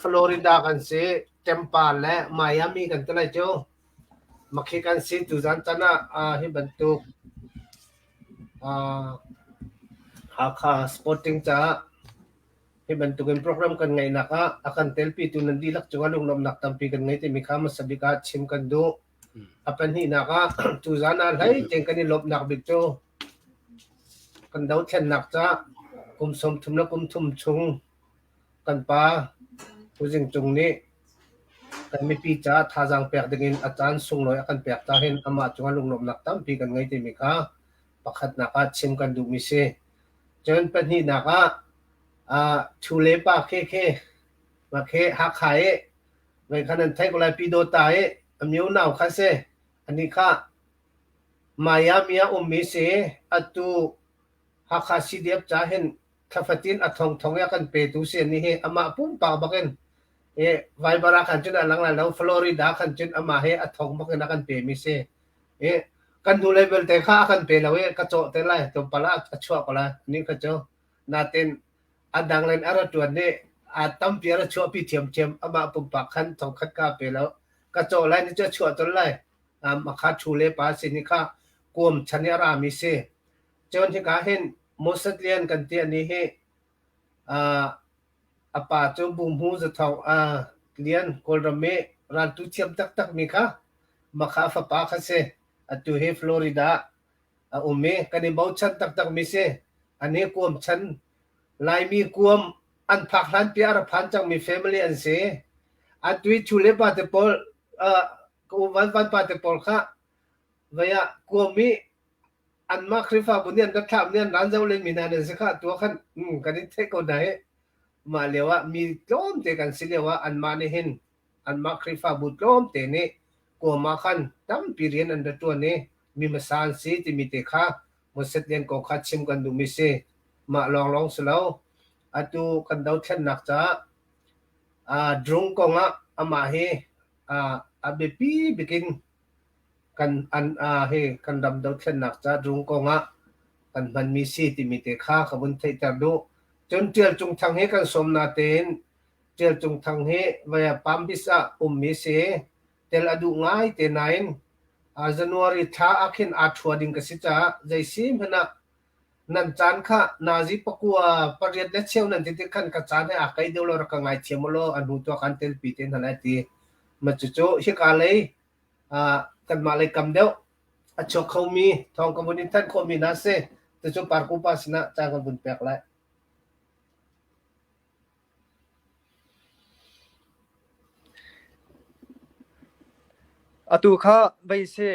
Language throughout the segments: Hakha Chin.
Florida kan si. Tampa le Miami kan ti lai cu. Makhi kan si tuzan tan ah hi bantuk Hakha Sporting caah hi bantukin program kan ngeihnak ah a kan telpitu nan dihlak cungah lunglawmhnak tampi kan ngei timi kha hmasa bik ah chim kan duh. A pahnihnak ah tuzan ah hlei tein kan i lawmhnak bik cu kan dothlennak caah kum 30 le kum thum chung kan pa Pu Zing Cung nih kan mipi caah thazaang pek dingin a caan sunglawi a kan pek ca hin amah cungah lunglawmhnak tampi kan ngei timi kha pakhatnak ah chim kan duhmi si. Cun pahnihnak ah uh, Thu le pa khi khi ma khi Hakha i Vei khan an theih ko lai Pyidawta i a myo nau kha si. Anih kha Miami ah ummi si. Atu Hakha CDF ca hin thlafatin a thongthong i a kan petu si ani hi amah pumpak bakin i Viber ah khan cun a lang lai lo Florida khan cun amah hi a thong bakin a kan pemi si. I kan hnulei belte kha a kan pe lo i ka cawh te lai tlawmpal ah a chuah ko lai ni kha cu. Natin A dang len a ra ṭuan i aa tampi a ra chuahpi ṭhiamṭhiam. Amah pumpak khan thongkhat ka pe lo. Ka cawh lai ni cu a chuah colh lai. Um, a kha ṭhu le pa sin i kha kuam chan i a rami si. Cun hika hin Moses Lian kan ti ani hi uh, a pa cu Buhmu Zathawng uh, Lian Kawlram i raltu thiam taktakmi kha makha a fapa kha si. Atu hi Florida a um i kan i bochan taktakmi si. Ani kuam chan Laimi kuam an phak hlanpi a ra phan cangmi family an si. Atu i chu le pa te pawl uh, ka u van van pa te pawl kha vei ah kuam i anmah Khrihfabu nih an rak thlah nih an ran zoh len mi hna nan si kha tu ah khan mm, kan in theih ko hna hi. Mah lio ah mi tlawmte kan si lio ah anmah nih hin anmah Khrihfabu tlawmte nih kuam ah khan tampi rian an ra ṭuan i mi hmasa an si timi te kha Moses Lian kong kha chim kan duhmi si. Mah lawnglawng si lo. Atu kan dothlennak caah uh, drung kong ah amah hi uh, a biapi bikin kan an uh, hi kan ram dothlennak caah drung kong ah kan hmanmi si timi te kha ka vun theihter duh. Cun Ṭial Cung Thang hi kan sawm natein Ṭial Cung Thang hi vaya Palm Beach ah ummi si. Tel a duh ngai te nain January thla ah khin aa ṭhua ding ka si caah zei si hmanh ah nan caan kha nazi pakua pariat le cheu nan ti tik khan ka caan he aa kai deuh lo rak ka ngaithiam u law a hnu tu ah kan telpi te hna lai ti. Ma cucu hika lei kanmah lei kam deuh a chuak khomi thawng ka vun in thanh khawhmi hna si. Cucu Parku pa sinah caan kan vun pek lai. Atu kha vei si.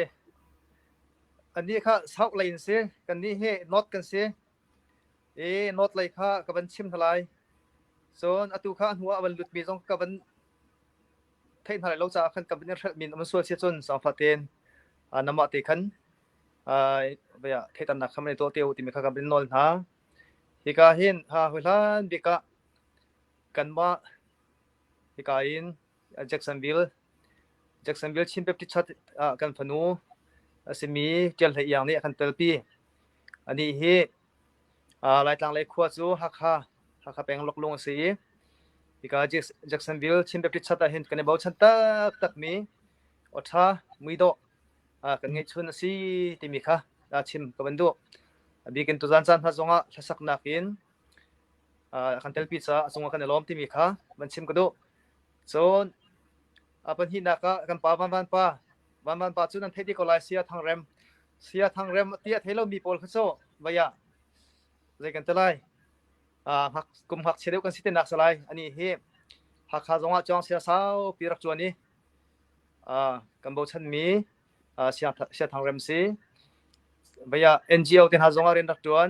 Anih kha South lei in si. Kannih hi North kan si. I North lei kha ka van chim hna lai. Cun atu kha a hnu ah a van lutmi zong ka van theih hna lai lo caah khan ka van i hrelhmi an um sual si cun zaangfah tein namah te khan theihternak kha van i tuah te u timi kha ka van nawl hna. Hika hin ha hlan bik ah kanmah hika in Jacksonville Jacksonville Chin Baptist Church ah kan fanu a simi Ṭial Hlei Iang nih a kan telpi. Anih hi Laitlang lei khua cu Hakha Hakha peng Loklung a si i hika Jacksonville Chin Baptist Church ah hin kan i bochan taktakmi awṭha muidawh kan ngeihchun a si timi kha chim ka van duh. A bik in tuzan caan hna zongah hlasaknak in kan telpi caah a cungah kan i lawm timi kha van chim ka duh. Cun a pahnihnak ah kan pa Van Van pa Van Van pa cu nan theih dih ko lai Saya Thang Rem Saya Thang Rem ti a thei lomi pawl kha cu vai ah zei kan ti lai kum ngakchia deuh kan si te nak si lai ani hi Hakha zongah cawng sia saupi rak chuan i kan bochanmi Saya Thang Rem si vai ah NGO te hna zongah rian rak ṭuan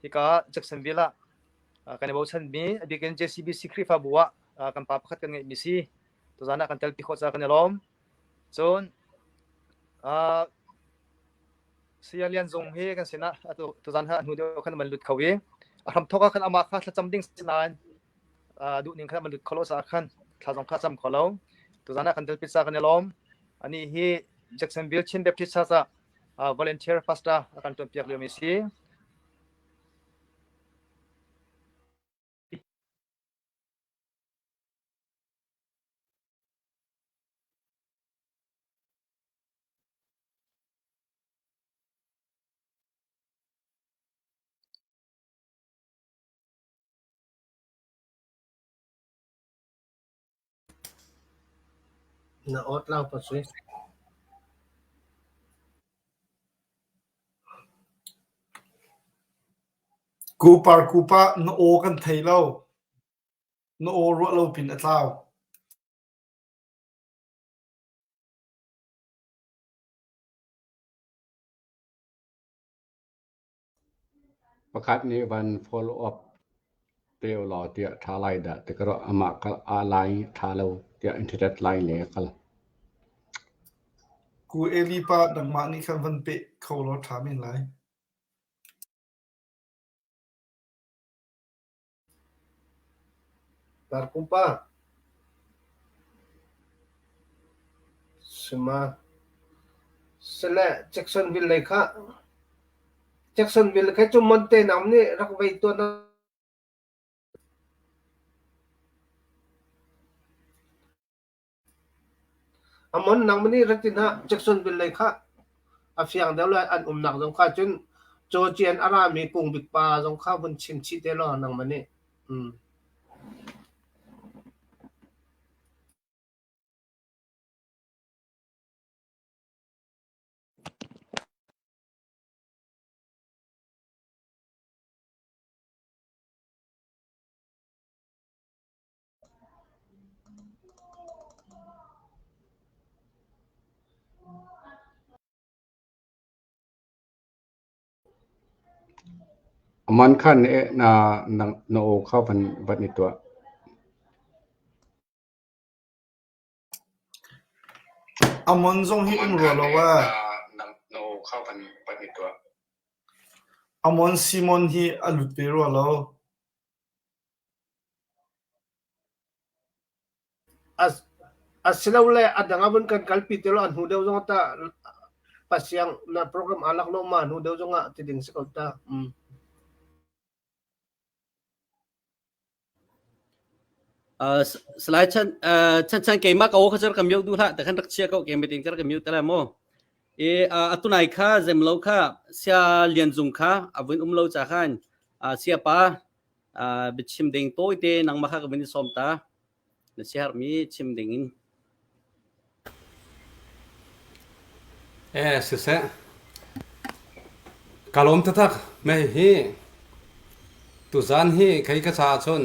hika Jacksonville ah kan i bochanmi a bik in JCBC Khrihfabu ah kan pa pakhat kan ngeihmi si tuzan ah kan telpi khawh caah kan i lawm cun Saya Lian Zung hi kan sinah tuzan ha hnu deuh khan man lut kho i a hramthawk ah khan amah kha thlacam ding si nain duh ning khan man lut kho lo caah khan thla zong kha cam kho lo tuzan ah kan telpi ca kan i lawm ani hi Jacksonville Chin Baptist Church ah volunteer pastor a kan ṭuanpiak liomi si. Na awt lau pa sui. Kupar kupa na aw kan thei lo. Na aw ruah lo pin a tlau. Pakhat nih van follow up te ulaw tiah ṭha lai dah ti ka ruah. Amah a line ṭha lo tiah internet line lei a kal. Ku Eli pa nangmah nih khan van peh kho law ṭha men lai. Parkum pa. Sima. Sile Jacksonville lei kha Jacksonville kha cu Monte nam nih rak vei tuan. Amon nangmah nih rak ti hna, Jacksonville lei kha a fiang deuh lai an umnak zong kha cun Georgian a rami Kungbik pa zong kha vun chim chih te law nangmah nih. Aman khan na na aw kha van i tuah. Amon zong hi um rua lo ee. Amon Simon hi a lut ve rua lo. Asilole a dang ah vun kan kalpi ti law a hnu deuh zongah tah pasiang na program aa lak lo ma hnu deuh zongah ti ding si ko ta. Salai Chan Chan Chan keimah ka aw kha cu rak ka mute duh hlah, takhan rak chia ko keimah tein ka rak ka mute te lai mu. I atunai kha zemlo kha sia Lian Zung kha a vun um lo ca khan sia pa biachim ding tawite nangmah kha ka vun i sawm ta. Na siaherhmi chim ding in. Eh, siseh. Ka lawm taktak. Mei hi tuzan hi kei ka caah cun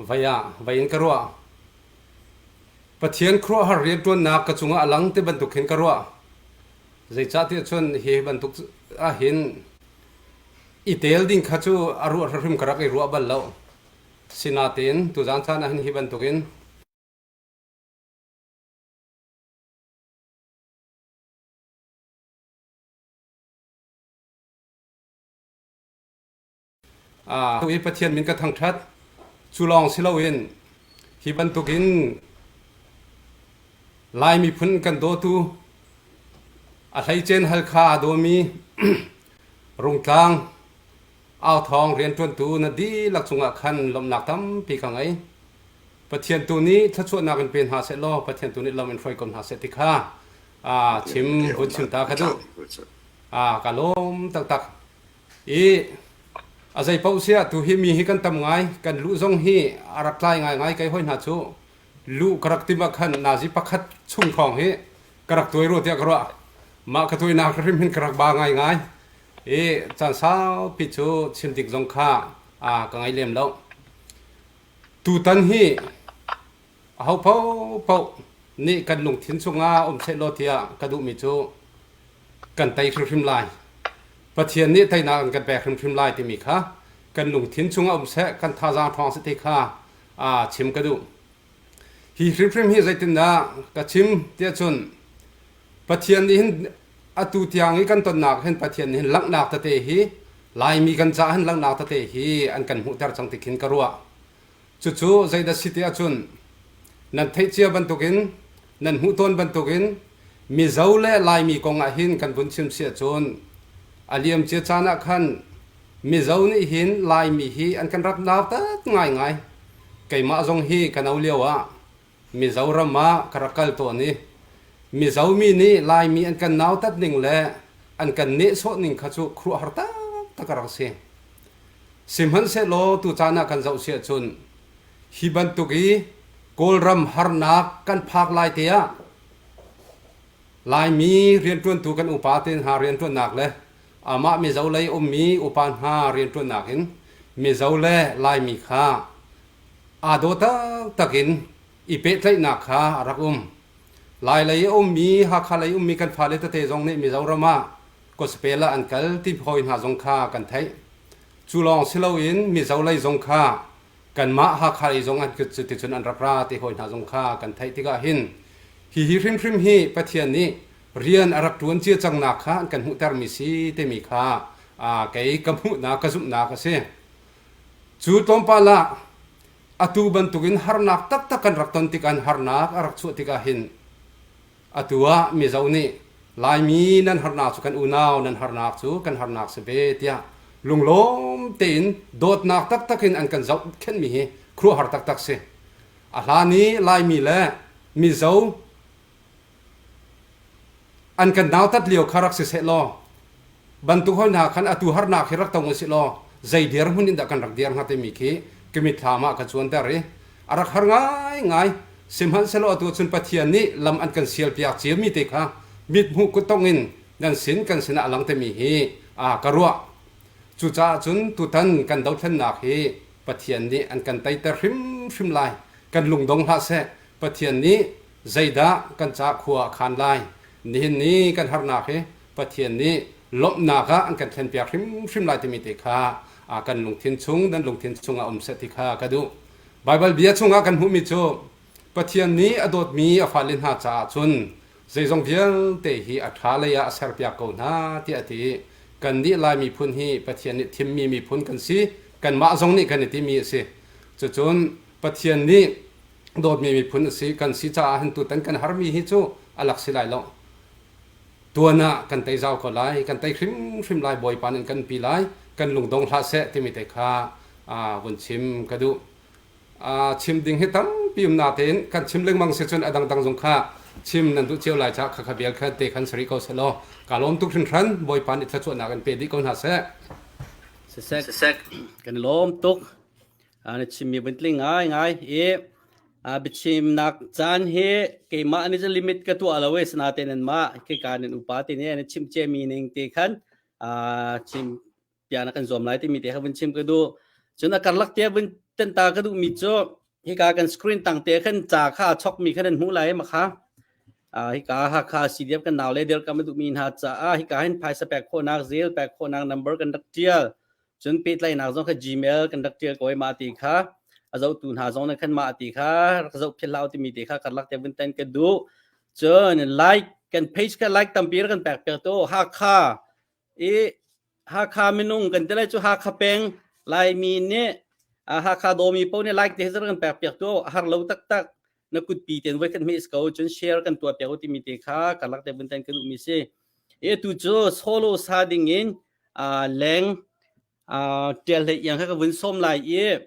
vei ah vei in ka ruah. Pathian khuaruahhar rianṭuannak ka cungah a lang ti bantuk hin ka ruah. Zeicahtiah cun hi bantuk ahhin i tel ding kha cu a ruah hrimhrim ka rak i ruah bal lo. Sinain tuzan caan ahhin hi bantukin hi Pathian min ka thangṭhat. Cu lawng si loin hi bantukin Lai miphun kan dawtu a hleicen Halkha aa dawmi Rungtlang authawng rianṭuantu na dihlak cungah khan lawmhnak tampi ka ngei. Pathian tu nih thluachuahnak in pe hna seh law Pathian tu nih lam in hruai ko hna seh ti kha chim vun chim ta ka duh. Ka lawm taktak. I a zei paoh siah tu hi mi hi kan tam ngai kan luh zong hi a rak tlai ngaingai kei hoi hna cu luh ka rak tim ah khan nazi pakhat chung hrawng hi ka rak tuai rua tiah ka ruah mah ka tuainak hrim hin ka rak ba ngaingai i caan saupi cu chim dik zong kha ka ngei lem lo tutan hi aho paohpaoh nih kan lungthin chungah um sehlaw tiah ka duhmi cu kan tei hrimhrim lai. Pathian nih teinak an kan pek hrimhrim lai timi kha kan lungthin chungah um seh, kan thazaang ṭhawng seh ti kha chim ka duh. Hi hrimhrim hi zeitindah ka chim tiah cun Pathian nih hin atu tiang i kan tonnak hin Pathian nih hin langhnak tete hi Laimi kan caah hin langhnak tete hi an kan hmuhter cang ti khin ka ruah. Cucu zeidah si ti ahcun nan theih cia bantukin nan hmuh tawn bantukin Mizo le Laimi kong ah hin kan vun chim si ahcun a liam cia caan ah khan Mizo nih hin Laimi hi an kan rak nautat ngaingai. Keimah zong hi ka no lio ah Mizoram ah ka rak kal tawn i Mizo mi nih Laimi an kan nautat ning le an kan nehsawh ning kha cu khuaruahhar taktak a rak si. Sihmanhsehlaw tucaan ah kan zoh si ahcun hi bantuk i Kawlram harnak kan phak lai te ah Laimi rianṭuantu kan upa te hna rianṭuannak le amah Mizo lei ummi upa hna rianṭuannak in Mizo le Laimi kha aa daw taktak in i pehtlaihnak kha a rak um. Lai lei a ummi, Hakha lei ummi kan fale tete zong nih Mizoram ah gospel ah an kal ti hawi hna zong kha kan theih. Cu lawng si loin Mizo lei zong kha kanmah Hakha lei zong an cuticun an rak ra ti hawi hna zong kha kan theih tikah hin hihi hrimhrim hi Pathian nih rian a rak ṭuan cia cangnak kha an kan hmuhtermi si timi kha kei ka hmuhnak ka zumhnak a si. Cu tlawmpal ah atu bantukin harnak taktak kan rak ton tikah harnak a rak chuah tikah hin atu ah Mizo nih Laimi nan harnak cu kan unau nan harnak cu kan harnak si ve tiah lunglawm tein dawtnak taktak in an kan zohkhenhmi hi khuaruahhar taktak si. A hlan i Laimi le Mizo an kan nautat lio kha rak si seh law bantuk hoi hna khan atu harnak hi rak tong usih law zei dirhmun in dah kan rak dir hnga timi khi ka mitthlam ah ka cuanter i a rak har ngaingai. Sihmanhsehlaw atu cun Pathian nih lam an kan sialpiak ciami te kha mithmuh kuttong in nan sin kan sinah a lang timi hi a ka ruah. Cucaah cun tutan kan dothlennak hi Pathian nih an kan teiter hrimhrim lai. Kan lungdong hlah seh. Pathian nih zeidah kan ca khua a khan lai. Nihin ni kan harnak hi Pathian nih lawmhnak ah an kan thlenpiak hrimhrim lai timi te kha kan lungthin chung nan lungthin chungah um seh ti kha ka duh. Baibal bia chungah kan hmuhmi cu Pathian nih a dawtmi a fale hna caah cun zeizong vialte hi a ṭha lei ah a serpiak ko hna tiah a ti. Kannih Lai miphun hi Pathian nih thimmi miphun kan si. Kanmah zong nih kan i timi a si. Cucun Pathian nih dawtmi miphun a si kan si caah hin tutan kan harmi hi cu a lak si lai lo. Tuan ah kan tei zau ko lai, kan tei hrimhrim lai, Bawipa nih kan pi lai, kan lungdong hlah seh timi te kha vun chim ka duh. Chim ding hi tampi um natein kan chim lengmang si cun a dangdang zong kha chim nan duh cio lai caah khakha vial kha te khan sari ko seh law ka lawm tuk hringhran Bawipa nih thluachuahnak in pe dih ko hna seh. Sisek kan lawm tuk na chimmi vun tling ngai ngai i biachimnak caan hi keimah nih cun limit ka tuah lo i sinain nanmah khika nan upa te nih nan chim ciami ning te khan chim piah na kan zuam lai timi te kha vun chim ka duh. Cun a karlak te vun tenta ka duhmi cu hika kan screen tang te khan ca kha a chokmi khan an hmuh lai ma kha. Hika Hakha CDF kan nau le dir kam a duhmi hna caah hika hin phaisa pek khawhnak zel pek khawhnak number kan rak tial. Cun pehtlaihnak zong kha Gmail kan rak tial ko i mah ti kha a zohtu hna zong nih khan mah ti kha rak zoh philh hlah timi te kha karlak te vun tan ka duh. Cun like kan page kha like tampi kan pek piak tu Hakha i Hakha minung kan ti lai cu Hakha peng Laimi nih Hakha dawmi paoh nih like te hi kan pek piak tu a har lo taktak na kutpi ten voi khat hme ko cun share kan tuah piak timi te kha karlak te vun tan ka duhmi si. E tu cu solo sa ding in leng tial hlei iang kha ka vun som lai i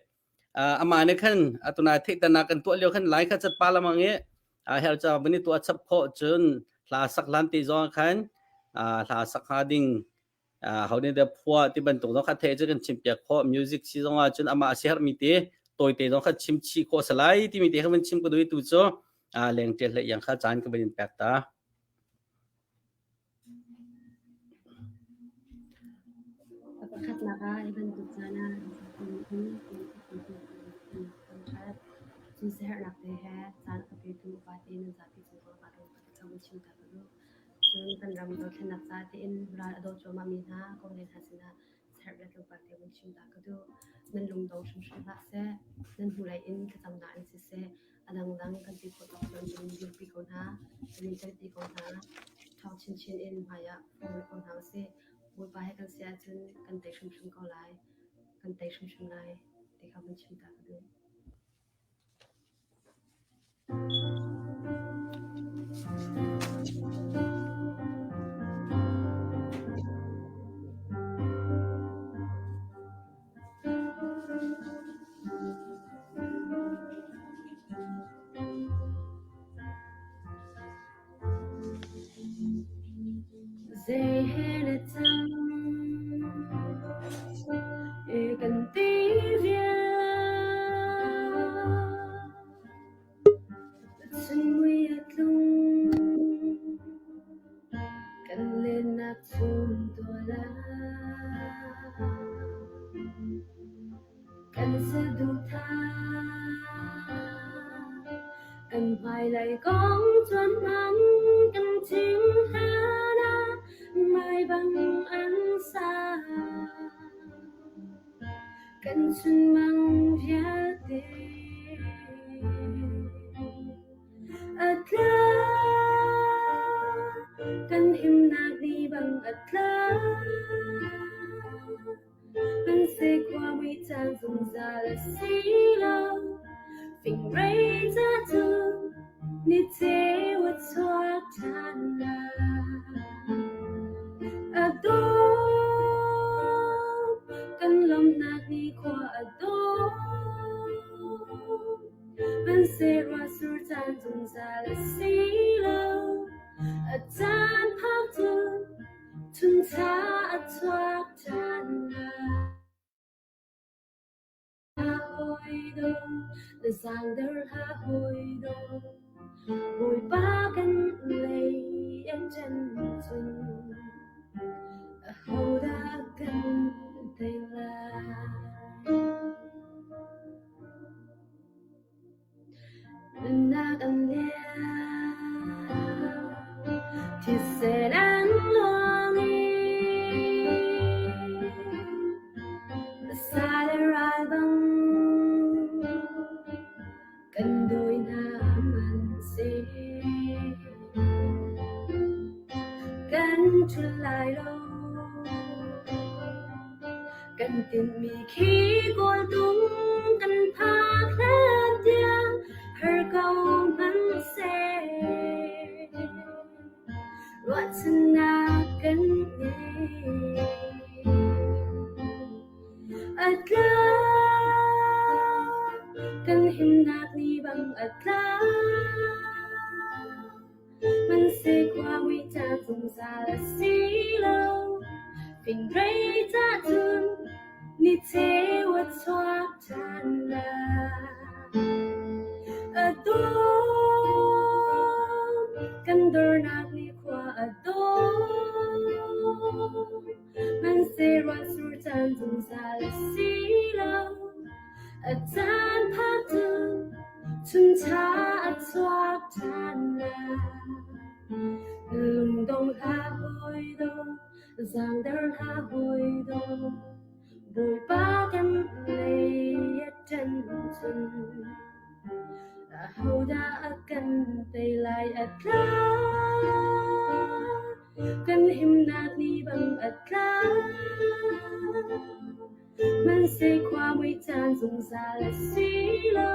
amah nih khan atuna theihternak kan tuah lio khan lai kha chat pa lamang i her cha vun i tuah chap khawh cun hla sak hlan ti zong khan hla sak hnga ding ho nih dah phua ti bantuk zong kha the cu kan chim piak khawh music si zong ah cun amah a si herhmi te tawite zong kha chim chih khawh salai timi te kha vun chim ka duh tu cu leng ṭial hlei iang kha caan ka vun in pek ta. A pakhatnak ah hi bantuk caan ah in thangṭhat. Cun siaherhnak te he caan a ka petu upate nan zapi cung ah kaa lawm tuk ka chim ta ka duh. Cun kan ram dothlennak ca tiin ral a do cuahmahmi hna kawle hna sinah siaherh bia tlawmpal te vun chim ta ka duh. Nan lungdong hrimhrim hlah seh. Nan hnulei in thlacamnak in siseh, a dangdang kan ti khawh tawk cun kan in dirpi ko hna, kan in telpi ko hna. Ṭhawng chinchin in hmaiah fong rih ko hna usih. Bawipa he kan si ahcun kan tei hrimhrim ko lai. Kan tei hrimhrim lai ti kha vun chim ta ka duh. Zei he na cang i kan ti vial. Kan hmailei kong cuan hmanh kan chim hlan ah mai bang an sa. Kan chunmang vialte a tla. Kan himnak ni bang a tla. Kan sekhua mui caan zungzal a si lo. Fingrei ca cu ni ceu a chuak ṭhan lai. A dawt, kan lawmhnak ni khua a dawt. Hmanhseh ruahsur caan zungzal a si lo. A caan phak cun Chuncha a chuak ṭhan lai. Hawi do, na zaangder hlah hawi do. Bawipa kan lei an ṭan cun ahodah kan tei lai? Nunnak an liam, thisen an luang i sa le ral bang kan dawi hna hmanhseh kan ṭhul lai lo. Kan tinhmi khi kawltung kan phak hlan tiang har ko hmanhseh. Ruahchannak kan ngei. A tla kan himnak ni bang a tla. Hmanhseh khua mui ca zungzal a si lo. Fingrei ca cun ni cheu a chuak ṭhan lai. A dawm kan dornak nih khua a dawm. Hmanhseh ruahsur caan zungzal a si lo. A caan phak cun chuncha a chuak ṭhan lai. Lungdong hlah hawi do, zaangder hlah hawi do. Bawipa kan lei a ṭan cun ahodah a kan tei lai a tla. Kan himnak ni bang a tla. Hmanhseh khua mui caan zungzal a si lo.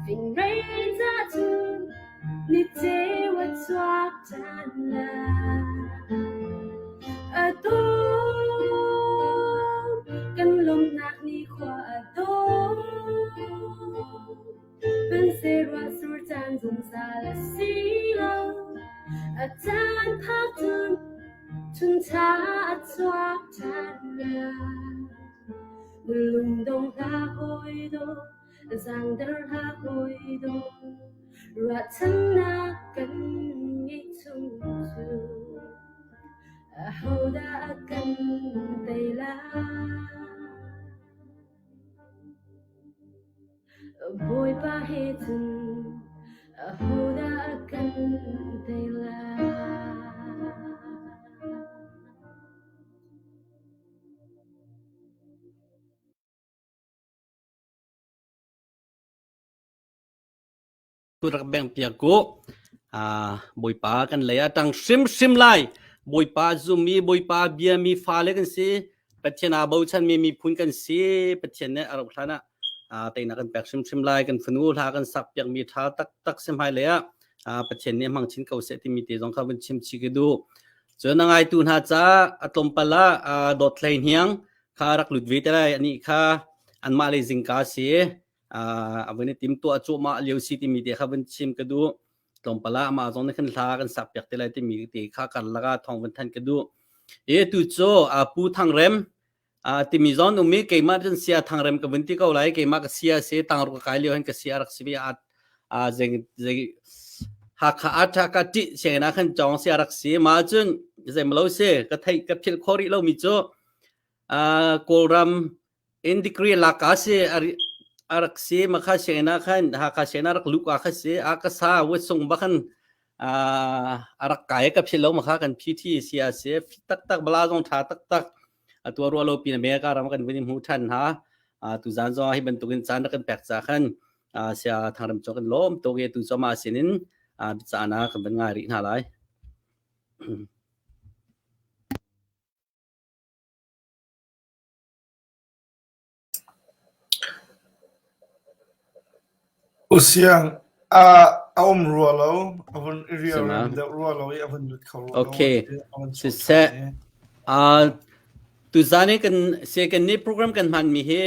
Fingrei ca cun ni ceu a chuak ṭhan lai. A dawm kan lawmhnak ni khua a dawm. Hmanhseh ruahsur caan zungzal a si lo. A caan phak cun chuncha a chuak ṭhan lai. Lungdong hlah hawi daw, zaangder hlah hawi daw, ruahchannak kan ngeih chung cu ahodah a kan tei lai? Bawipa he cun ahodah a kan tei lai? Rak beng piak u. Bawipa kan lei ah ṭang hrimhrim lai. Bawipa zummi, Bawipa biami fale kan si. Pathian aa bochanmi miphun kan si. Pathian nih a rauh hlan ah teinak kan pek hrimhrim lai. Kan fanu hla kan sak piakmi ṭha taktak si hmailei ah Pathian nih hmang chin ko seh timi te zong kha vun chim chih ka duh. Cun a ngaitu hna caah a tlawmpal ah dawt hlei hniang kha rak lut ve te lai. Anih kha anmah lei zingka si. A vun i timtuah cuahmah lio si timi te kha vun chim ka duh. Tlawmpal ah amah zong nih khan hla kan sak piak te lai timi te kha karlak ah thawng vun thanh ka duh. I tu cu Pu Thang Rem timi zong um i keimah cun sia Thang Rem ka vun ti ko lai. Keimah ka sia si tangru ka kai lio hin ka sia rak si ve a zeng zeng Hakha a tha ka ṭih sianginn ah khan cawng sia rak si. Mah cun zeimalo si ka theih ka philh khawh rih lomi cu Kawlram in degree lak ka si. A rak si makha sianginn ah khan Hakha sianginn ah rak luh ka kha si a ka sa wet sung ba khan a rak kai ka phil lo makha kan PT si a si taktak bala zong tha taktak a tua ruah lo pin America ram kan vun hmu than ha tu zan zong hi bantukin caan kan pek cha khan sia thangram cho kan lom to ge tu choma sinin bichana kan van ngai rih hna lai. Usiang a a um rua lo, a vun i rialrem deuh rua lo i a vun lut kho rua lo. Okay. Siseh uh, tuzan i kan se kan ni program kan hman mi hi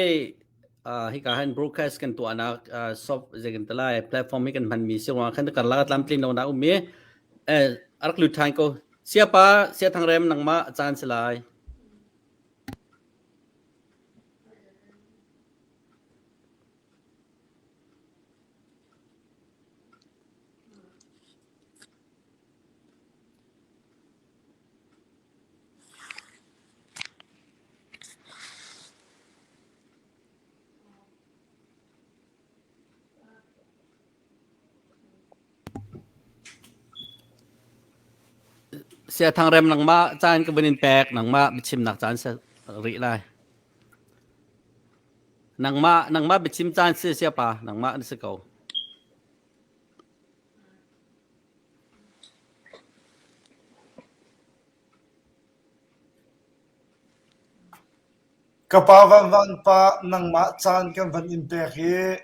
uh, hika han broadcast kan tuahnak uh, soft zei kan talai platform hi kan hman mi si ruang khan karlak tlam tlin lo na um mi eh arak lut than ko siapa sia thangrem nangma caan si lai. Sia Thangrem nangmah caan ka vun in pek nangmah biachimnak caan si rih lai. Nangmah nangmah biachim caan si siapa nangmah na si ko. Ka pa Van Van pa nangmah caan kan van in pek i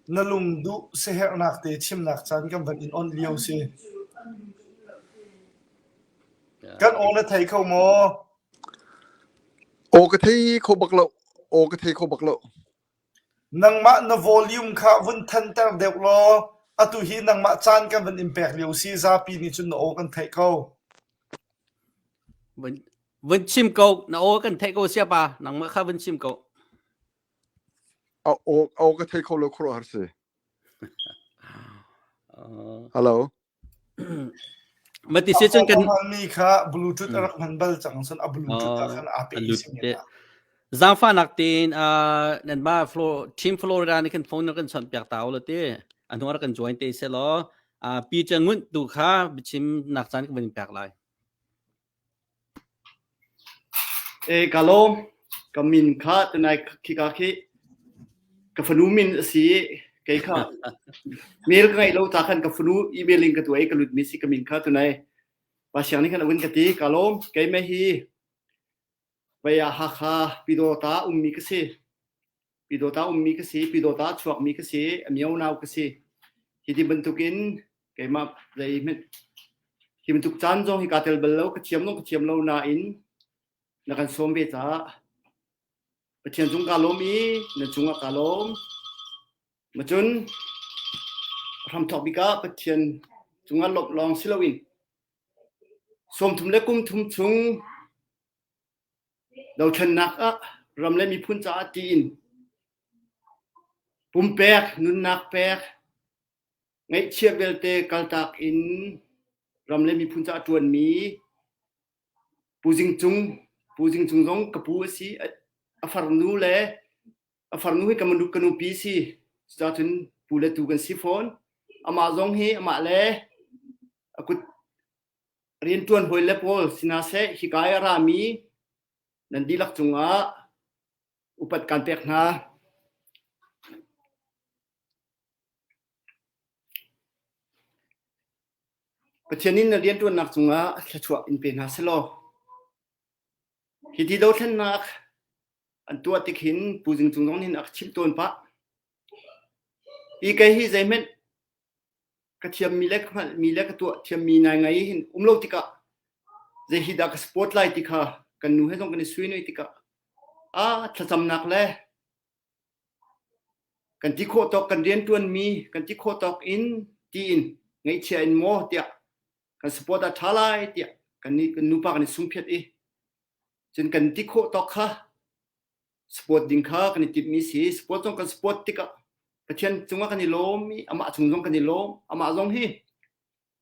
na lungduh siaherhnak te chimnak caan kan van in onh lio si. Kan aw na thei kho maw? Aw ka thei kho bak lo. Aw ka thei kho bak lo. Nangmah na volume kha vun thanter deuh law atu hi nangmah caan kan van in pek lio si zapi nih cun na aw kan theih ko. Vun vun chim ko na aw kan theih ko siapa nangmah kha vun chim ko. Aw aw ka thei kho lo khuaruahhar si. Hello. Mati si cun kan mi kha bluetooth a rak hman bal cang cun a bluetooth ah khan aa pe si Zaangfahnak tein nanmah Team Florida nih khan phone kan chawnh piak ta u law ti a hnu ah kan join te seh law Peter Ngunt tu kha biachim nak caan ka van in pek lai. E ka lawm. Ka min kha tunai khika khi ka fanu min a si i kei kha mail ka ngeih lo ta khan ka fanu email in ka tuah i ka lut mi si ka min kha tunai pa siang nih khan a vun ka ti ka lawm keimah hi Vei ah Hakha Pyidawta ummi ka si. Pyidawta ummi ka si, Pyidawta a chuakmi ka si, a mio nau ka si. Hi ti bantukin keimah zei hmanh hi bantuk caan zong hi kaa tel bal lo, ka thiam zong ka thiam lo nain na kan sawm ve caah Pathian cung kaa lawm i na cungah kaa lawm. Macun hramthawk bik ah Pathian cungah lawmh lawng si loin 30 le kum thum chung dothlennak ah ram le miphun caah tiin pumpek, nunnak pek, ngaihchia vialte kaltak in ram le miphun caah ṭuanmi Pu Zing Cung, Pu Zing Cung zong ka pu a si. A farnu le a farnu hi ka ka nupi si. Cucaah cun pu le tu kan si fawn. Amah zong hi amah le a kut rianṭuan hawi le pawl si hna seh hika i a rami nan dihlak cungah upat kaan pek hna. Pathian in na rianṭuannak cungah thluachuah in pe hna selaw hiti dothlennak an tuah tik hin Pu Zing Cung zong nih a ka chimh tawn pah. Hi kei hi zeihmanh ka thiammi le ka hngalhmi le ka tuah thiammi nai ngai hin um lo tikah zei hi dah ka support lai ti kha kan nu he zong kan i sui noi tikah a thlacamnak le kan ti khawh tawk kan rianṭuanmi kan ti khawh tawk in tiin ngaihchia in maw tiah kan support ah ṭha lai tiah kan nih kan nupa kan i sungphiat i cun kan ti khawh tawk kha Sport ding kha kan i timhmi si. Sport zong kan sport tikah Pathian cungah kan i lawm i amah cung zong kan i lawm. Amah zong hi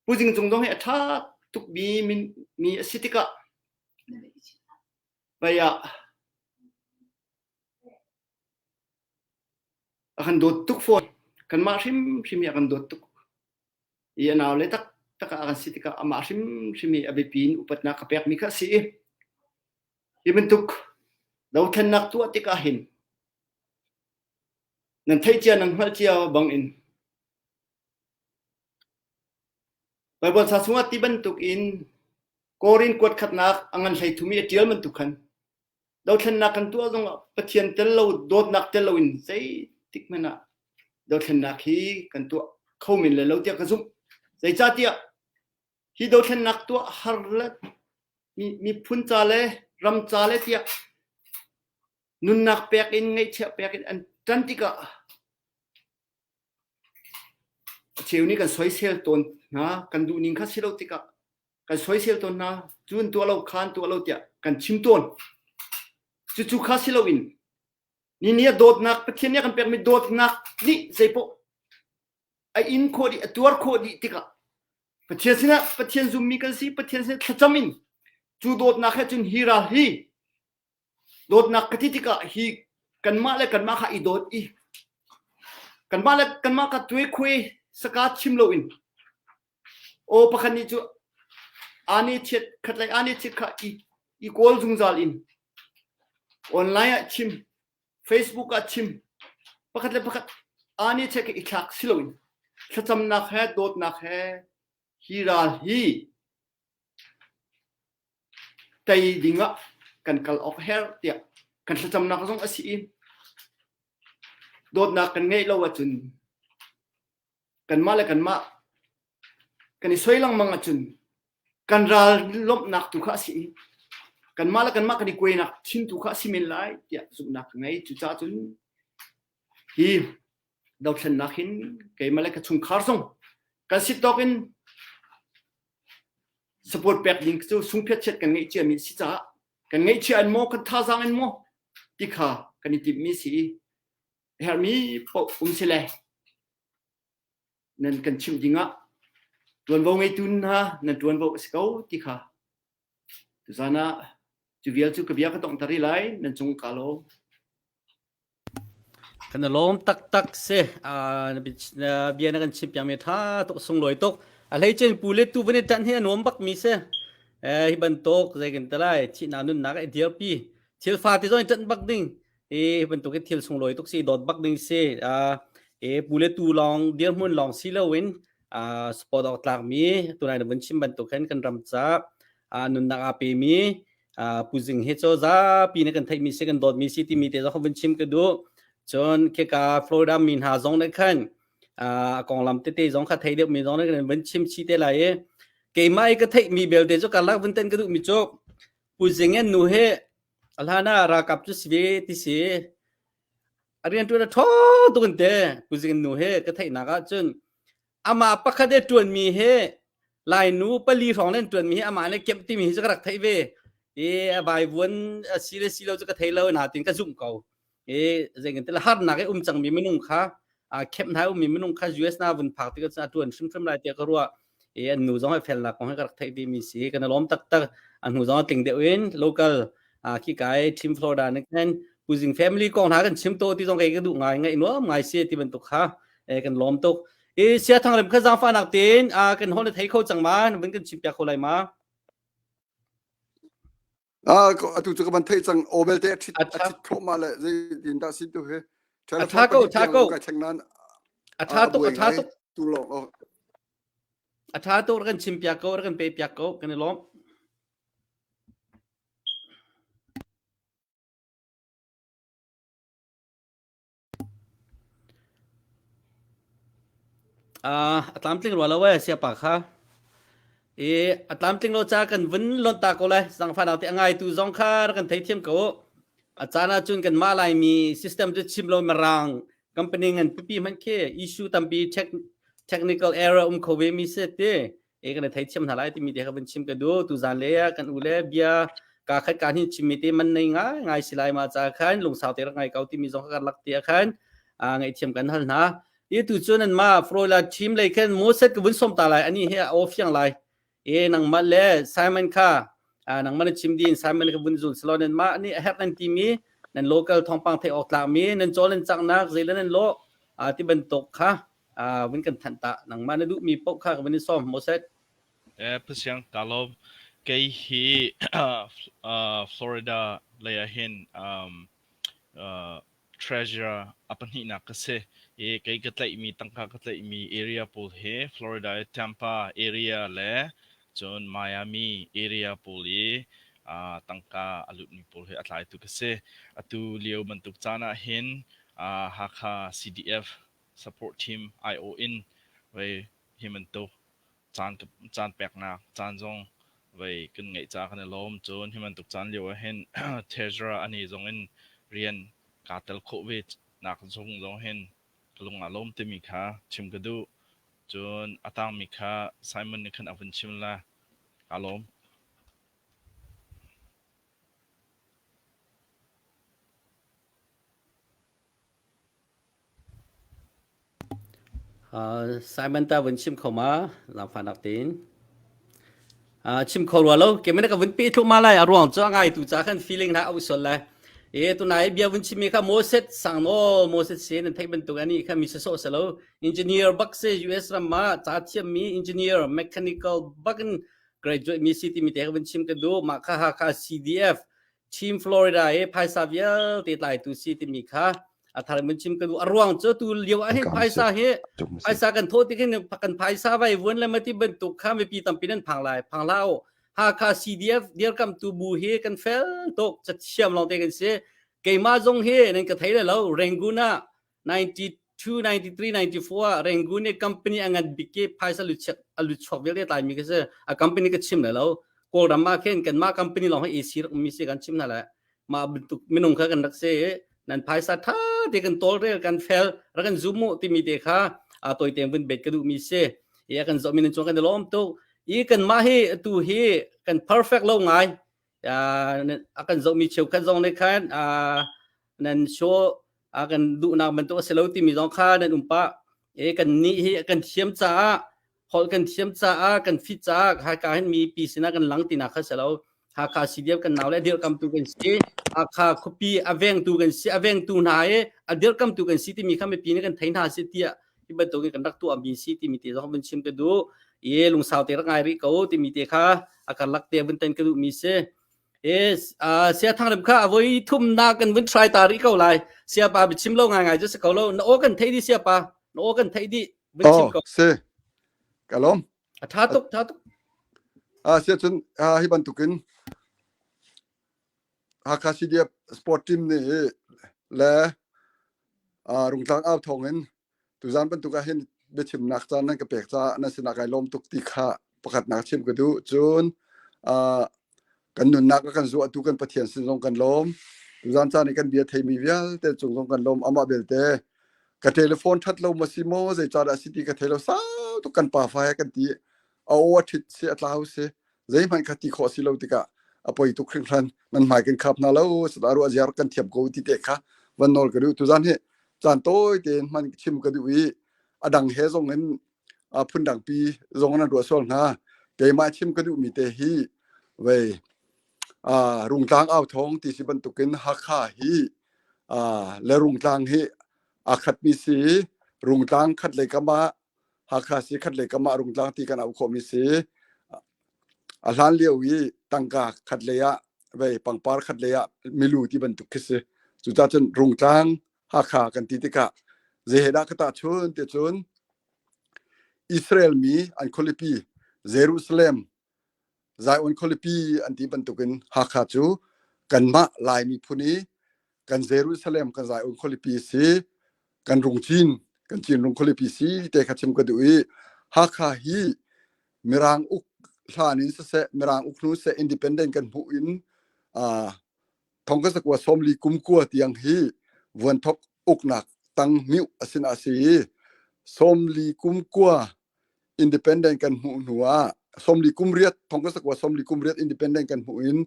Pu Zing Cung zong hi a ṭha tukmi mi a si tikah pei ah A kan dawt tuk fawn. Kanmah hrimhrim hi a kan dawt tuk. I a naule taktak ah a kan si tikah amah hrimhrim hi a biapi in upatnak ka pekmi kha a si i hi bantuk dothlennak tuah tikah hin nan theih cia nan hngalh cia bangin Baibal ca chungah ti bantukin Korin kuat khatnak a ngan hlei thum i a ṭial bantuk khan dothlennak kan tuah zongah Pathian tel lo dawtnak tel loin zeitik hmanh ah dothlennak hi kan tuah kho men le lo tiah ka zumh. Zeicahtiah hi dothlennak tuah har le miphun ca le ram ca le tiah nunnak pek in ngaihchiah pek in an ṭan tikah A cheu nih kan soisel tawn hna, kan duhning kha si lo tikah kan soisel tawn hna, cu an tuah lo, kha an tuah lo tiah kan chim tawn. Cucu kha si loin ni ni a dawtnak Pathian nih a kan pekmi dawtnak nih zeipaoh a in khawh dih, a tuar khawh dih tikah Pathian sinah Pathian zummi kan si, Pathian sinah thlacam in cu dawtnak he cun hi ral hi Dawtnak ka ti tikah hi kanmah le kanmah kha i dawt i kanmah le kanmah kha tuekhuai saka chim loin aw pakhat nih cu aa chiat khatlei aa chiat kha i, i kawl zungzal in online ah chim Facebook ah chim pakhat le pakhat aa chiat kha i thlak si loin thlacamnak he dawtnak he hi ral hi tei dingah kan kal awk a herh tiah kan thlacamnak zong a si i dawtnak kan ngeih lo ahcun kanmah le kanmah kan i soi lengmang ahcun kan ral lawmhnak tu kha a si i kanmah le kanmah kan i kuainak chin tu kha a si men lai tiah zumhnak ka ngei. Cucaah cun hi dothlennak hin keimah le ka chungkhar zong kan si tawk in Support pek ding cu sungphiatchiat kan ngeih ciami a si caah kan ngeihchia in maw kan thazaang in maw ti kha kan i timhmi si i a herhmi paoh um si le nan kan chimh dingah ṭuanvo ngeitu hna nan ṭuanvo a si ko ti kha tuzan ah cu vial cu ka bia ka donghter rih lai nan cung ka lawm. Kan i lawm taktak si. Na bia na kan chim piakmi ṭha tuk sunglawi tuk. A hleicin pu le tu van i ṭanh hi a nuam bakmi si. Hi bantuk zei kan ti lai thihnak nunnak i dirpi thil fate zong i ṭanh bak ding. Hi bantuk hi thil sunglawi tuk si dawt bak ding si. E pu le tu lawng dirhmun lawng si loin sport awk tlakmi tunai na vun chim bantuk khan kan ram ca nunnak aa pemi Pu Zing hi cu zapi nih kan theihmi si kan dawtmi si timi te zong vun chim ka duh. Cun khika Florida mi hna zong nih khan a konglam tete zong kha thei deuhmi zong nih kan vun chim chih te lai i keimah i ka theihmi belte cu karlak vun ten ka duhmi cu Pu Zing an nu hi a hlan ah ralkap cu si ve ti si a rianṭuan a ṭhawng tuk in te Pu Zing an nu hi ka theihnak ah cun amah pakhat i ṭuanmi hi Lainu pali hrawng le an ṭuanmi hi amah nih kemh timi hi cu ka rak theih ve. I a vaivuan a si le si lo cu ka thei lo natin ka zumh ko. I zeitin harnak i um cangmi minung kha kemh hna ummi minung kha US na vun phak tikah cun a ṭuan hrimhrim lai tiah ka ruah. I an nu zong hi felnak kong hi ka rak theih vemi si. Kan i lawm taktak. A hnu zong a tling deuh in local khi kai Team Florida nih khan Puzing family kong hna kan chim to ti zong kei ka duh ngai ngaih nuam ngai si ti bantuk kha kan lawm tuk. I sia thang rem kha zaangfahnak tein kan hol na thei kho cang ma na vun kan chim piak kho lai ma? Ah atu cu ka van theih cang aw belte a ṭhit a ṭhit thluahmah le zeitin dah si tu hi A ṭha ko, a ṭha ko. A ṭha tuk, a ṭha tuk. Tu lawng A ṭha tuk kan chim piak ko, kan pe piak ko, kan i lawm. A tlamtling rua lo ee siapa kha. I a tlamtling lo ca kan vun lonh ta ko lai. Zangfahnak te a ngaitu zong kha rak kan theithiam ko. A caan ahcun kanmah Laimi system cu chim lo mirang company ngan pipi hmanh khi issue tampi technical error um kho ve mi si ti. E kan i theithiam hna lai timi te kha vun chim ka duh. Tuzan le ah kan u le bia ka khat ka hnin chimmi te man nei ngai ngai si lai ma ca khan lungsau te rak ngai ko timi zong kha kan lak ti ah khan ngaihthiam kan hal hna. I tu cu nan ma Froila team lei khan Moses ka vun som ta lai ani hi a aw fiang lai. E nangmah le Simon kha nangmah na chim din Simon ka vun zul selo nan mah nih a herh nan timi nan local thawngpang theih awk tlak mi nan cawl nan caknak zei le nan lawh. Ti bantuk kha vun kan thanh ta. Nangmah na duhmi paoh kha ka van in sawm Moses. Eh, Phusiang ka lawm. Kei hi Florida lei ah hin um, uh, treasurer a pahnihnak ka si. I kei ka tlaihmi tangka ka tlaihmi area pawl hi Florida i Tampa area le cun Miami area pawl i uh, tangka a lutmi pawl hi a tlaitu ka si. Atu lio bantuk caan ah hin uh, Hakha CDF support team IO in vei hi bantuk caan caan peknak caan zong vei kan ngeih ca kan i lawm. Cun hi bantuk caan lio ah hin treasurer ani zong in rian kaa tel khawh ve nak zung zong hin ka lung aa lawm timi kha chim ka duh. Cun a tangmi kha Simon nih khan a vun chim la. Kaa lawm. Simon ta vun chim kho ma zaangfahnak tein. Chim kho rua lo ke ka vun pe thlu ma lai a ruang cu a ngai tu ca khan feeling na au sol lai. E tunai bia vun chim mi kha Moses sang no Moses sin an theih bantuk ani kha mi so se lo engineer bak se US ram ma ca thiam mi engineer mechanical bakin graduate mi si ti mi te ka vun chim ka du ma kha ha kha CDF Team Florida i phaisa vialte tlaitu si timi kha a thar mun chim ka duh. A ruang cu tu lio ah hin phaisa hi phaisa kan thawh tik hin kan phaisa vai vuan le mati bantuk kha mipi tampi nan phang lai phang hlah Hakha CDF dirkamtu bu hi kan fel tuk cathiam lawng te kan si. Keimah zong hi nan ka thei le lo Rangoon ah 92 93 94 ah Rangoon i company a ngan bik i phaisa luchuak a luchuak vialte tlai mi ka si. A company ka chim le lo. Kawlram ah khin kanmah company lawng hi AC rak ummi si kan chim hna le mah bantuk minung kha kan rak si i nan phaisa tha te kan tawlrel kan fel rak kan zum mu timi te kha a toite vun bet ka duh mi si. I kan zoh mi nan cung kan i lawm tuk. I kanmah hi tu hi kan perfect lo ngai. A kan zoh mi cheukhat zong nih khan nan show a kan duhnak bantuk a si lo timi zong kha nan um pah. E kan nih hi kan thiam caah holh kan thiam caah kan fit caah Hakha hin mipi sinah kan lang tinak kha si lo. Hakha CDF kan nau le a dirkamtu kan si. Hakha khuapi a vengtu kan si. A vengtu hna i a dirkamtu kan si timi kha mipi nih kan thei hna si tiah hi bantuk in kan rak tuahmi si timi te zong vun chim ka duh. I lungsau te rak ngai rih ko timi te kha a karlak te vun tan ka duhmi si. E sia thang kha avoi thum na kan vun try ta rih ko lai. Sia pa biachim lo ngai ngai cu si ko lo. Na aw kan thei di sia pa. Na aw kan thei di. Vun chim Oh, ko. si. Ka lawm. A tha tuk, tha tuk. Ah, sia cun hi bantukin Hakha CDF sport team nih le Rungtlang au thawng in Tuzaan bantuk ah hin biachimnak caan nan ka pek caah nan sinah kai lawm tuk ti kha pakhatnak chim ka duh. Cun uh, kan nunnak a kan zuahtu kan Pathian sin zong kan lawm. Tuzaan caan i kan bia theimi vialte cung zong kan lawm. Amah belte ka telephone that lo ma si maw zeicahdah si ti ka thei lo sau tuk kan pa fa he kan ti a aw a ṭhit si a tlau si zeihmanh kha ti khawh si lo tikah a poi tuk hringhran nan hmai kan khap hna lo sada ruah ziar kan thiam ko ti te kha van nawl ka duh tuzan hi caan tawi tein hman chim ka duh i a dang he zong in phundang pi zong nan ruah sual hna keimah chim ka duh mi te hi vei rungtlang au thong ti si bantukin Hakha hi le rungtlang hi a khat mi si rungtlang khat lei kam ah Hakha si khat lei kam ah rungtlang ti kan auh khawhmi si. A hlan lio i tangka khat lei ah vei pangpar khat lei ah milu ti bantuk khi si. Cucaah cun rungtlang Hakha kan ti tikah zei he dah ka tahchun ti cun Israel mi an khualipi Jerusalem Zion khualipi an ti bantukin Hakha cu kanmah Lai miphun i kan Jerusalem kan Zion khualipi si kan rungcin kan Cinrung khualipi si te kha chim ka duh i Hakha hi Mirang uk hlan in siseh Mirang uk hnu siseh independent kan hmuh in uh, thong ka sakua sawmli kum kua tiang hi vuanthok uknak tang miu asin a si i sawmli kum kua independent kan hmuh hnu ah sawmli kum riat thong ka sakua sawmli kum riat independent kan hmuh in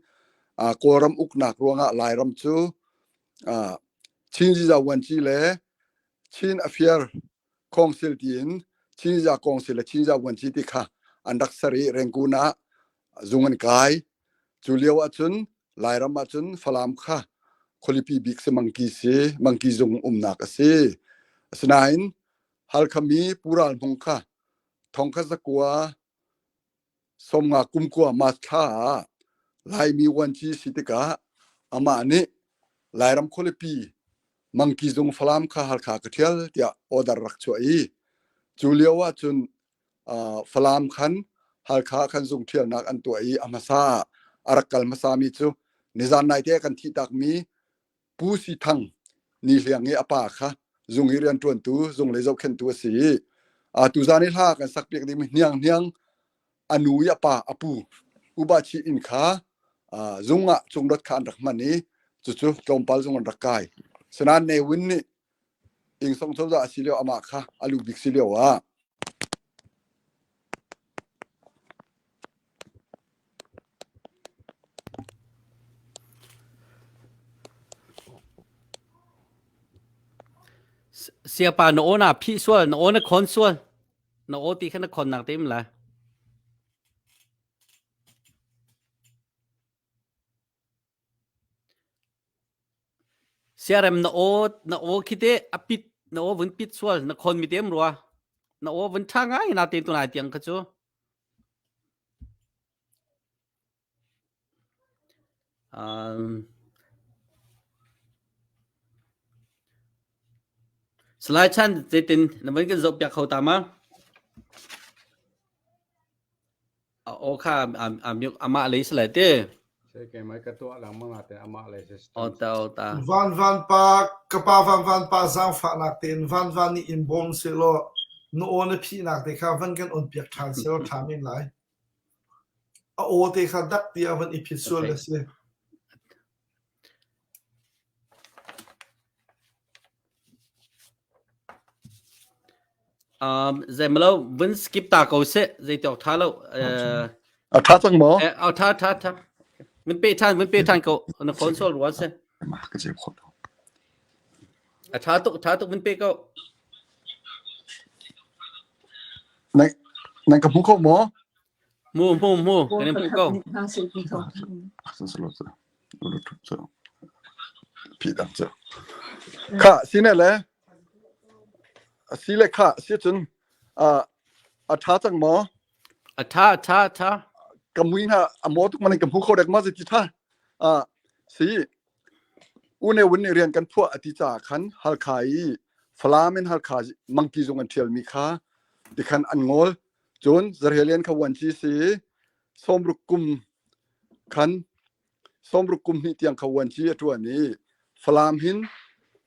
uh, Kawlram uknak ruangah Lairam cu uh, Chin Ziza Vuanci le Chin Affair Council tiin Chin Ziza Council le Chin Ziza Vuanci ti kha an rak ser i Rangoon ah zung an kai. Cu lio ahcun Lairam ahcun Falam kha khualipi bik si Mangki si Mangki zung umnak a si. Asinain Halkha mi Pu Ral Hmung kha thongkhat zakua 50 kumkua March thla ah Laimi vuanci si tikah amah nih Lairam khualipi Mangki zung Falam kha Halkha ka ṭhial tiah order rak chuah i cu lio ah cun Falam khan Halkha khan zung ṭhialnak an tuah i a hmasa ah a rak kal hmasami cu nizan naite kan thihtakmi Pu Si Thang Ni Hliang i a pa kha zung i rianṭuantu zung lei zohkhenhtu a si i tuzan i hla kan sakpiak dingmi hniang hniang a nu i a pa a pu Uba Chi inn kha zung ah cungdot kha an rak hman i cucu tlawmpal zung an rak kai. Sinain Ne Win nih Ingsong cozah a si lio amah kha a lu bik si lio ah Siapa na aw na phih sual na aw na khon sual na aw ti kha na khon nak te im lai. Siarem na aw na aw khi te a pit na aw vun pit sual na khon mi tem rua na aw vun tha ngai na te tunai tiang kha cu. Um, Salai Chan zeitin na van kan zoh piak kho ta ma? Aw kha amah lei si lai te. Keimah ka tuah lengmang ah te amah lei system. Aw ta aw ta. Van van pa ka pa van van pa zaangfahnak tein van van nih in bawm sehlaw na aw na phihnak te kha van kan on piak ṭhan sehlaw ṭha men lai. A aw te kha dak tiah van i phit sual a si. Um, zeimalo vun skip ta ko seh zei tiok tha lo uh, A tha cang maw? Eh, a tha tha tha. Vun pe than vun pe than ko na console ruan se. Ka chim khawh lo. A tha tuk tha tuk vun pe ko. Nan nan ka hmu kho maw? Mu mu mu kan in hmu ko. Kha sine le si le kha si cun a ṭha cang maw? A ṭha a ṭha a ṭha. Ka mui hna a maw tuk man ka hmu kho dek ma ti ṭha. Si U Ne Win nih rian kan phuah a ti caah khan Halkha i Falam in Halkha mangki zung an ṭhialmi kha tikhan an ngawl. Cun Zarhelian kha vuanci si 60 kum khan 60 kum hnih tiang kha vuanci a ṭuan i Falam hin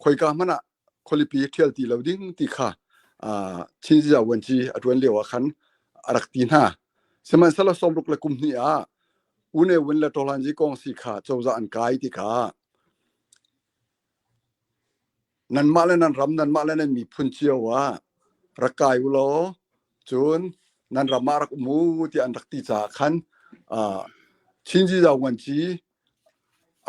khoika hmanh ah khualipi ṭhial ti lo ding ti kha Chin Ziza vuanci a ṭuan lio ah khan a rak ti hna. Sihmanhsehlaw 60 le kum hnih ah U Ne Win le Tawhlanzi kong si kha cozah an kai tikah nanmah le nan ram nanmah le nan miphun cio ah rak kai u law cun nan ram ah rak um u tiah an rak ti caah khan Chin Ziza Vuanci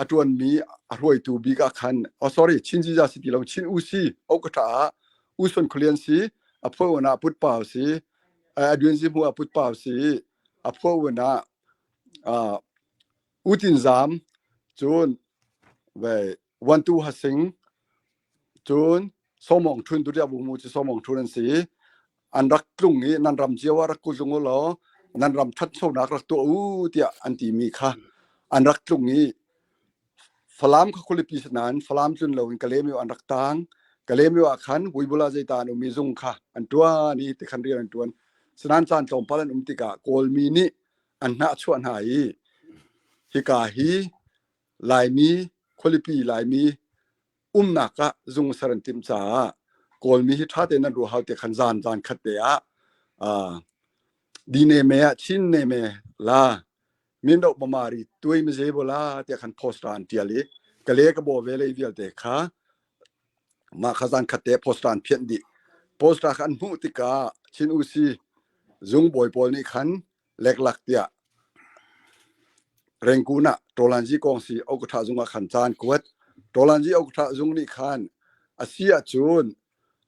a ṭuanmi a hruaitu bik ah khan oh sorry Chin Ziza si ti lo Chin Usi Okata ah U Sun Khulian si a phuan ah Put Pau si Adwin Zi Hmu ah Put Pau si a phuan ah U Tin Zam cun ve Wantu Hasing cun Sawmawng Thun Duriah Bu Mu cu Sawmawng Thun an si an rak tlung i nan ram cio ah rak tlung u law nan ram ṭhanchonak rak tuah u tiah an timi kha an rak tlung i Falam kha khualipi si nain Falam tlun loin Kalaymyo an rak tang. Kalaymyo ah khan Vuibula zeita an um i zung kha an ṭuan i tikhan rian an ṭuan. Sinain caan tlawmpal an um tikah Kawlmi nih an hnahchuah hna i hika hi Laimi khualipi Laimi umnak ah zung ser an timh caah Kawlmi hi ṭha tein an ruah hau te khan zan zan khat te ah dine me ah Chin ne me la min do bamari tuai me ze bola tiah khan poster an tial i kale ka bo ve lei vialte kha mah kha zan khat te poster an phianh dih poster kha an hmuh tikah Chin Usi zung bawi pawl nih khan leklak tiah Rengkun ah Tawlanzi kongsi Okatha zung ah khan caan kuat. Tawlanzi Okatha zung nih khan a si ahcun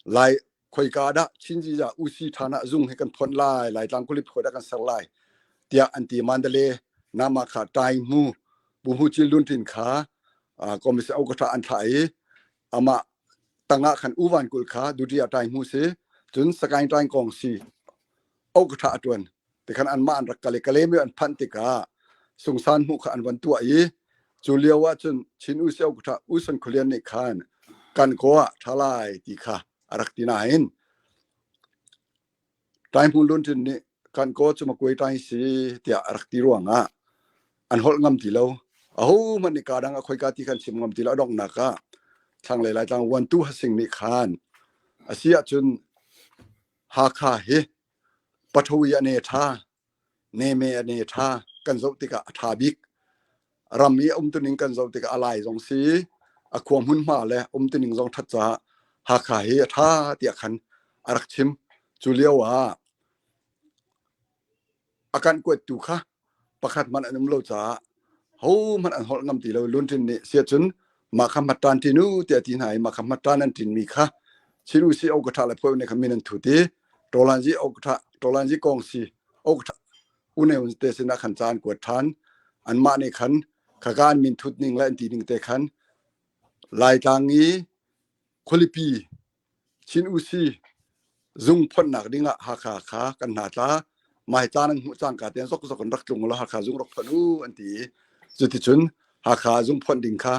Lai khoika dah Chinzi ah UC ṭhan ah zung hi kan phonh lai, Laitlang khualipi khua dah kan ser lai tiah an ti. Mandalay nama kha Tai Hmu Bu Hmu Cil Lun Tin kha commission Okatha an thlah i amah. Tangah khan U Van Kulh kha Dutiya Taing-hmu si, cun Sagaing Taing kong si Okatha a ṭuan. Tikhan anmah an rak kal i Kalaymyo an phanh tikah Sungsan hmuh kha an van tuah i cu lio ah cun Chin U Si Okatha U Son Khualian nih khan kan kaw ah ṭha lai ti kha a rak ti nain Taihmu Lunṭin nih kan kaw cu Makuai ṭai si tiah a rak ti ruangah an holh ngam ti lo. Ahohmanh nih kaa dang a khoika ti khan chim ngam ti lo. A donghnak ah thlanglei Laitlang Vuantu Hasing nih khan a si ahcun Hakha hi Pathawi a ne ṭha, Neme a ne ṭha kan zoh tikah a ṭha bik. Ram i a umtuning kan zoh tikah a lai zong si, a khua hmunhma le umtuning zong ṭhat caah Hakha hi a ṭha tiah khan a rak chim. Cu lio ah a kan kuattu kha pakhat hmanh an um lo caah hohmanh an holh ngam ti lo. Lunṭin nih siacun mah kha hmatṭan ṭin u tiah a ti hna i mah kha hmatṭan an ṭinmi kha Chin Usi Okatha le Phuai nih khan min an thut i Ṭawlanzi Okatha Ṭawlanzi Kawngsi Okatha Uneun te sinah khan ca an kuat ṭhan. Anmah nih khan khaka an min thut ning le an ti ning te khan Laitlang i khualipi Chin Usi zung phonhnak dingah Hakha kha kan hna tla. Mah hi caan an hmuh cangka tein zokzok in rak tlung ulaw Hakha zung rak phonh u an ti i cuticun Hakha zung phonh ding kha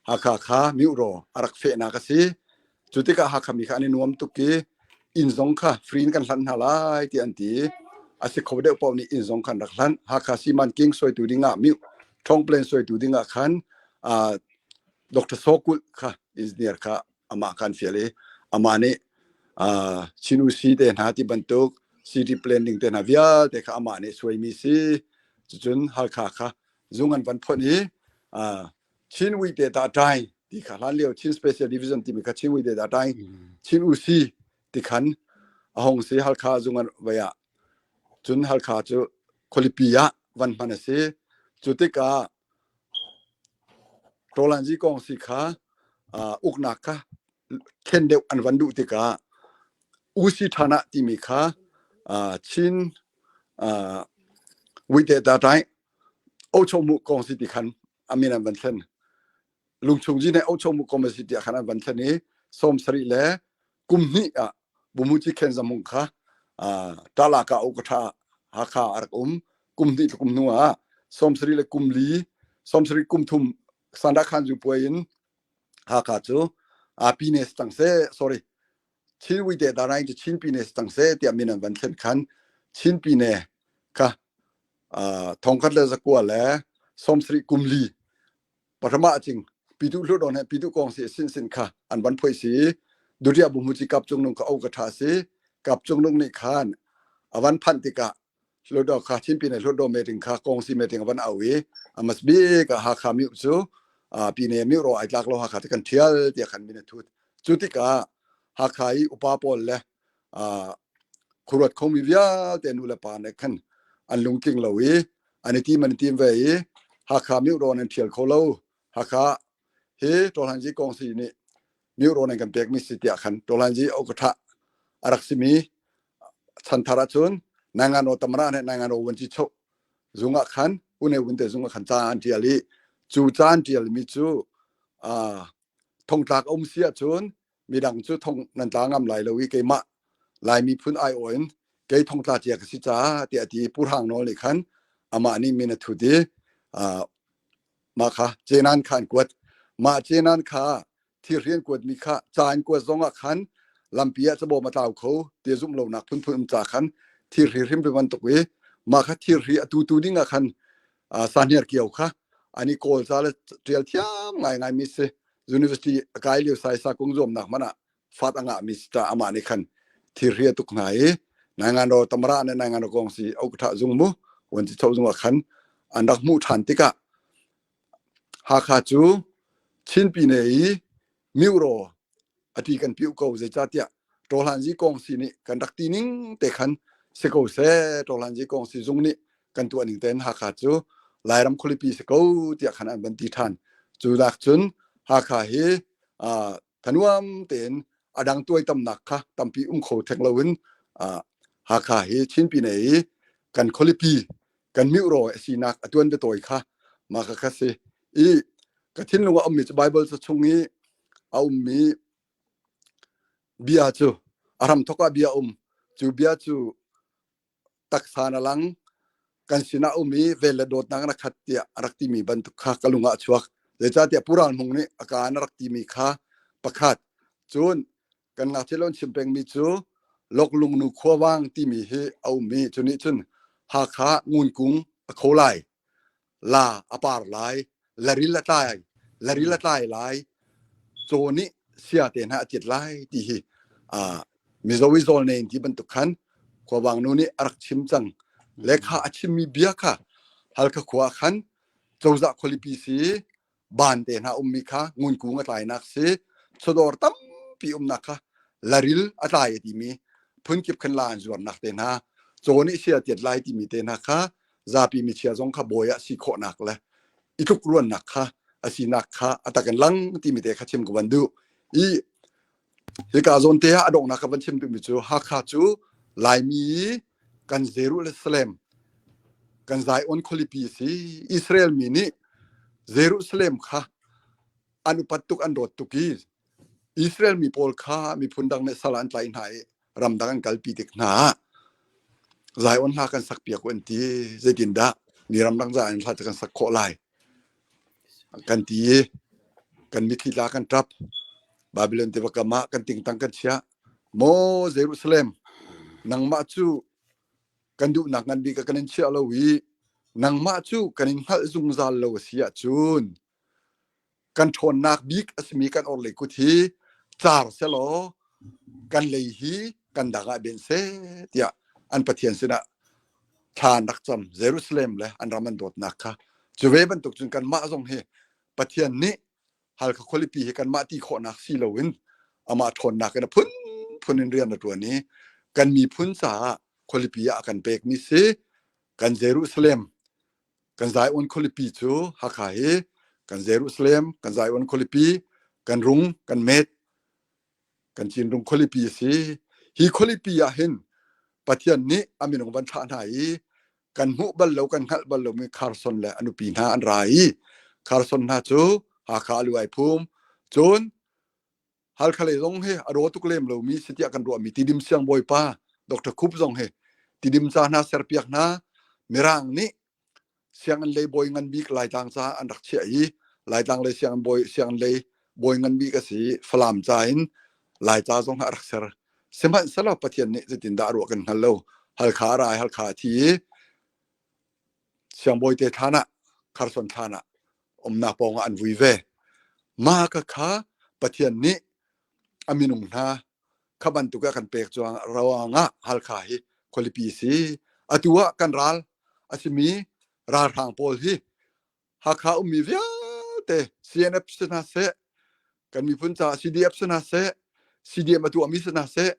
Hakha kha Myoraw a rak fehnak a si. Cu tikah Hakha mi kha an i nuam tuk i inn zong kha free in kan hlanh hna lai tiah an ti i a si kho deuh paoh nih inn zong kha an rak hlanh. Hakha Siman King suaitu dingah Myo Thawng Plan suaitu dingah khan uh, Dr. Sokulh kha engineer kha amah kha an fial i amah nih uh, Chin Usi te hna ti bantuk city planning te hna vialte kha amah nih suaimi si. Cucun Halkha kha zung an van phonh i uh, Chin Wi te ta ṭai ti kha hlan lio Chin Special Division timi kha Chin Wi te ta ṭai Chin Usi ti khan a hong si Halkha zung an vai ah cun Halkha cu khualipi ah van hman a si. Cu tikah Ṭawlanzi kong si kha uh, uknak kha thlen deuh an van duh tikah Usi ṭhan ah timi kha uh, Chin uh, Wite ta ṭai Ochomu kong si ti khan a min an van thlen. Lungchung zi nih Ochomu kong si tiah khan an van thlen i 70 le kum hnih ah Bumuci Khen Zamung kha Talaka Okatha Hakha a rak um. Kum hnih kum hnu ah 70 le kum li 70 kum thum Sanda Khan zu puai in Hakha cu Pine tang se sorry Chin Wite Daraing cu Chin Pine tang se tiah min an van thlen khan Chin Pine kha thongkhat le zakua le 70 kum li Pahrama acing pitu hludon he pitu kong si sin sin kha an van phoi si duria bu muci kap cung nung ka au ka tha si kap cung nung nih khan avan phan tikah hludo kha chinpi ne hludo meeting kha kong si meeting avan au i amas bi ka ha kha mi cu pi ne mi ro ai tlak lo ha kha te kan thial tia khan min thut cu tikah Hakha i upa pawl le khuruat khomi vialte nu le pa nih khan an lungtling lo i an i tim an i tim ve i Hakha miurawn an ṭhial kho lo. Hakha hi Ṭawlhanzi kongsi nih miurawn an kan pekmi si tiah khan Ṭawlhanzi okatha a rak simi chanthar ahcun Naingano Tamara nih Naingano Vuanci Choh zung ah khan une wunte zung ah khan ca an ṭial i cu ca an ṭialmi cu thongtlak a um si ahcun midang cu thong nan tla ngam lai lo i keimah Lai miphun aiawh in kei thongtla cia ka si caah tiah a ti i Pu Hrang Nawl nih khan amah nih min a thut i mah kha cenan kha an kuat. Mah cenan kha thirhri an kuatmi kha ca an kuat zong ah khan lampi ah cabawm a tlau kho ti zumh lonak phunphun um ca khan thirhri hrimhrim bantuk i mah kha thirhri a tutu ding ah khan sahniar kio kha an i kawl ca le ṭial thiam ngaingai mi si. University a kai lio saisa kung zuamnak hmanh ah fat a ngahmi si ta amah nih khan thirhri a tuk hna i naingan ro tamara ne naingan ro kong si okatha zung mu wan chi tho zung ah khan an rak hmuh ṭhan tikah Hakha cu Chinpi ne i miuro a ti kan piu ko zeicahtiah Ṭawhlanzi kong si nih kan rak ti ning te khan si ko seh Ṭawhlanzi kong si zung nih kan tuah ning tein Hakha cu Lairam khualipi si ko tiah khan an van ti ṭhan cu nak cun Hakha hi thanuam tein a dang tuaitamnak kha tampi um kho theng loin Hakha hi Chinpi ne i kan khualipi kan miuro a sinak a tuan biatawi kha mah kha kha si i ka thinlung ah ummi cu Bible ca chung i a ummi. Bia cu a hramthawk ah bia um. Cu bia cu taksa na lang kan sinah um i vel le dawtnak na khat tiah a rak timi bantuk kha ka lung ah a chuak. Zeicahtiah Pu Ral Hmung nih a ka na rak timi kha pakhat. Cun kan ngakchia lo an chim pengmi cu Loklungnu khuavang timi hi a um i cu nih cun Hakha ngunkung a kho lai. La a par lai, laril a tlai, laril a tlai lai, caw nih sia te hna a tit lai ti hi uh, Mizo i zawl nei ti bantuk khan khuavang nu nih a rak chim cang. Le kha a chimmi bia kha Halkha khua khan cozah khualipi si ban te hna ummi kha ngunkung a tlainak si chawdawr tampi umnak kha laril a tlai a timi phunkip khan la an zuarnak te hna caw nih sia tiat lai timi te hna kha zapi michia zong kha bawi ah si khawhnak le i tluk ruannak kha a sinak kha a tak in lang timi te kha chim ka van duh i hika zawn te ah a donghnak ka van chim duhmi cu Hakha cu Laimi kan Jerusalem kan Zion khualipi si Israel mi nih Jerusalem kha an upat tuk an dawt tuk i Israel mi pawl kha miphun dang nih sal an tlaih hna i ramdang an kalpi tik hna ah Zion hla kan sak piak an ti zeitindah mi ramdang Zion hla kan sak khawh lai kan ti i kan mitthli tla kan ṭap Babylon tiva kam ah kan tingtang kan chiah maw Jerusalem nangmah cu kan duhnak ngan bik ah kan in chiah lo i nangmah cu kan in hngalh zungzal lo a si ahcun kan ṭhawnnak bik a simi kan orhlei kut hi car selaw kan lei hi kan dang ah ben seh tiah an Pathian sinah thla an rak cam Jerusalem le an ram an dawtnak kha cu ve bantuk cun kanmah zong hi Pathian nih Halkha khualipi hi kanmah ti khawhnak si loin amah ṭhawnnak in a phunphun in rian a ṭuan i kan miphun caah khualipi ah a kan pekmi si kan Jerusalem kan Zion khualipi cu Hakha hi kan Jerusalem kan Zion khualipi kan rung kan met kan Cinrung khualipi a si. Hi khualipi ah hin Pathian nih a minung van thlah hna i kan hmuh bal lo kan hngalh bal lomi Carson le a nupi hna an ra i Carson hna cu Hakha a lu ai phum. Cun Halkha lei zong hi a raw tuk lem lomi si tiah kan ruahmi Tidim siangbawipa Dr. Khup zong hi Tidim ca hna serpiak hna Mirang nih sianginn lei bawi ngan bik Laitlang caah an rak chiah i Laitlang lei sianginn bawi sianginn lei bawi ngan bik a si i Falam ca in Laica zong a rak ser. Sihmanhsehlaw Pathian nih zeitindah a ruah kan hngal lo. Halkha a ra i Halkha a thi i siangbawi te thlan ah Kharson thlan ah umnak pawng ah an vui ve. Mah ka kha Pathian nih a minung hna kha bantuk a kan pek cuang ruangah Halkha hi khualipi si. Atu ah kan ral a simi ralhrang pawl hi Hakha ummi vialte CNF si hna seh, kan miphun caah CDF si hna seh, CDM a tuahmi si hna seh,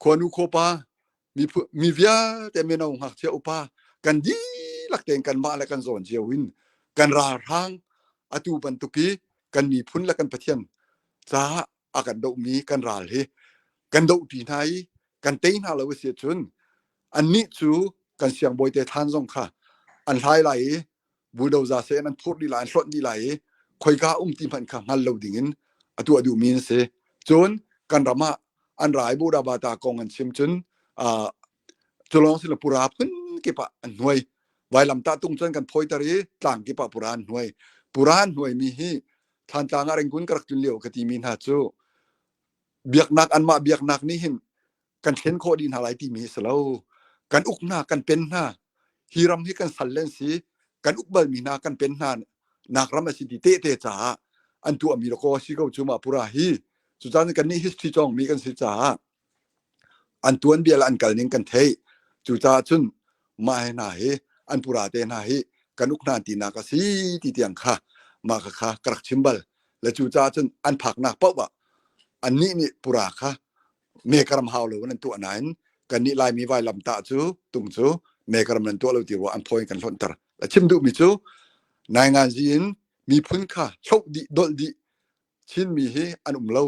khuanu khuapa mi vialte mino ngakchia upa kan dihlak tein kanmah le kan zawn cio in kan ralhrang atu bantuk i kan miphun le kan Pathian caah a kan dohmi kan ral hi kan dohṭi hna i kan tei hna lo a si ahcun annih cu kan siangbawi te thlan zong kha an hlai lai i bulldozer se an phurh dih lai an hlonh dih lai i khoika um ti hmanh kha hngal lo ding in a tuah duhmi an si cun kan ram ah an rai Buddha bata kong an chim cun culong sila pura phun kip ah an hnuai vailam tah tung cun kan phawiter i tlang kip ah pura an hnuai pura an hnuai mi hi Thlantlang ah Rangoon ka rak tlun lio ka timi hna cu biaknak anmah biaknak nih hin kan thlen khawh dih hna lai timi hi si lo. Kan uk hna, kan pen hna. Hi ram hi kan sal len si, kan uk balmi hna kan pen hna nak ram a si ti tehte caah an tuahmi lakaw a si ko cu mah pura hi. Cucaah kan nih history cawngmi kan si caah an tuanbia le an kalning kan theih. Cucaah cun mah he hna hi an pura te hna hi kan uk hna tinak a si ti tiang kha mah kha kha ka rak chim bal. Le cucaah cun an phaknak paoh ah annih nih pura kha mekaram hau lo in an tuah nain kannih Laimi vailam tah cu tung cu mekaram nan tuah lo ti ruah an phaw in kan hlonhter. A chim duhmi cu nainganzi in miphun kha hloh dih dolh dih Chinmi hi an um lo.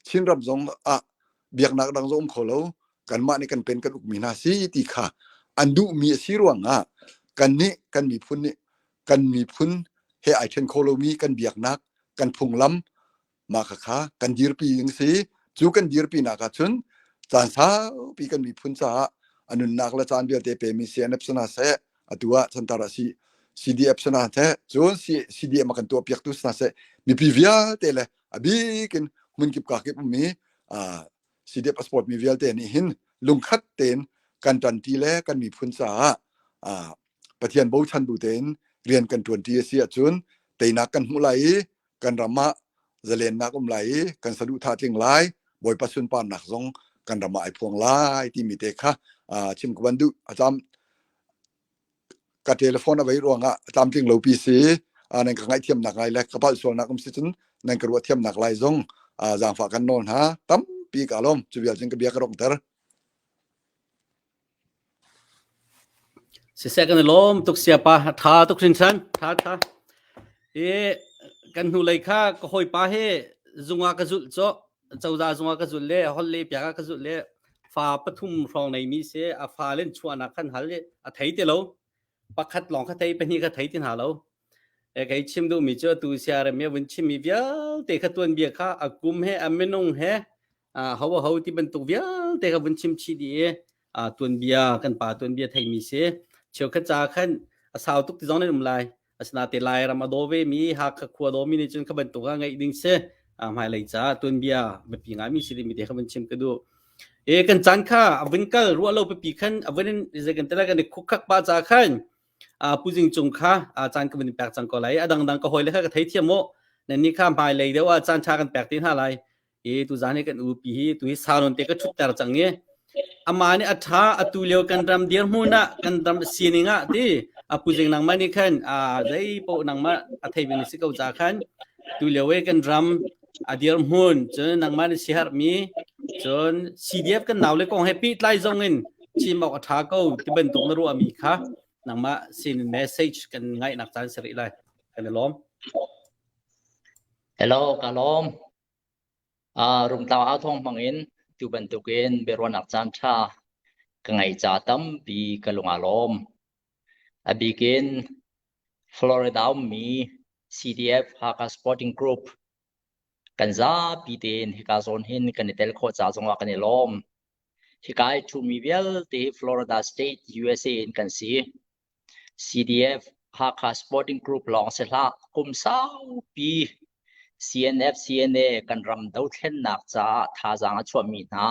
Chinram zong ah biaknak dang zong um kho lo. Kanmah nih kan pen kan ukmi hna si ti kha an duhmi a si ruangah kannih kan miphun nih kan miphun he ai then kho lomi kan biaknak kan phunglam mah kha kha kan dirpi ding si. Cu kan dirpinak ah cun caan saupi kan miphun caah a nunnak le caan vialte pemi CNF si hna seh, atu ah chantar ah CDF si hna seh, cun CDM a kan tuahpiaktu si hna seh, mipi vialte le a bik in hmunkip kakip ummi CDF a support mi vialte nih hin lungkhat tein kan ṭanṭi le kan miphun caah Pathian bochan bu tein rian kan ṭuanṭi a si ahcun teinak kan hmuh lai i kan ram ah zalennak um lai i kan saduhthah tling lai Bawipa sunparnak zong kan ram ah ai phuang lai timi te kha chim ka van duh a cam ka telephone a vei ruangah tlamtling lo pi si nan ka ngaihthiamnak lai le ka palh sualnak um si cun nan ka ruah thiamnak lai zong zaangfah kan nawl hna tampi ka lawm cu vial cun ka bia ka ronghter Siseh kan i lawm tuk siapa tha tuk hrinhran tha tha i kan hnu lei kha ka hawipa he zungah ka zulh cawh cozah zungah ka zulh le hol le piak ah ka zulh le fa pathum hrawng nei mi si a fa len chuahnak khan hal i a thei ti lo pakhat lawng kha thei pahnih kha thei ti hna lo e kei chim duh mi cu atu siarem i vun chim mi vialte kha tuanbia kha a kum he a minung he ho ho ti bantuk vialte kha vun chim chih dih i tuanbia kan pa tuanbia theimi si cheukhat ca khan a sau tuk ti zong nan um lai asinain Lairam a daw ve mi Hakha khua daw mi nih cun kha bantuk ah ngeih ding si hmailei ca tuanbia biapi ngai mi si ding mi te kha vun chim ka duh e kan caan kha a vun kal ruah lo pipi khan a vun in zei kan tela kan i khuk pa ca khan pu Jing Cung kha caan ka vun pek cang ko lai a dangdang ka hawi le kha ka thei thiam mu nan ni kha hmailei deuh ah caan tha kan pek te hna lai i tuzan hi kan upi hi tu hi saunon te ka ṭhutter cang i amah nih a ṭha atu lio kan ram dirhmun ah kan ram sining ah ti a puzing nangmah nih khan a zei paoh nangmah a thei mi si ko ca khan tu lio i kan ram a dirhmun cun nangmah nih siherhmi cun CDF kan nau le kong he pehtlai zong in chim awk a ṭha ko ti bantuk na ruahmi kha nangmah sin message kan ngaihnak caan si rih lai kan i lawm. Hello, ka lawm. Rungtlang authawng hmangin tu bantukin biaruahnak caanṭha ka ngeih ca tampi ka lung aa lawm. A bikin Florida ummi CDF Hakha Sporting Group kan zapi tein hika zawn hin kan i tel khawh ca zongah kan i lawm. Hika i ṭhumi vialte hi Florida State, USA in kan si. CDF Hakha Sporting Group lawng si hlah, kum saupi CNF CNA kan ram dothlennak caah thazaang a chuahmi hna,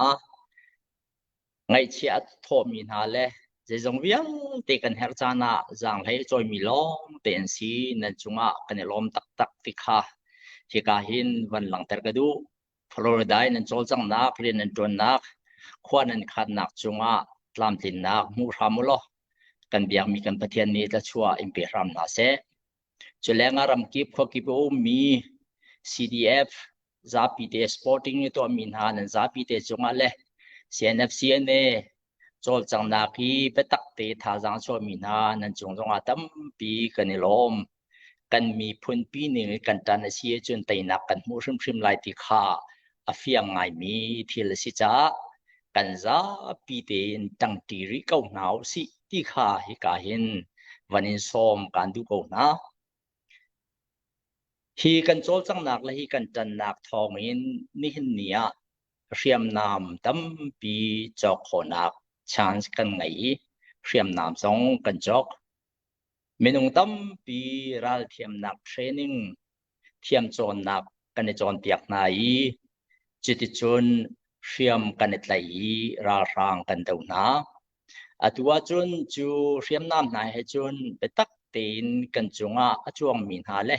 ngaihchia a thawhmi hna le zeizong vialte kan herh caan ah zaanghlei a cawimi lawngte an si. Nan cungah kan i lawm taktak ti kha hika hin van langhter ka duh. Florida in nan cawlcanghnak, rian nan ṭuannak, khua nan khannak cungah tlamtlinnak hmu hram u law kan biakmi kan Pathian nih thluachuah in pe hram hna seh. Cu lengah ramkip khuakip a ummi CDF zapi te sporting i tuahmi hna nan zapi te cungah le CNF CNA cawlcanghnak hi biatak te thazaang chuahmi hna nan cung zongah tampi kan i lawm. Kan miphunpi ning i kan ṭan a si ahcun teinak kan hmuh hrimhrim lai ti kha a fiang ngaimi thil a si caah kan zapi tein ṭangṭi rih ko hna u sih ti kha hika hin van in sawm kaan duh ko hna. Hi kan cawlcanghnak le hi kan ṭannak thawngin nihin ni ah hriamnam tampi cawk khawhnak chance kan ngei i hriamnam zong kan cawk. Minung tampi ralthiamnak training thiamcawnnak kan i cawnpiak hna i cuticun hriam kan i tlaih i ralhrang kan do hna. Atu ahcun cu hriamnam hna he cun biatak tein kan cungah a cuangmi hna le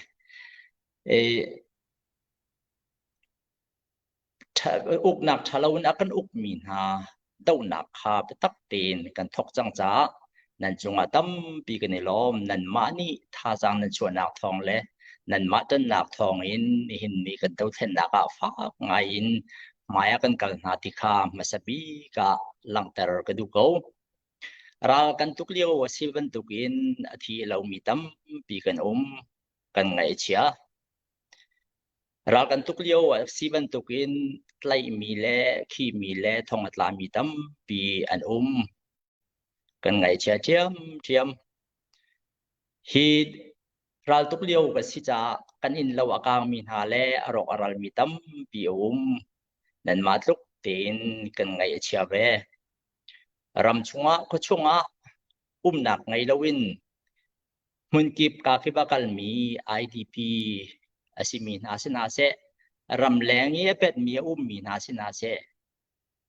uknak ṭhalo in a kan ukmi hna dohnak kha biatak tein kan thawk cang caah nan cungah tampi kan i lawm. Nanmah nih thazaang nan chuahnak thawng le nanmah ṭannak thawngin nihin ni kan dothlennak ah fak ngai in hmai ah kan kal hna ti kha hmasa bik ah langhter ka duh ko. Ral kan tuk lio a si bantukin a thi lomi tampi kan um, kan ngaih a chia. Ral kan tuk lio a si bantukin tlaihmi le khihmi le thong a tlami tampi an um. Kan ngaihchia ṭhiamṭhiam. Hi raltuk lio ka si caah kan innlo a kaangmi hna le a rawk a ralmi tampi a um. Nanmah tluk tein kan ngaih a chia ve. Ram chungah khuachung ah umnak ngei loin hmunkip kakip a kalmi IDP a simi hna si hna seh, ramleng i a petmi a ummi hna si hna seh,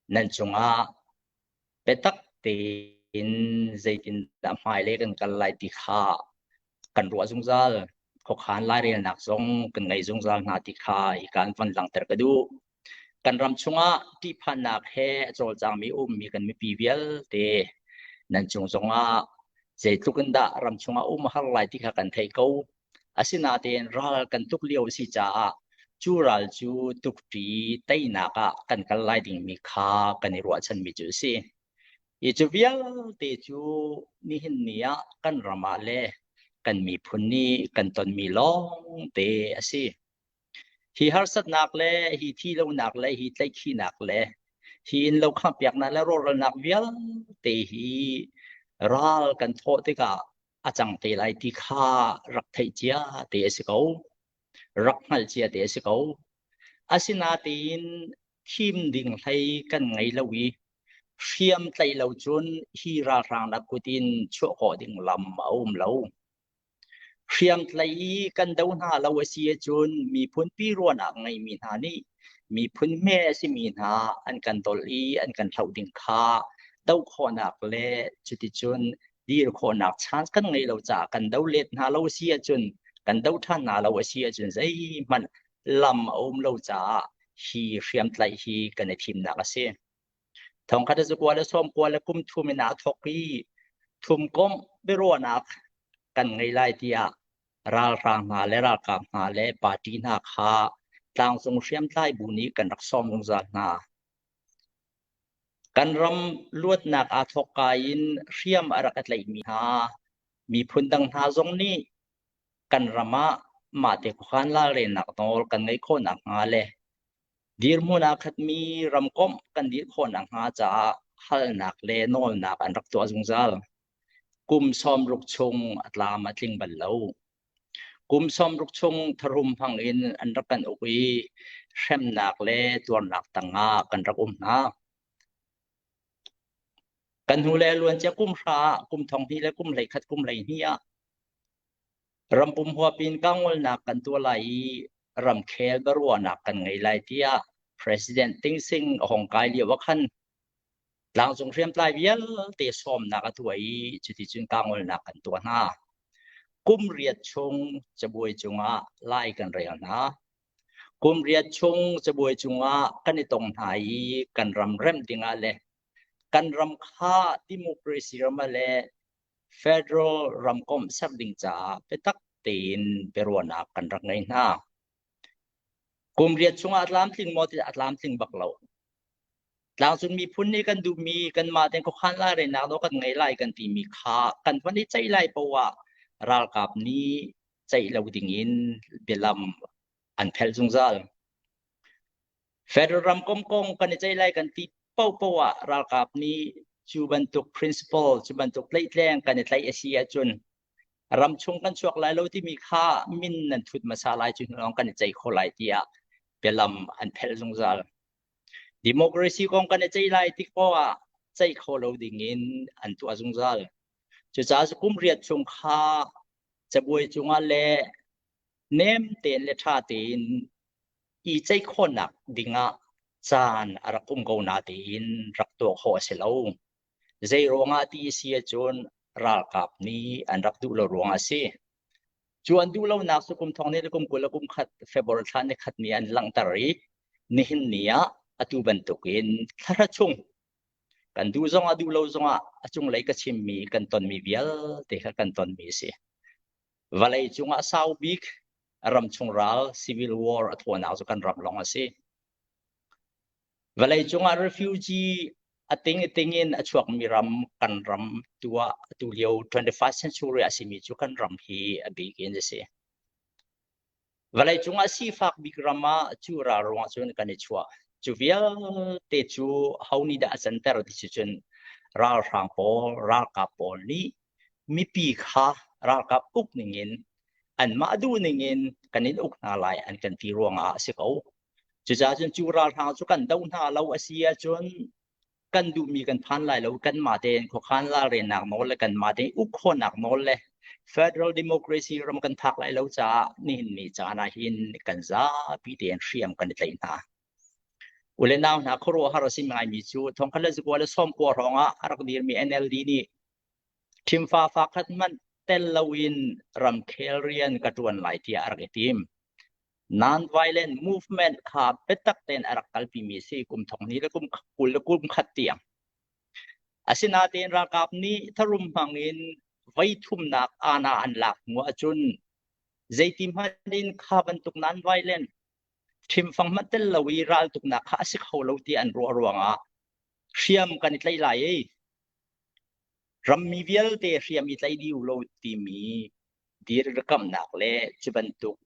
nan cungah biatak tein zeitindah hmailei kan kal lai ti kha kan ruah zungzal. Khuakhan lairelnak zong kan ngei zungzal hna ti kha hi kan van langhter ka duh. Kan ram chungah ṭihphannak he a cawlcangmi ummi kan mipi vialte nan cung zongah zeitluk in dah ram chungah um a har lai ti kha kan theih ko. Asinain ral kan tuk lio a si caah cu ral cu tukṭi teinak ah kan kal lai dingmi kha kan i ruahchanmi cu a si. Hi cu vialte cu nihin ni ah kan ram ah le kan miphun nih kan tonmi lawngte a si. Hi harsatnak le hi thihlonak le hi tlaihkhihnak le hi innlo khanghpiaknak le rawhralnak vialte hi ral kan thawh tikah a cang te lai ti kha rak theih cia te a si ko. Rak hngalh cia te a si ko. Asinain thim ding hlei kan ngei lo i hriam tlaih lo cun hi ralhrang nak kut in chuah khawh ding lam a um lo. Hriamtlai i kan do hna lo a si ahcun miphunpi ruahnak ngeimi hna nih miphun hme a simi hna an kan dolh i an kan hloh ding kha doh khawhnak le cuticun dir khawhnak chance kan ngeih lo caah kan do let hna lo a si ahcun kan do ṭhan hna lo a si ahcun zeihmanh lam a um lo caah hi hriamtlaih hi kan i thimnak a si. Thongkhat a zakua le sawmkua le kum thum in aa thawk i thumkomh biaruahnak kan ngei lai tiah ralhrang hna le ralkap hna le party hna kha tlangcung hriamtlai bu nih kan rak sawm zungzal hna. Kan ram luatnak aa thawkka in hriam a rak i tlaihmi hna miphun dang hna zong nih kan ram ah mahte khuakhan lalrennak nawl kan ngeih khawh nakhnga le Dirhmun aa khatmi ramkomh kan dir khawh nakhnga caah halnak le nawlnak an rak tuah zungzal. Kum 60 chung a tlam a tling bal lo. Kum 60 chung tharum hmang in an rak kan uk i hremnak le tuarnak tangah kan rak um hna. Kan hnu le luancia kum hra ah kum thong hnih le kum 11 kum 12 ah Rampum huap in kangawlnak kan tuah lai i ramkhel biaruahnak kan ngei lai tiah President Ting Sing a hong kai lio ah khan tlangcung hriamtlai vialte sawmnak a tuah i cuticun kangawlnak kan tuah hna. Kum riat chung cabuai cungah lai kan rel hna. Kum riat chung cabuai cungah kan i tong hna i kan ram remh dingah le kan ram kha democracy ram ah le Federal ramkomh ser ding caah biatak tein biaruahnak kan rak ngei hna. Kum riat chungah a tlamtling maw tiah a tlamtling bak lo. Tlangcung miphun nih kan duhmi kanmah tein khuakhan lairelnak nawl kan ngei lai kan timi kha kan van i ceih lai poah ah ralkap nih ceih lo dingin bialam an phelh zungzal. Federal ramkomh kong kan i ceih lai kan ti paohpaoh ah ralkap nih cu bantuk principle, cu bantuk tlaihtleng kan i tlaih a si ahcun ramchung kan chuak lai lo timi kha min nan thut hmasa lai cu lawng kan i ceih kho lai tiah bialam an phelh zungzal. Democracy kong kan i ceih lai tik poah ah ceih kho lo ding in an tuah zungzal. Cucaah kum riat chung kha cabuai cungah le nem tein le ṭha tein i ceih khawhnak dingah caan a rak um ko natein rak tuah khawh a si lo. Zei ruangah ti a si ahcun ralkap nih an rak duh lo ruangah a si. Cu an duh lonak cu kum thong nih le kum 20 le kum khat February thla ni khat ni an langhter i nihin ni ah atu bantukin thla chung kan duh zongah duh lo zongah a cunglei ka chimmi kan tonmi vialte kha kan tonmi a si. Vawlei cungah sau bik ramchung ral civil war a thawhnak cu kan ram lawng a si. Vawlei cungah refugee a ting ting in a chuakmi ram kan ram tu ah atu lio 21st century a simi cu kan ram hi a bik in a si. Vawlei cungah sifak bik ram ah cu ral ruangah cun kan i chuah. Cu vialte cu ho nih dah a canter ti si cun ralhrang pawl, ralkap pawl nih mipi kha ralkap uk ningin anmah duh ningin kan in uk hna lai an kan ti ruangah a si ko. Cucaah cun cu ralhrang cu kan doh hna lo a si ahcun kan duhmi kan phan lai lo kanmah tein khuakhan ralrennak nawl le kanmah tein uk khawhnak nawl le federal democracy ram kan phak lai lo caah nihin ni caan ah hin kan zapi tein hriam kan i tlaih hna. Ule nau hna khuaruahhar a si ngaimi cu thongkhat le zakua le sawmkua hrawng ah a rak dirmi NLD nih thimfa fakhat hmanh tel loin ramkhel rian ka ṭuan lai tiah a rak i tim. Non-violent movement kha biatak tein a rak kalpimi a si kum thong hnih le kum 20 le kum khat tiang. Asinain ralkap nih tharum hmang in voi thumnak aana an lak hnu ahcun zeiti hmanh in kha bantuk non-violent thimfang hmanh tel lo i raltuknak kha a si kho lo ti an ruah ruangah hriam kan i tlaih lai i rammi vialte hriam i tlaih dih u law timi dirkamnak le cu bantuk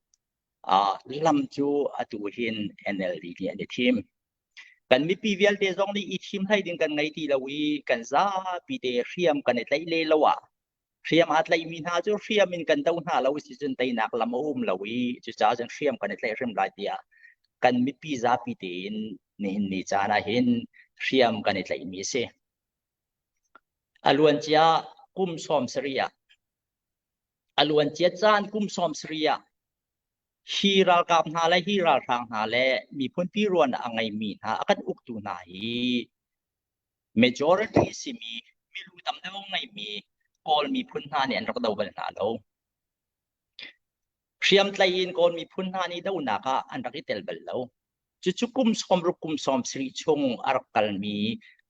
uh, lam cu atu hin NLD nih an i thim. Kan mipi vialte zong nih i thim hlei ding kan ngei ti lo i kan zapi te hriam kan i tlaih le lo ah hriam aa tlaihmi hna cu hriam in kan do hna lo si cun teinak lam a um lo i cucaah cun hriam kan i tlaih hrim lai tiah kan mipi zapi tein nihin ni caan ah hin hriam kan i tlaihmi a si. A luancia kum 70 ah a luancia caan kum 70 ah hi ralkap hna le hi ralhrang hna le miphunpi ruan a ngeimi hna a kan uktu hna hi majority simi milu tam deuh ngeimi Kawl miphun hna nih an rak do bal hna lo. Hriamtlai in Kawl miphun hna nih donak ah an rak i tel bal lo. Cucu kum 60 kum 70 chung a rak kalmi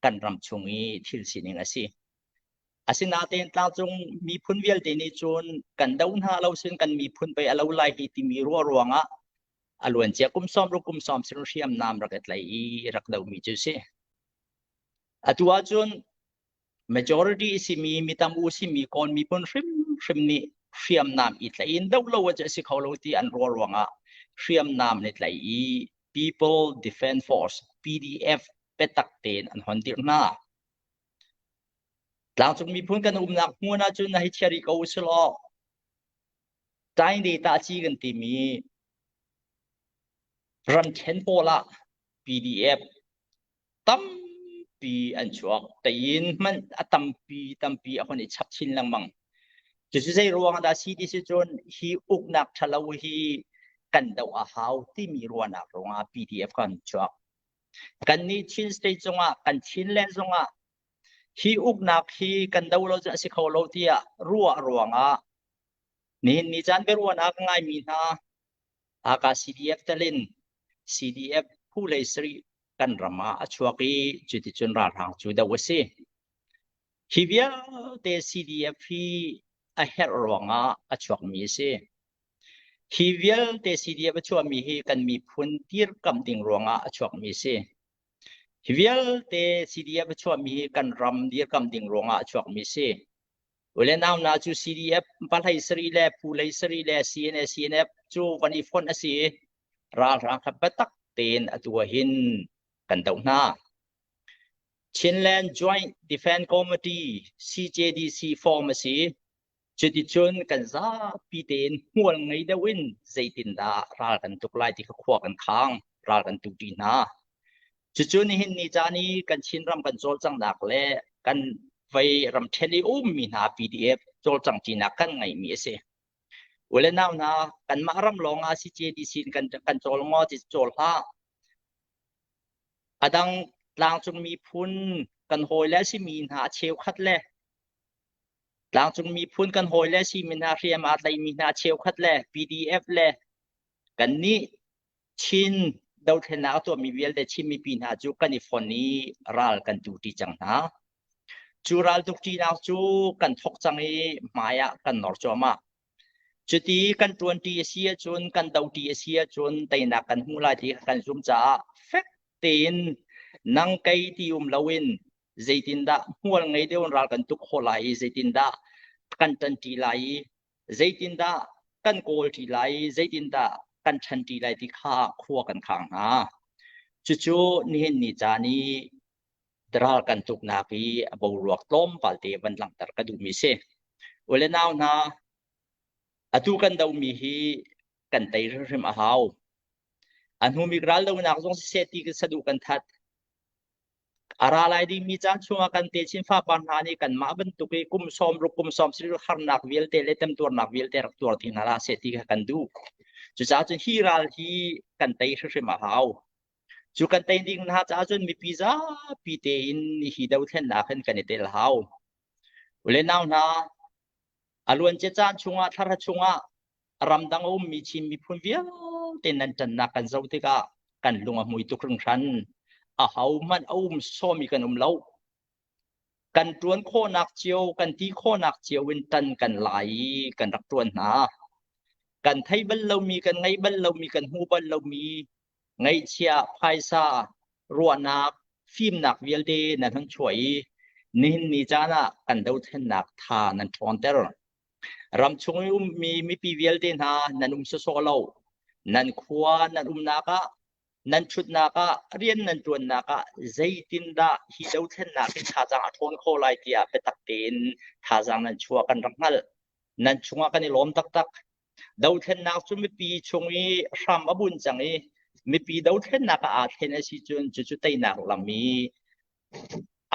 kan ram chung i thil sining a si. Asinain tlangcung miphun vialte nih cun kan do hna lo sin kan miphun pei a lo lai hi timi ruah ruangah a luancia kum 60 kum 70 hriamnam rak i tlai i rak domi cu si. Atu ahcun majority simi mitam u simi Kawl miphun hrimhrim nih hriamnam i tlaih in doh lo a si kho lo ti an ruah ruangah hriamnam ni tlaih i People Defense Force PDF biatak tein an hon dirh hna. Tlangcung miphun kan umnak hmun ahcun na hei chia rih ko usilaw Taing ta ci kan timi ramṭhen pawl ah PDF tampi an chuak. Tein hmanh a tampi tampi a hun i chap chin lengmang. Cucu zei ruang dah si ti si cun hi uknak ṭhalo hi kan doh a hau timi ruahnak ruangah PDF kan chuak. Kannih Chin state zongah kan Chinland zongah hi uknak hi kan do lo cu a si kho lo tiah ruah ruangah nihin ni caan biaruahnak a ngaimi hna Haka CDF telin CDF phu lei sarih kan ram ah a chuak i cuticun ralhrang cu do a si. Hi vialte CDF hi a herh ruangah a chuakmi a si. Hi vialte CDF a chuahmi hi kan miphun dirkamh ding ruangah a chuakmi a si. Hi vialte CDF a chuahmi hi kan ram dirkamh ding ruangah a chuakmi a si. Ule nau na cu CDF pahlei sarih le phu lei sarih le CNA CNF cu van i fonh a si i ralhrang kha biatak tein atu ah hin kan doh hna. Chinland Joint Defense Committee CJDC form a si. Cuticun kan zapi tein hmual ngei deuh in zeitindah ral kan tuk lai ti kha khua kan khang, ral kan tu ṭi hna. Cucu nihin ni caan i kan Chinram kan cawlcanghnak le kan vei ramṭhen i ummi hna PDF cawlcangṭinak kan ngeihmi a si. Ule nau hna, kanmah ram lawng ah CJDC in kan, kan cawl maw ti cawl hlah. A dang tlangcung miphun kan hawile a simi hna a cheukhat le tlangcung miphun kan hawile a simi hna hriam aa tlaimi hna a cheukhat le PDF le kannih Chin dothlennak a tuahmi vialte Chin mipi hna cu kan i fon i ral kan tu ṭi cang hna. Cu ral tukṭinak cu kan thawk cang i hmai ah kan nor cuahmah. Cuti kan ṭuanṭi a si ahcun, kan doṭi a si ahcun teinak kan hmu lai ti kan zumh caah fek tein nang kei ti um loin zeitindah hmual ngei deuh in ral kan tuk khawh lai i zeitindah kan ṭanṭi lai i zeitindah kan kawl ṭi lai i zeitindah kan ṭhan ṭi lai ti kha khua kan khang hna. Cucu nihin ni caan i ral kan tuknak i a boruak tlawmpal te van langhter ka duhmi si. Ule nau hna, atu kan dohmi hi kan tei hrimhrim a hau. A hnubik raldonak zong siseh ti saduh kan that. A ra lai dingmi caan chungah kan techin fapar hna nih kanmah bantuk i kum 60 kum 70 harnak vialte le temtuarnak vialte rak tuar ti hna hlah seh ti kha kan duh. Cucaah cun hi ral hi kan tei hrimhrim a hau. Cu kan tei ding hna caah cun mipi zapi tein hi dothlennak hin kan i tel hau. Ule nau hna, a luancia caan chungah thlarha chungah ramdang a ummi Chin miphun vialte nan ṭannak kan zoh tikah kan lung a hmui tuk hringhran. Ahohmanh a um sawmi kan um lo. Kan ṭuan khawhnak cio, kan ti khawhnak cio in ṭan kan lai i kan rak ṭuan hna. Kan thei bal lomi, kan ngei bal lomi, kan hmu bal lomi ngaihchia, phaisa, ruahnak, fimnak vialte nan hun chuah i nihin ni caan ah kan dothlennak tha nan ṭhawnter. Ramchung i ummi mipi vialte hna nan um sawsawh lo. Nan khua nan umnak ah, nan ṭhutnak ah, rian nan ṭuannak ah zeitindah hi dothlennak hi thazaang a ṭhawn khawh lai tiah biatak tein thazaang nan chuah kan rak hngalh. Nan chungah kan i lawm taktak. Dothlennak cu mipi chung i hram a bunh cang i mipi dothlennak ah aa thlen a si cun cucu teinak lam i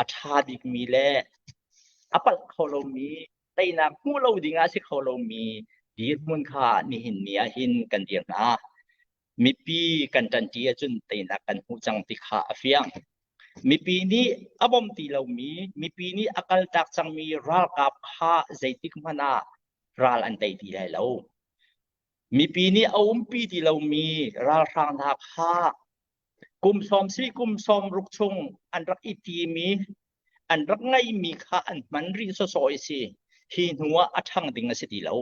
a ṭha bikmi le a palh kho lomi teinak hmuh lo ding ah a si kho lomi dirhmun kha nihin ni ah hin kan dir hna. Mipi kan ṭanṭi ahcun teinak kan hmuh cang ti kha a fiang. Mipi nih a bawm ti lomi, mipi nih a kaltak cangmi ralkap kha zeitik hmanh ah ral an tei ti lai lo. Mipi nih a umpi ti lomi ralhrang hna kha kum sawm si kum sawm ruk chung an rak i timi an rak ngeihmi kha an hman rih sawsawh i si hi hnu ah a ṭhang ding a si ti lo.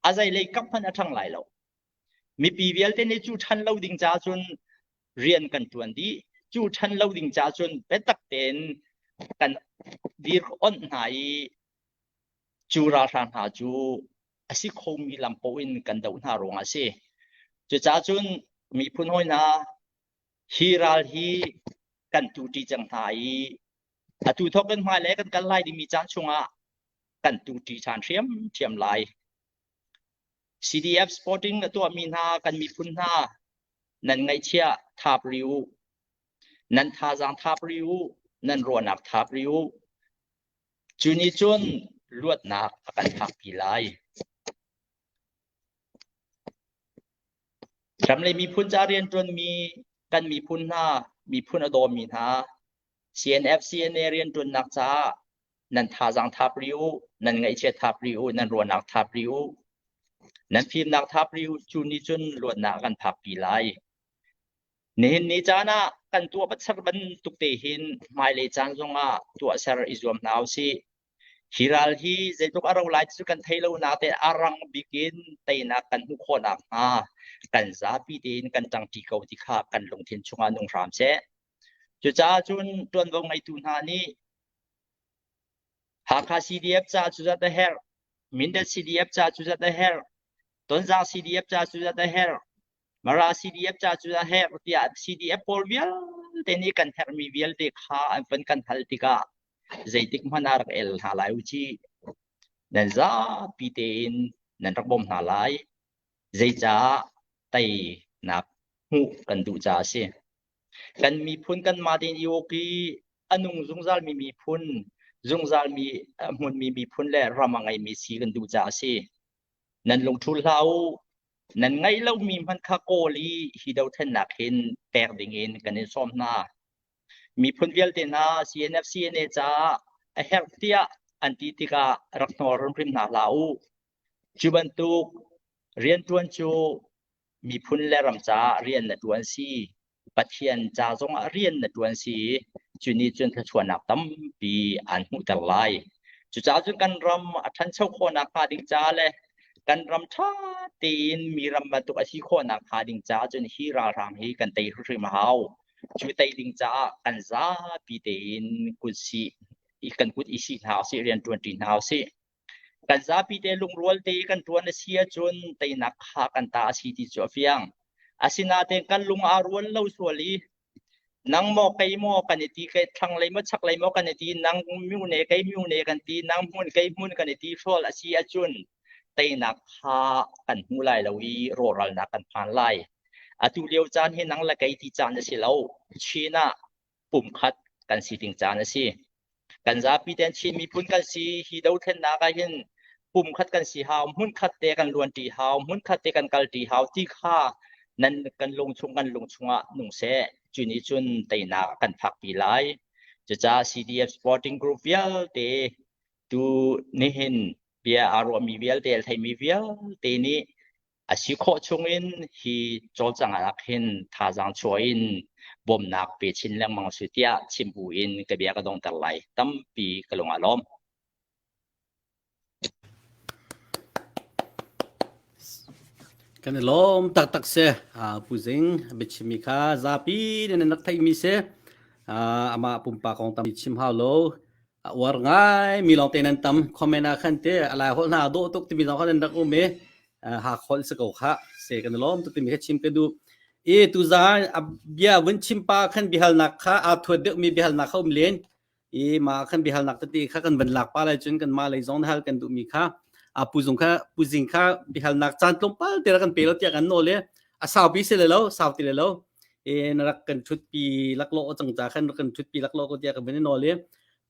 A zeilei kap hmanh a ṭhang lai lo. Mipi vialte nih cu ṭhan lo ding ca cun rian kan ṭuan dih. Cu ṭhan lo ding ca cun biatak tein kan dir onh hna i cu ralhrang hna cu a si khomi lam paoh in kan doh hna ruangah a si. Cucaah cun miphun hawi hna hi ral hi kan tuṭi cang hna i atu thawk in hmailei kan kal lai dingmi caan chungah kan tuṭi ṭhan ṭhiamṭhiam lai. CDF Sporting a tuahmi hna kan miphun hna nan ngaihchiah thap ri u. Nan thazaang thap ri u. Nan ruahnak thap ri u. Cu nih cun luatnak a kan phakpi lai. Ram le miphun ca rianṭuanmi kan miphun hna, miphun a dawmi hna, CNF, CNA rianṭuannak caah nan thazaang thap rih u, nan ngaihchiat thap rih u, nan ruahnak thap rih u, nan fimnak thap rih u, cu nih cun luatnak a kan phakpi lai. Nihin ni caan ah kan tuah ser bantuk te hin hmailei caan zongah tuahser i zuam hna usih. Hi ral hi zeitluk a ro lai cu kan thei lo nain a rang bik in teinak kan hmuh khawh nakhnga kan zapi tein kan ṭangṭi ko ti kha kan lungthin chungah nung hram seh. Cucaah cun ṭuanvo ngeitu hna nih Hakha CDF ca cu zat a herh, Mindat CDF ca cu zat a herh, Tonzang CDF ca cu zat a herh, Mara CDF ca cu a herh tiah CDF pawl vialte nih kan herhmi vialte kha an van kan hal tikah zeitik hmanh ah rak el hna lai u ci. Nan zapi tein nan rak bawmh hna lai. Zeicah teinak hmuh kan duh caah a si. Kan miphun kanmah tein i uk i a nung zungzalmi miphun, zungzalmi a hmunmi miphun le ram a ngeimi si kan duh caah a si. Nan lungṭhul hlah u. Nan ngeih lomi hmanh kha kawl i hi dothlennak hin pek dingin kan in sawm hna. Miphun vialte hna CNF CNA caah a herh tiah an ti tikah rak hnawl hrimhrim hna hlah u. Cu bantuk rianṭuan cu miphun le ram caah rian na ṭuan si. Pathian ca zongah rian na ṭuan si i cu nih cun thluachuahnak tampi aan hmuhter lai. Cucaah cun kan ram a ṭhancho khawhnak hnga ding ca le kan ram ṭha tein mi ram bantuk a si khawhnak hnga ding caah cun hi ralhrang hi kan tei hrimhrim a hau. Cu tei ding caah kan zapi tein kut sih kan kut i sih hna usih, rian ṭuanṭi hna usih. Kan zapi te lungrual te kan ṭuan a si ahcun teinak kha kan ta a si ti cu a fiang. Asinain kan lung aa rual lo sual i nang maw kei maw kan i ti kei thlanglei maw chaklei maw kan i ti nang myone kei myone kan ti nang hmun kei hmun kan i ti hrawl a si ahcun teinak kha kan hmu lai lo i rawhralnak kan phan lai. Atu lio caan hi nang le kei ti caan a si lo. Chin ah pumkhat kan si ding caan a si. Kan zapi ten Chin miphun kan si hi dothlennak ah hin pumkhat kan si hau, hmunkhat te kan luanṭi hau, hmunkhat te kan kalṭi hau ti kha nan kan lungchung kan lungchung ah nung seh. Cu nih cun teinak a kan phakpi lai. Cucaah CDF Sporting Group vialte tu nihin bia aa ruahmi vialte, a theimi vialte nih a si khawh chungin hi cawlcanghnak hin thazaang chuah in bawmhnak pe chin lengmang su tiah chim bu in ka bia ka dongter lai. Tampi ka lung aa lawm. Kan i lawm taktak si. Pu Zing biachimmi kha zapi nih nan rak theihmi si. Amah pumpak kong tam chim hau lo. A uar ngai mi lawngte nan tam. Comment ah khan te a lai holh hna dawh tuk timi zong kha nan rak um i hak holh si ko kha. Se kan i lawm tuk timi kha chim ka duh. I tuzaan a bia vun chim pa khan biahalnak kha aa thuat deuhmi biahalnak kha um len. I mah khan biahalnak tete kha kan van lak pa lai cun kan mah lei zong hal kan duhmi kha a pu zung kha pu zing kha biahalnak caan tlawmpal te rak kan pe lo tiah kan nawl i a saupi si le lo sau ti le lo e na rak kan thut pi laklawh cang ca khan rak kan thut pi laklawh ko tiah kan van i nawl i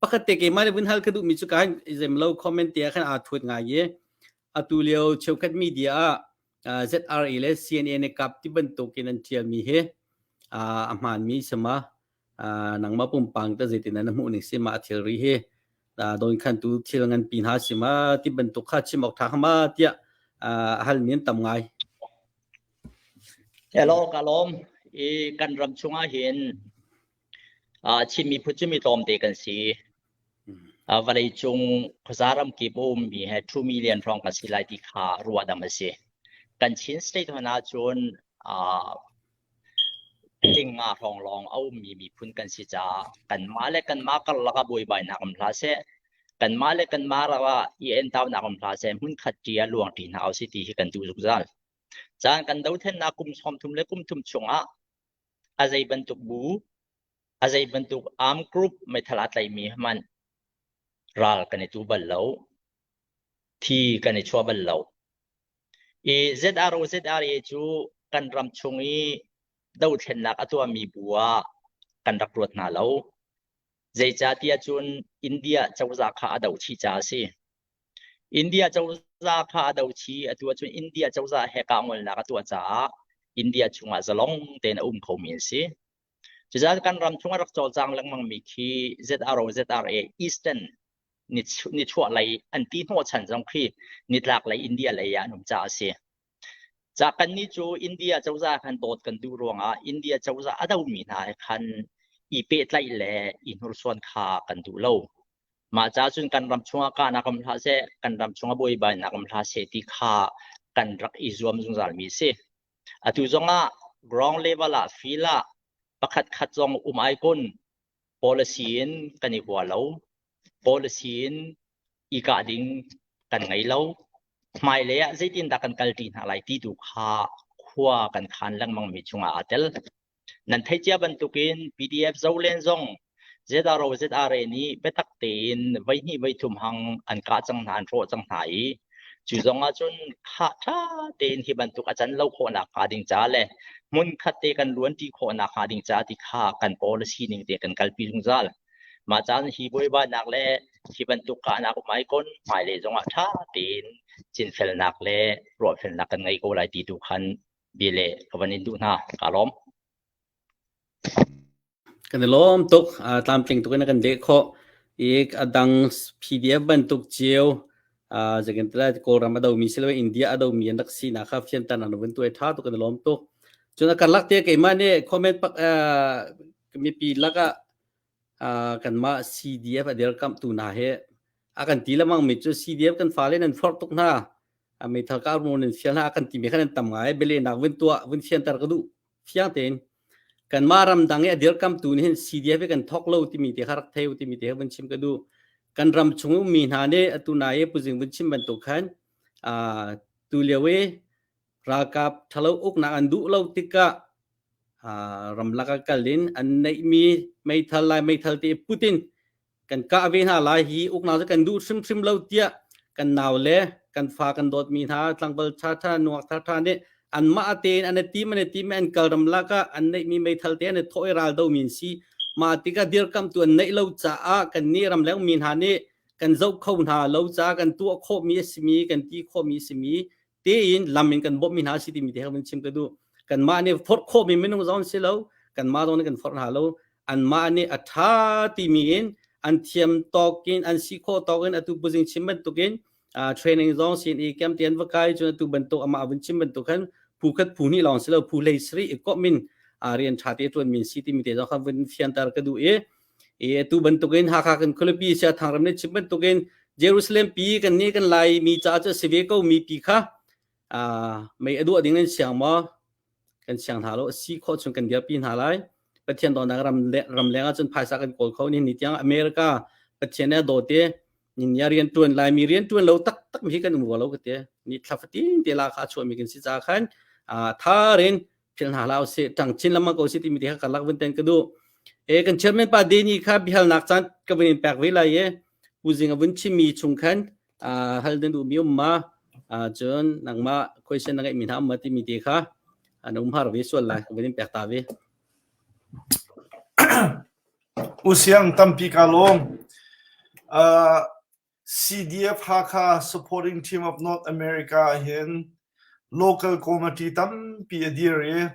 pakhat te keimah nih vun hal ka duhmi cu ka zem lo comment te ah khan aa thuat ngai i atu lio cheukhat media ah ZRA le CNA ne kap ti bantukin an ṭialmi hi a hmaanmi sama nangmah pumpang ta zeitin na hmuh ning si ma thilri hi don khan tu thil ngan pi hna si ma ti bantuk kha chim awk tha ma tiah hal mi an tam ngai. Hello ka lawm i kan ram chungah hin Chin miphun cu mi tlawmte kan si. Vawlei cung khuaza ram kip a ummi he 2 million hrawng kan si lai ti kha ruahdam a si. Kan Chin state hmanh ahcun Tling-nga hrawng lawng a ummi miphun kan si caah kanmah le kanmah karlak ah buaibainak um hlah seh, kanmah le kanmah rak ah i entaunak um hlah seh, hmunkhat ṭi ah luangṭi hna usih ti hi kan duh zungzal. Caan kan dothlennak kum 30 le kum thum chungah a zei bantuk bu, a zei bantuk armed group meithal aa tlaimi hmanh ral kan i tu bal lo. Thi kan i chuah bal lo. I ZRO ZRA cu kan ram chung i dothlennak a tuahmi bu ah kan rak ruat hna lo. Zeicahtiah cun India cozah kha a doh chih caah a si. India cozah kha a doh chih atu ahcun India cozah he kahngolnak a tuah caah India chungah zalong tein a um khomi an si. Cucaah kan ram chung a rak cawlcang lengmangmi khi ZRO ZRA Eastern nichuah lei an ti hnawhchan zong khi nitlak lei India lei ah an um caah a si. Ca kannih cu India cozah khan dawt kan duh ruangah India cozah a domi hna he khan i pehtlaih le i hnursuan kha kan duh lo. Mah ca cun kan ram chungah kahnak um hlah seh, kan ram chungah buaibainak um hlah seh ti kha kan rak i zuam zungzalmi a si. Atu zongah ground level ah field ah pakhat khat zong um ai kun policy in kan i hua lo. Policy in i kah ding kan ngei lo. Hmailei ah zeitindah kan kalṭi hna lai ti tu kha khua kan khan lengmangmi chungah aa tel. Nan theih cia bantukin PDF Zolen zong ZRO ZRA nih biatak tein voihnih voithum hang an kah cang hna an hrawh cang hna i cu zong ah cun khah ṭha tein hi bantuk a can lo khawhnak hnga ding ca le hmunkhat te kan luanṭi khawhnak hnga ding ca ti kha kan policy ning te kan kalpi zungzal. Mah caan hi buaibainak le hi bantuk kahnak um ai kon hmailei zongah ṭha tein cinfelnak le ruahfelnak kan ngei ko lai ti tu khan bia le ka van in duh hna. Kaa lawm. Kan i lawm tuk. Tlamtling tuk in a kan leh khawh. I a dang PDF bantuk cio zeitin Kawlram a domi siloin India a domi an rak sinak kha fianter an vun tuai ṭha tuk kan i lawm tuk. Cun a karlak te keimah nih comment pak mipi lakah kanmah CDF a dirkamhtu hna hi a kan ti lengmang mi cu CDF kan fale nan forh tuk hna meithal kar mu nan fial hna a kan ti mi kha nan tam ngai bialehnak vun tuah vun fianter ka duh fiang tein kanmah ramdang i a dirkamtu nih hin CDF hi kan thawk lo timi te kha rak thei u timi te kha vun chim ka duh kan ram chung ummi hna nih atu na i puzing vun chim bantuk khan tu lio i ralkap ṭhalo uknak an duh lo tikah ramlak ah kal in an neihmi meithal lai meithal te put in kan kah ve hna lai hi uknak cu kan duh hrimhrim lo tiah kan nau le kan fa kan dawtmi hna tlangval ṭhaṭha nuak ṭhaṭha nih Anmah tein an i tim an i tim an kal ram lak ah an neihmi meithal te an i thawh i ral do mi an si. Mah tikah dirkamhtu an neih lo caah kan nih ramleng mi hna nih kan zoh kho hna lo caah kan tuah khawhmi a simi kan ti khawhmi a simi tein lam in kan bawmhmi hna a si timi te kha vun chim ka duh. Kanmah nih forh khawhmi minung zong si lo, kanmah zong nih kan forh hna lo. Anmah nih a ṭha timi in an thiam tawk in an si khawh tawk in atu puzing chim bantukin uh, training zong sin i kem tian va kai cun atu bantuk amah vun chim bantuk khan phu khat phu hnih lawng si lo phu hlei sri i kop min uh, rian ṭha te ṭuan min si timi te zong kha vun fianter ka duh i i atu bantukin Hakha kan khualipi sia Thangram nih chim bantukin Jerusalem pi kan nih kan lai mi ca cu si ve ko mi pi kha uh, mei a duah ding nan siang maw kan siang hna lo si khawh chung kan dirpi hna lai Pathian dawtnak ram ram leng ah cun phaisa kan kawl kho ni ni tiang America Pathian nih a dawt i ni rian tuan laimi rian tuan lo taktak mi hi kan um lo ka ti ni thla fatin te la kha chuah mi kan si ca khan tharin phil hna hlah usih tang chin lama ko si timi te kha karlak vun ten ka duh e kan chairman pa Deni kha bihalnak caan ka vun in pek ve lai e puzing a vun chimmi chung khan hal den duh mi um ma cun nangmah question na ngeih mi hna um ma timi te kha an um har ve sual lai ka vun in pek ta ve Usiang tampi ka lawm. Uh, CDF Hakha Supporting Team of North America hin local committee tampi a dir i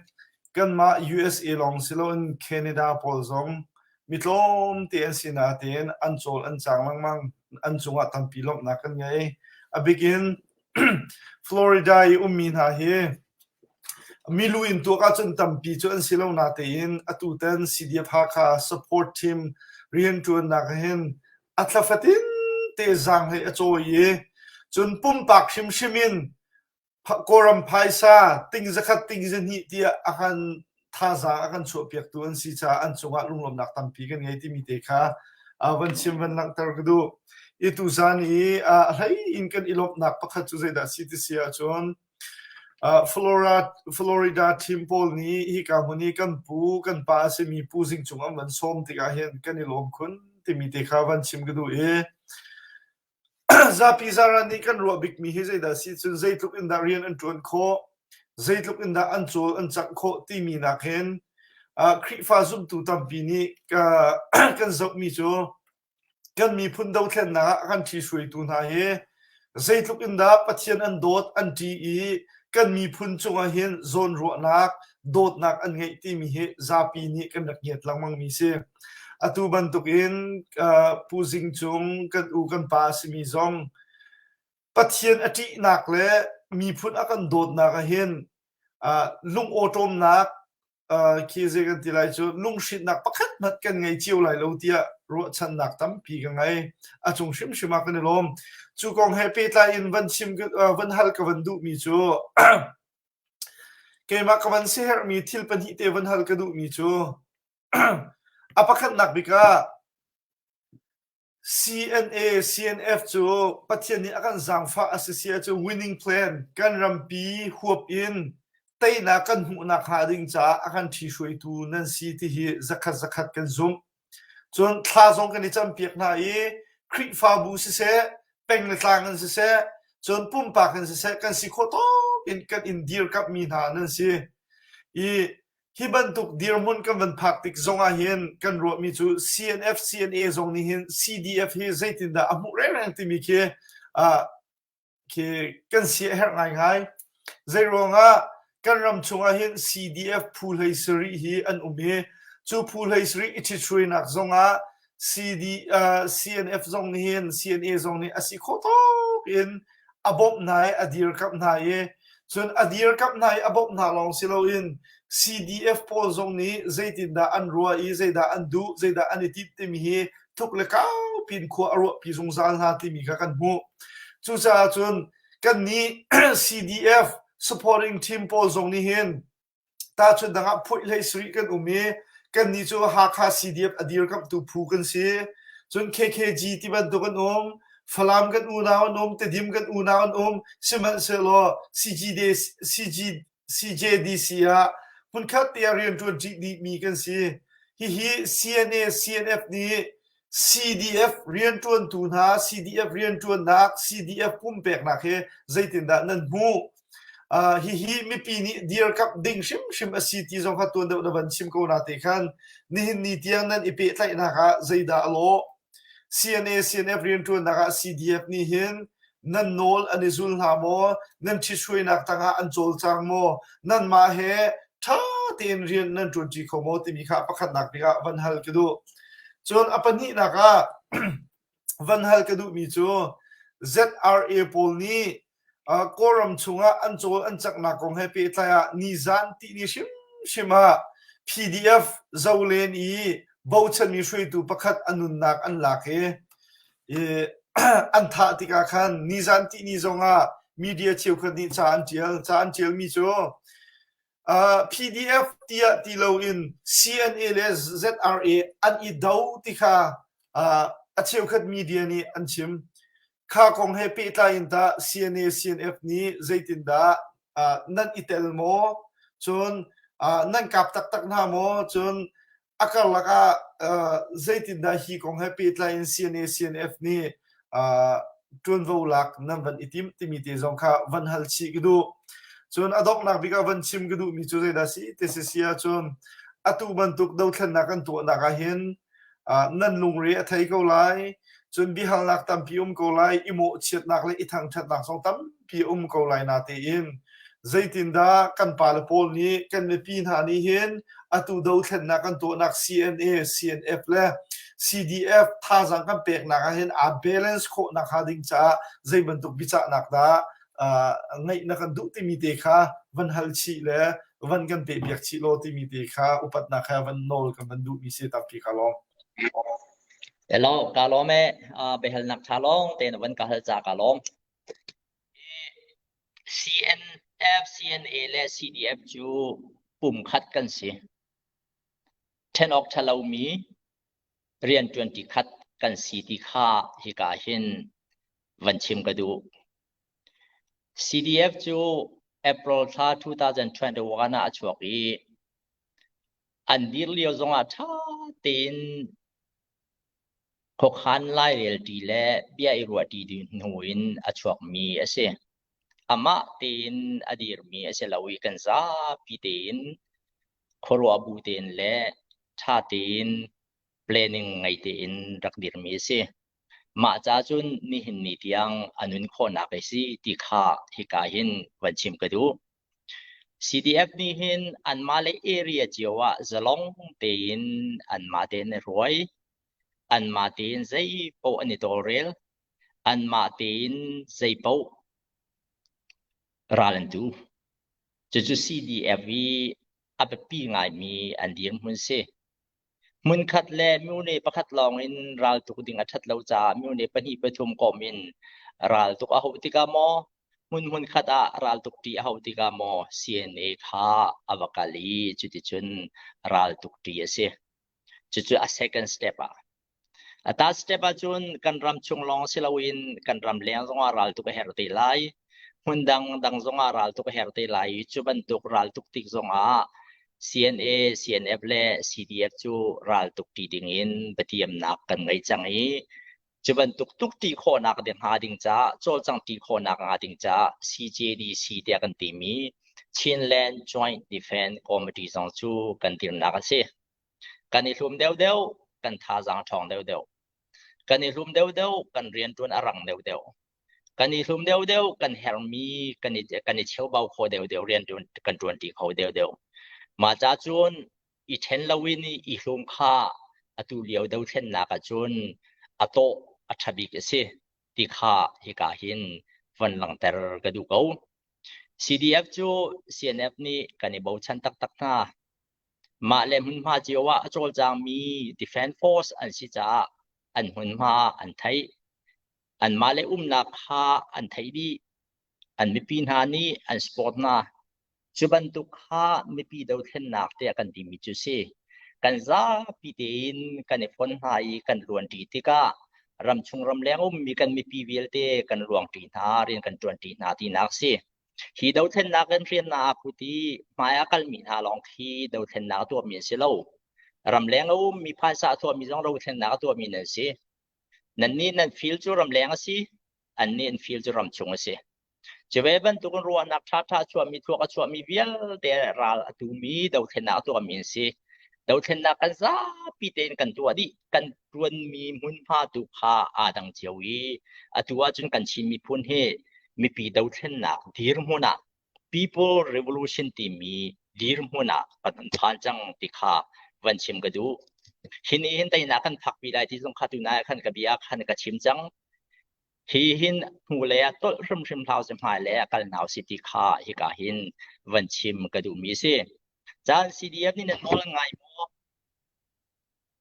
kanmah USA lawng si loin Canada pawl zong mi tlawmte an si natein an cawl an cang lengmang. An cungah tampi lawmhnak kan ngei. A bikin Florida i ummi hna hi Milu in tuak ahcun tampi cu an si lo natein atutan CDF Hakha support team rianṭuannak hin a thla fatin te zaanghlei a cawi i cun pumpak hrimhrim in Kawlram phaisa ting zakhat ting zahnih tiah a kan thazaang a kan chuahpiaktu an si caah an cungah lunglawmhnak tampi kan ngei timi te kha van chim van langhter ka duh. I tuzan i a hlei in kan i lawmhnak pakhat cu zeidah si ti si ahcun Florida team pawl nih hika hmun i kan pu kan pa a simi Pu Zing Cung an van sawm tikah hin kan i lawm khun timi te kha van chim ka duh i zapi zaran nih kan ruah bikmi hi zeidah si cun zeitluk in dah rian an ṭuan khawh, zeitluk in dah an cawl an cangh khawh timi nak hin Khrihfa zumtu tampi nih kan zohmi cu Kan miphun dothlennak ah kan ṭhihruaitu hna hi zeitluk in dah Pathian an dawt, an ṭih i kan miphun cungah hin zawnruahnak, dawtnak an ngeih timi hi zapi nih kan rak ngiat lengmangmi si. Atu bantukin Pu Zing Cung kan u kan pa a simi zong Pathian a ṭihnak le miphun a kan dawtnak ah hin lungawṭawmnak khi zei kan ti lai cu lunghrinnak pakhat hmanh kan ngei cio lai lo tiah ruahchannak tampi ka ngei. A cung hrimhrim ah kan i lawm. Cu kong he pehtlai in van chim van hal ka van duhmi cu keimah ka van siaherhmi thil pahnih te van hal ka duhmi cu a pakhatnak bik ah CNA, CNF cu Pathian nih a kan zaangfah a si si ahcun winning plan kan rampi huap in teinak kan hmuhnak hnga ding caah a kan ṭhihruaitu nan si ti hi zakhat zakhat kan zumh. Cun thla zong kan i campiak hna i Khrihfabu siseh, peng le tlang in siseh, cun pumpak in siseh kan si khawh tawk in kan in dirkamhmi hna nan si. I Hi bantuk dirhmun kan van phak tik zong ah hin kan ruahmi cu CNF, CNA zong nih hin CDF hi zeitindah a hmuh rengreng timi khi uh, khi kan si a herh ngaingai. Zeiruangah kan ram chungah hin CDF phu hlei sarih hi an um i cu phu hlei sarih i ṭhithruainak zongah CD, uh, CNF zong nih hin CNA zong nih a si khawh tawk in a bawmh hna i a dirkamh hna i cun a dirkamh hna i a bawmh hna lawng si loin CDF pawl zong nih zeitindah an ruah i zeidah an duh zeidah an i timh timi hi thuk le kau pin khua a ruahpi zungzal hna timi kha kan hmuh. Cucaah cun kannih CDF supporting team pawl zong nih hin Tahchunh dang ah phuih hlei sarih kan um i kannih cu Hakha CDF a dirkamhtu phu kan si. Cun KKG ti bantuk an um, Falam kan unau an um, Tedim kan unau an um. Sihmanhsehlaw CGD, CG, CJDC ah hmunkhat te ah rianṭuan ṭi dihmi kan si. Hihi CNA, CNF nih CDF rianṭuantu hna, CDF rianṭuannak, CDF pumpeknak hi zeitindah nan hmuh? Uh, hihi mipi nih dirkamh ding hrimhrim a si ti zong kha tuan deuh na van chim ko na te khan nihin ni tiang nan i pehtlaihnak ah zeidah a lawh? CNA CNF rianṭuannak ah CDF nih hin nan nawl an i zul hna maw? Nan ṭhithruainak tangah an cawlcang maw? Nanmah he ṭha tein rian nan ṭuanṭi kho maw timi kha pakhatnak bik ah van hal ka duh. Cun a pahnihnak ah van hal ka duhmi cu ZRA pawl nih Kawlram chungah an cawl an caknak kong he pehtlai ah nizan tihni hrimhrim ah PDF Zolen i bochanmi hruaitu pakhat a nunnak an lak i an thah tikah khan nizan tihni zongah media cheukhat nih ca an ṭial. Ca an ṭialmi cu PDF tiah ti loin CNA le ZRA an i do ti kha a cheukhat media nih an chim. Kha kong he pehtlai in tah CNA CNF nih zeitindah nan i tel maw? Cun nan kap taktak hna maw? Cun a karlak ah zeitindah hi kong he pehtlai in CNA CNF nih ṭuanvo lak nan van i timh timi te zong kha van hal chih ka duh. Cun a donghnak bik ah van chim ka duhmi cu zeidah si ti si si ahcun atu bantuk dothlennak kan tuahnak ah hin nan lungre a thei ko lai cun biahalnak tampi um ko lai i mawhchiatnak le i thangṭhatnak zong tampi um ko lai natein zeitindah kan pale pawl nih kan mipi hna nih hin atu dothlennak kan tuahnak CNA CNF le CDF thazaang kan peknak ah hin aa balance khawh nakhnga ding caah zei bantuk biachahnak dah ngeih na kan duh timi te kha van hal chih le van kan peh piak chih law timi te kha upatnak he van nawl kan van duhmi si tampi ka lawm. Hello, ka lawm e. Uh, biahalnak tha lawng tein van ka hal ca ka lawm. CNF, CNA le CDF cu pumkhat kan si. Then awk tha lomi rian ṭuanṭi khat kan si ti kha hika hin van chim ka duh. CDF cu April thla 2021 ah a chuak i an dir lio zongah ṭha tein khuakhan lairelṭi le bia i ruahṭi hnu in a chuakmi a si. Amah tein a dirmi a si lo i kan zapi tein khuaruah bu tein le ṭha tein planning ngei tein rak dirmi a si. Mah ca cun nihin ni tiang a nun khawhnak a si ti kha hika hin van chim ka duh. CDF nih hin anmah le area cio ah zalong tein anmah tein an hruai. Anmah tein zeipaoh an i tawlrel. Anmah tein zeipaoh ral an tu. Cucu CDF i a biapi ngaimi an dirhmun si. Hmunkhat le myone pakhat lawng in raltuk ding a ṭhat lo caah myone pahnih pathum kawm in raltuk a hauh tikah maw hmun hmunkhat ah raltuk ṭi a hauh tikah maw CNA kha a va kal i cuticun raltuk ṭi a si. Cucu a second step ah. A third step ahcun kan ram chung lawng si loin kan ram leng zongah raltuk a herh te lai. Hmun dang dang zongah raltuk a herh te lai i cu bantuk raltuk tik zongah CNA, CNF le CDF cu raltuk ṭi dingin biatiamnak kan ngei cang i cu bantuk tuk ṭi khawhnak ding hnga ding caah cawlcangh ṭi khawhnak hnga ding caah CJDC tiah kan timi Chinland Joint Defense Committee zong cu kan dirnak a si. Kan i hlum deuhdeuh, kan thazaang ṭhawng deuhdeuh. Kan i hlum deuhdeuh, kan rianṭuan a rang deuhdeuh. Kan i hlum deuhdeuh, kan herhmi kan i, kan i cheubau kho deuhdeuh, rian kan ṭuanṭi kho deuhdeuh. Mah ca cun i ṭhen loin i hlum kha atu lio dothlennak ahcun a tawh a ṭha bik a si ti kha hika hin von langhter ka duh ko. CDF cu CNF nih kan i bochan taktak hna. Mah le hmunhma cio ah a cawlcangmi Defence Force an si caah an hmunhma an theih. Anmah le umnak kha an theih dih. An mipi hna nih an support hna. Cu bantuk kha mipi dothlennak tiah kan timi cu si. Kan zapi tein kan i fon hna i kan luanṭi tikah ramchung ramleng ummi kan mipi vialte kan luangṭi hna, rian kan ṭuanṭi hna tinak si. Hi dothlennak in hriamnam aa put i hmai a kalmi hna lawng khi dothlennak a tuahmi an si lo. Ramleng a ummi phaisa a tuahmi zong dothlennak a tuahmi nan si. Nannih nan feel cu ramleng a si, annih an feel cu ramchung a si. Cu ve bantukin ruahnak ṭhaṭha a chuahmi, thluak a chuahmi vialte ral a tumi dothlennak a tuahmi an si. Dothlennak kan zapi tein kan tuah dih. Kan ṭuanmi hmunhma tu kha aa dang cio i atu ahcun kan Chin miphun hi mipi dothlennak dirhmun ah People Revolution timi dirhmun ah kan hun phan cang ti kha van chim ka duh. Hi nih hin teinak kan phakpi lai ti zong kha tunai ah khan ka bia khan ka chim cang. Hi hin hnulei ah tolh hrimhrim hlah usih hmailei ah kal hna usih ti kha hika hin van chim ka duhmi a si. Caan CDF nih na nawl ngai maw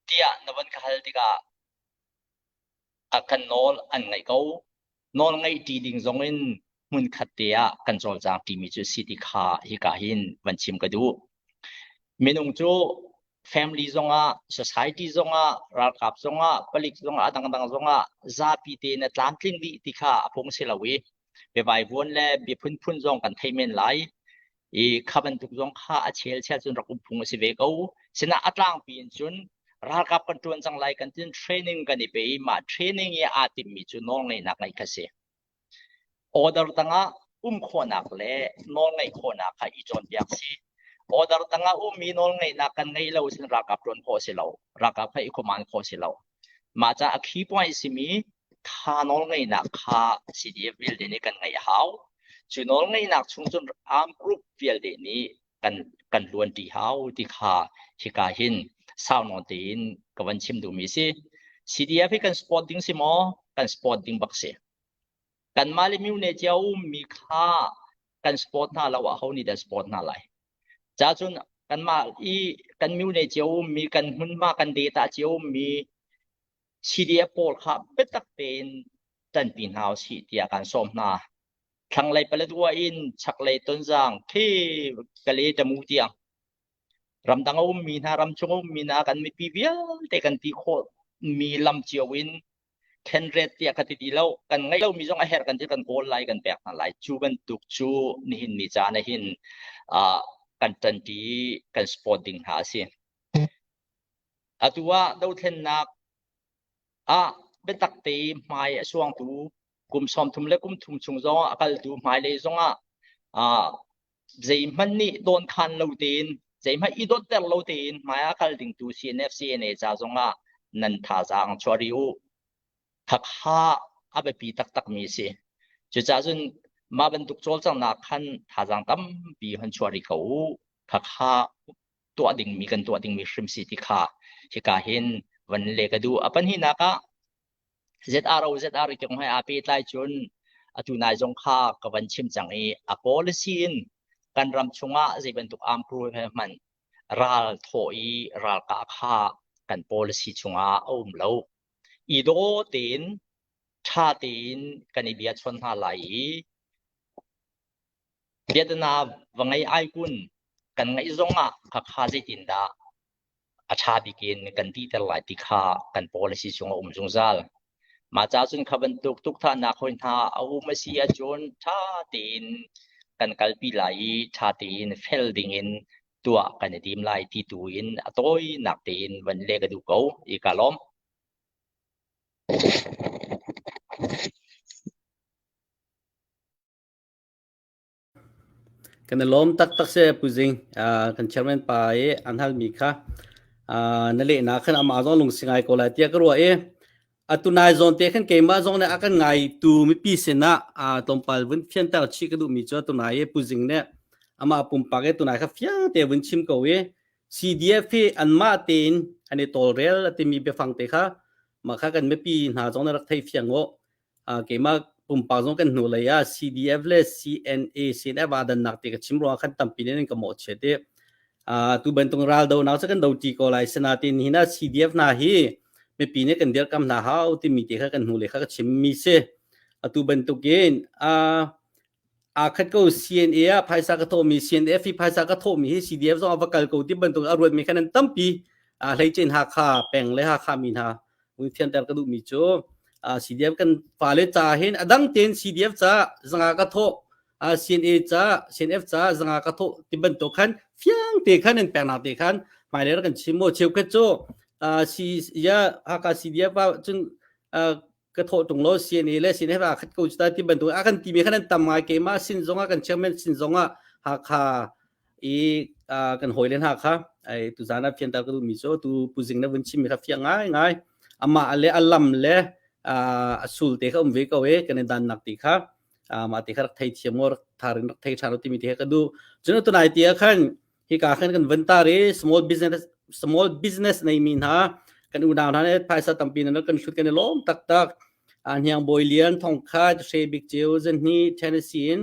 tiah na van ka hal tikah a kan nawl an ngaih ko. Nawl ngaih ṭi ding zong in hmunkhat te ah kan cawlcang ṭimi cu si ti kha hika hin van chim ka duh. Minung cu family zongah, society zongah, ralkap zongah, palik zongah, a dangdang zongah zapi te na tlamtling dih ti kha a phung si lo i biavaivuan le bia phunphun zong kan thei men lai. I kha bantuk zong kha a chel chel cun rak um phung a si ve ko. Sinain a tlangpi in cun ralkap kan ṭuan cang lai kan tin training kan i pe i mah training i aa timmi cu nawlngeihnak ngeih kha si. Order tangah um khawhnak le nawlngeih khawhnak kha i cawnpiak si. Order tangah ummi nawlngeihnak kan ngeih lo sin ralkap ṭuan khawh si lo. Ralkap kha i command khawh si lo. Mah caah a key point simi tha nawlngeihnak kha CDF vialte nih kan ngeih a hau. Cu nawlngeihnak chung cun armed group vialte nih kan kan luanṭi hau ti kha hika hin sau nawn tein ka van chim duhmi si. CDF hi kan support ding si maw? Kan support ding bak si. Kanmah le myone cia ummi kha kan support hna lo ah ho nih dah support hna lai? Ca cun kanmah i kan myone cia ummi kan hmunhma kan data cia ummi CDF pawl kha biatak tein ṭanpi hna usih tiah kan sawm hna. Thlanglei Paletwa in chaklei Tonzang khi Kale Tamu tiang ramdang a ummi hna ramchung a ummi hna kan mipi vialte kan ti khawh mi lam cio in khenret tiah ka ti ti lo kan ngeih lomi zong a herh kan ti kan kawl lai kan pek hna lai cu bantuk cu nihin ni caan ah hin uh, kan ṭanṭi kan support ding hna a si atu ah dothlennak ah biatak te hmai a suangtu kum 30 le kum thum chung zong a kaltu hmailei zong ah uh, zeihmanh nih dawnkhan lo tein zeihmanh i donter lo tein hmai ah kal ding tu CNF CNA ca zong ah nan thazaang chuah rih u khakha a biapi taktak mi si cucaah cun mah bantuk cawlcanghnak khan thazaang tampi hon chuah rih ko u khakha tuah dingmi kan tuah dingmi hrim si ti kha hika hin van le ka duh a pahnihnak ah ZRO ZR kong he aa pehtlai cun atu nai zong kha ka van chim cang i a policy in kan ram chungah zei bantuk armed crew he hmanh ral thawh i ralkah kha kan policy chungah a um lo. I daw tein ṭha tein kan i bia chawn hna lai i biatana va ngei ai kun kan ngaih zongah khakha zeitindah a ṭha bik in kan titer lai ti kha kan policy chung a um zungzal. Mah ca cun kha bantuk tukthahnak hoi hna a um a si ahcun ṭha tein kan kalpi lai i ṭha tein fel dingin tuah kan i tim lai ti tu in a tawinak tein van leh ka duh ko i ka lawm. Kan i lawm taktak si Pu Zing. Uh, kan chairman pa i an halmi kha uh, na lehnak khan amah zong lungsi ngai ko lai tiah ka ruah i atu nai zawn te khan keimah zong nih a kan ngai tu mipi sinah uh, tlawmpal vun fianter chih ka duhmi cu atu nai i Pu Zing nih amah pumpak i tunai kha fiang te vun chim ko i CDF hi anmah tein an i tawlrel a timi biafang te kha mah kha kan mipi hna zong nih rak thei fiang u. Keimah pumpak zong kan hnulei ah CDF le CNA CNF aa dannak ti ka chim ruangah khan tampi nih an ka mawhchiat i tu bantuk raldonak cu kan do ṭi ko lai sinain nihin ah CDF hna hi mipi nih kan dirhkamh hna hau timi te kha kan hnulei kha ka chimmi si. Atu bantukin aa khat ko CNA ah phaisa ka thawhmi CNF i phaisa ka thawhmi hi CDF zong a va kal ko ti bantuk a ruatmi khan an tampi hleicin Hakha peng le Hakha mi hna vun fianter ka duhmi cu CDF kan fale ca hin a dang tein CDF ca zanga ka thawh CNA ca CNF ca zanga ka thawh ti bantuk khan fiang te khan in peknak te khan hmailei kan chim mo cheukhat cu si ya Hakha CDF ah cun. Ka thawh tung lo CNA le CNF ah khat ko cu ti bantuk a kan timi khan an tam ngai keimah sin zongah kan chairman sin zongah Hakha i kan hawi len Hakha ai tu zan ah fianter ka duhmi cu tu puzing na vun chimmi kha fiang ngai ngai amah le a lam le a sul te kha um ve ko e kan i dan nak ti kha mah te kha rak thei thiam ngo rak tharin rak thei than timi te kha ka duh cun tunai ti ah khan hika khan kan van tar i small business small business nei mi hna kan unau hna nih phaisa tampi nan kan hlut kan i lawm taktak hniang bawi lian thong khat hre bik ceu zan hi Tennessee in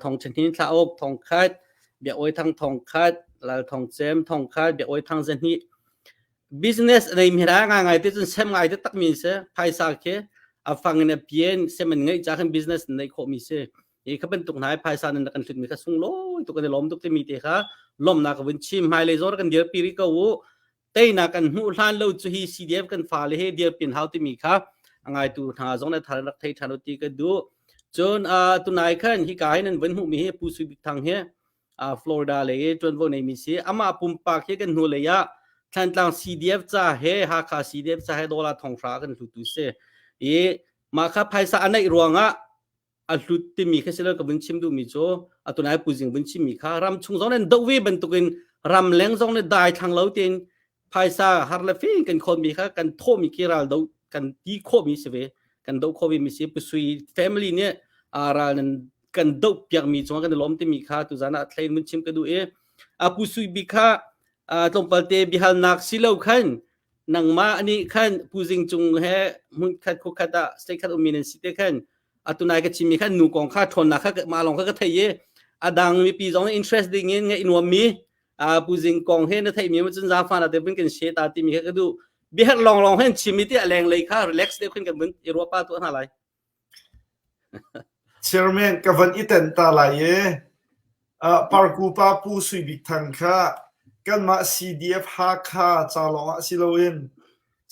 thong chen hin thla ok thong khat bia oi thang thong khat lal thong cem thong khat bia oi thang zan hi business nei mi ra nga ngai te cun sem ngai te tak mi se phaisa khi a fang in a pien sem an ngai cha khan business nei kho mi se hi kha bantuk hna phaisa nan kan hlut mi kha sunglawi tuk kan i lawm tuk timi te kha lawmnak ka vun chim hmailei zor kan dirpi rih ko u teinak kan hmuh hlan lo cu hi CDF kan fale he dirpin hau timi kha a ngaitu hna zong na thar rak thei ṭhan u ti ka duh cun tunai khan hi ka hin an vun hmuh mi hi Pu Sui Bik Thang hi Florida lei i ṭuanvo nei mi si amah pumpak hi kan hnu lei ah Thlantlang CDF ca he Hakha CDF ca he dollar thonghra kan hlutu si i mah kha phaisa a neih ruangah a hlut timi kha silo ka vun chim duhmi cu atunai puzing vun chimmi kha ram chung zong nan doh ve bantukin ram leng zong ne dai thlang lo tin phaisa har le fin kan khon mi kha kan thawh mi khi ral do kan ti khawh mi si ve kan do kho ve mi si pusui family nih ral nan kan do piak mi chung kan lom timi kha tu zan ah thlain mun chim ka du i a pusui bi kha tlawmpal te bihalnak silo khan nangmah nih khan puzing cung he hmun khat khu khat ah state khat ummi nan si te khan atunai ka chimmi khan nu kong kha ṭhawnnak kha mah lawng kha ka thei i adang mipi zong interest ding in ngaih nuam mi puzing kong he na theih mi cun zafa na te vun kan she ta timi kha ka duh biher long long hen chimi ti a leng lei kha relax deuh khin kan vun i ruah pa tu hna lai Chairman ka van i ten ta lai e Parku pa Pu Sui Bik Thang kha kanmah CDF Hakha ca lawng ah si loin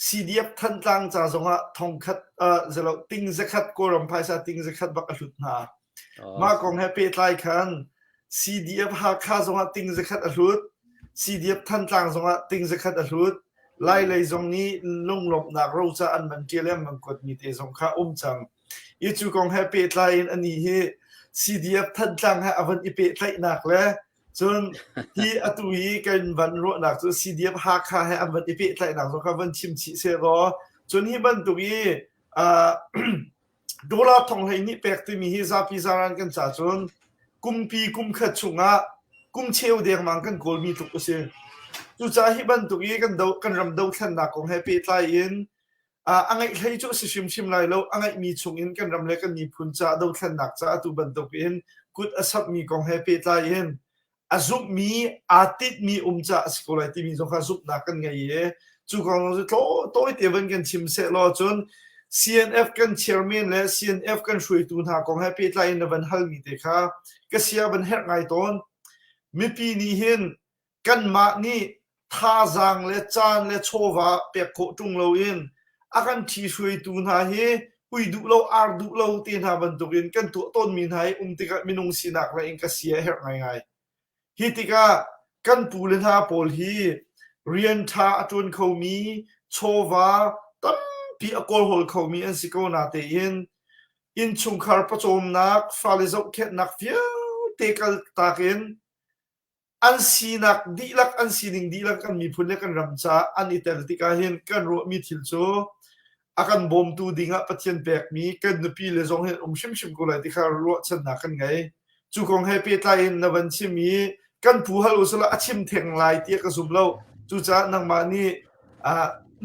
CDF Thantlang ca zongah thongkhat zelo ting zakhat Kawlram phaisa ting zakhat bak a hlut hna. Mah kong he pehtlai khan CDF Hakha zongah ting zakhat a hlut, CDF Thantlang zongah ting zakhat a hlut. Lai lei zong nih lunglawmhnak roca an van ṭial i an van kuatmi te zong kha um cang. Hi cu kong he pehtlai in anih hi CDF Thantlang he a van i pehtlaihnak le cun hi atu i kan van ruahnak cu CDF Hakha he an van i pehtlaihnak zong kha van chim chih sehlaw cun hi bantuk i uh, dollar thong hlei nih pek timi hi zapi zaran kan ca cun kumpi kum khat chungah kum cheu dengmang kan kawlmi tluk a si. Cucaah hi bantuk i kan do kan ram dothlennak kong he pehtlai in A ngeih hlei cu a si hrimhrim lai lo. A ngeihmi chungin kan ram le kan miphun caah dothlennak caah atu bantukin kut a samhmi kong he pehtlai in a zumhmi, aa tinhmi um caah a si ko lai timi zong kha zumhnak kan ngei i cu kong zong cu tawite van kan chim sehlaw cun CNF kan chairman le CNF kan hruaitu hna kong he pehtlai in na van halmi te kha ka sia van herh ngai tawn. Mipi nih hin kanmah nih thazaang le caan le chawva pek khawh ṭung loin a kan ṭhihruaitu hna hi ui duh lo ar duh lo te hna bantukin kan tuah tawnmi hna hi um tikah minung sinak lei in ka sia a herh ngaingai. Hi tikah kan pu le hna pawl hi rian ṭha a ṭuan khomi, chawva tampi a kawlhawl khomi an si ko natein innchungkhar pawcawmnak, fale zohkhenhnak vialte kaltak in an sinak dihlak an sining dihlak kan miphun le kan ram caah an i tel tikah hin kan ruahmi thil cu a kan bawmtu dingah Pathian pekmi kan nupi le zong hin um hrimhrim ko lai ti kha ruahchannak kan ngei. Cu kong he pehtlai in na van chim i kan pu hal usila a chim theng lai tiah ka zum lo. Cucaah nangmah nih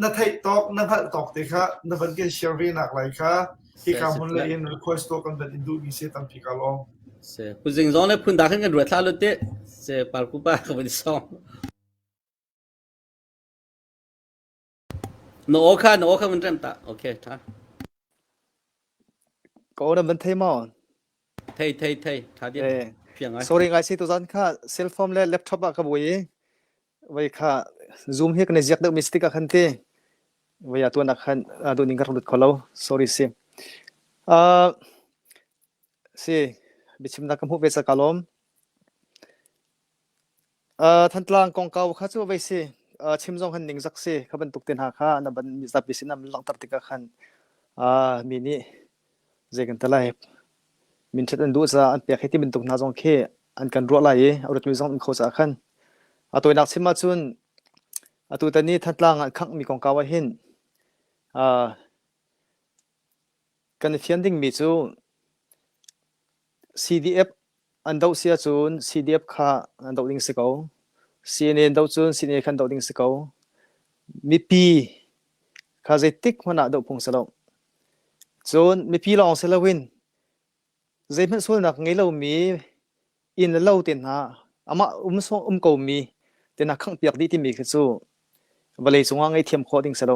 na theih tawk na hngalh tawk te kha na van kan share ve nak lai kha hika hmun le in request to kan van in duhmi se tampi ka lawm. Se puzing zong le phun da khan kan ruat thla lu te se parku pa ka van song na o kha na o kha van rem ta okay tha Ko na van thei maw? Thei thei thei tha dia Eh, fiang ai. sorry ngai si tu zan kha cell phone le laptop ah ka bui i Voi kha Zoom hi kan i ziak deuh mi si tikah khan ti voi ah tuan ah khan duhning ka rak lut kho lo. Sorry si. Uh, si biachimnak ka hmuh ve ca ka lawm. Uh, Thantlang kongkau kha cu vei si. Uh, chim zong han ningzak si. Kha bantuk te hna kha na ban mizapi sin am langhter tikah khan. Ah mi nih zei kan ti lai minṭhat an duh caah an pek hi ti bantuk hna zong khi an kan ruah lai i a ruatmi zong an kho caah khan a tawinak chim ahcun atu tan i Thantlang ah khanghmi kongkau ah hin ah kan i fian dingmi cu CDF an doh si ahcun CDF kha an doh ding si ko. CNA an doh cun CNA kha an doh ding si ko. Mipi kha zeitik hmanh ah doh phung si lo. Cun mipi lawng si loin zeihmanh sualnak ngei lomi inn le lo te hna amah um um komi te hna khanghpiak dih timi khi cu vawlei cungah ngaihthiam khawh ding si lo.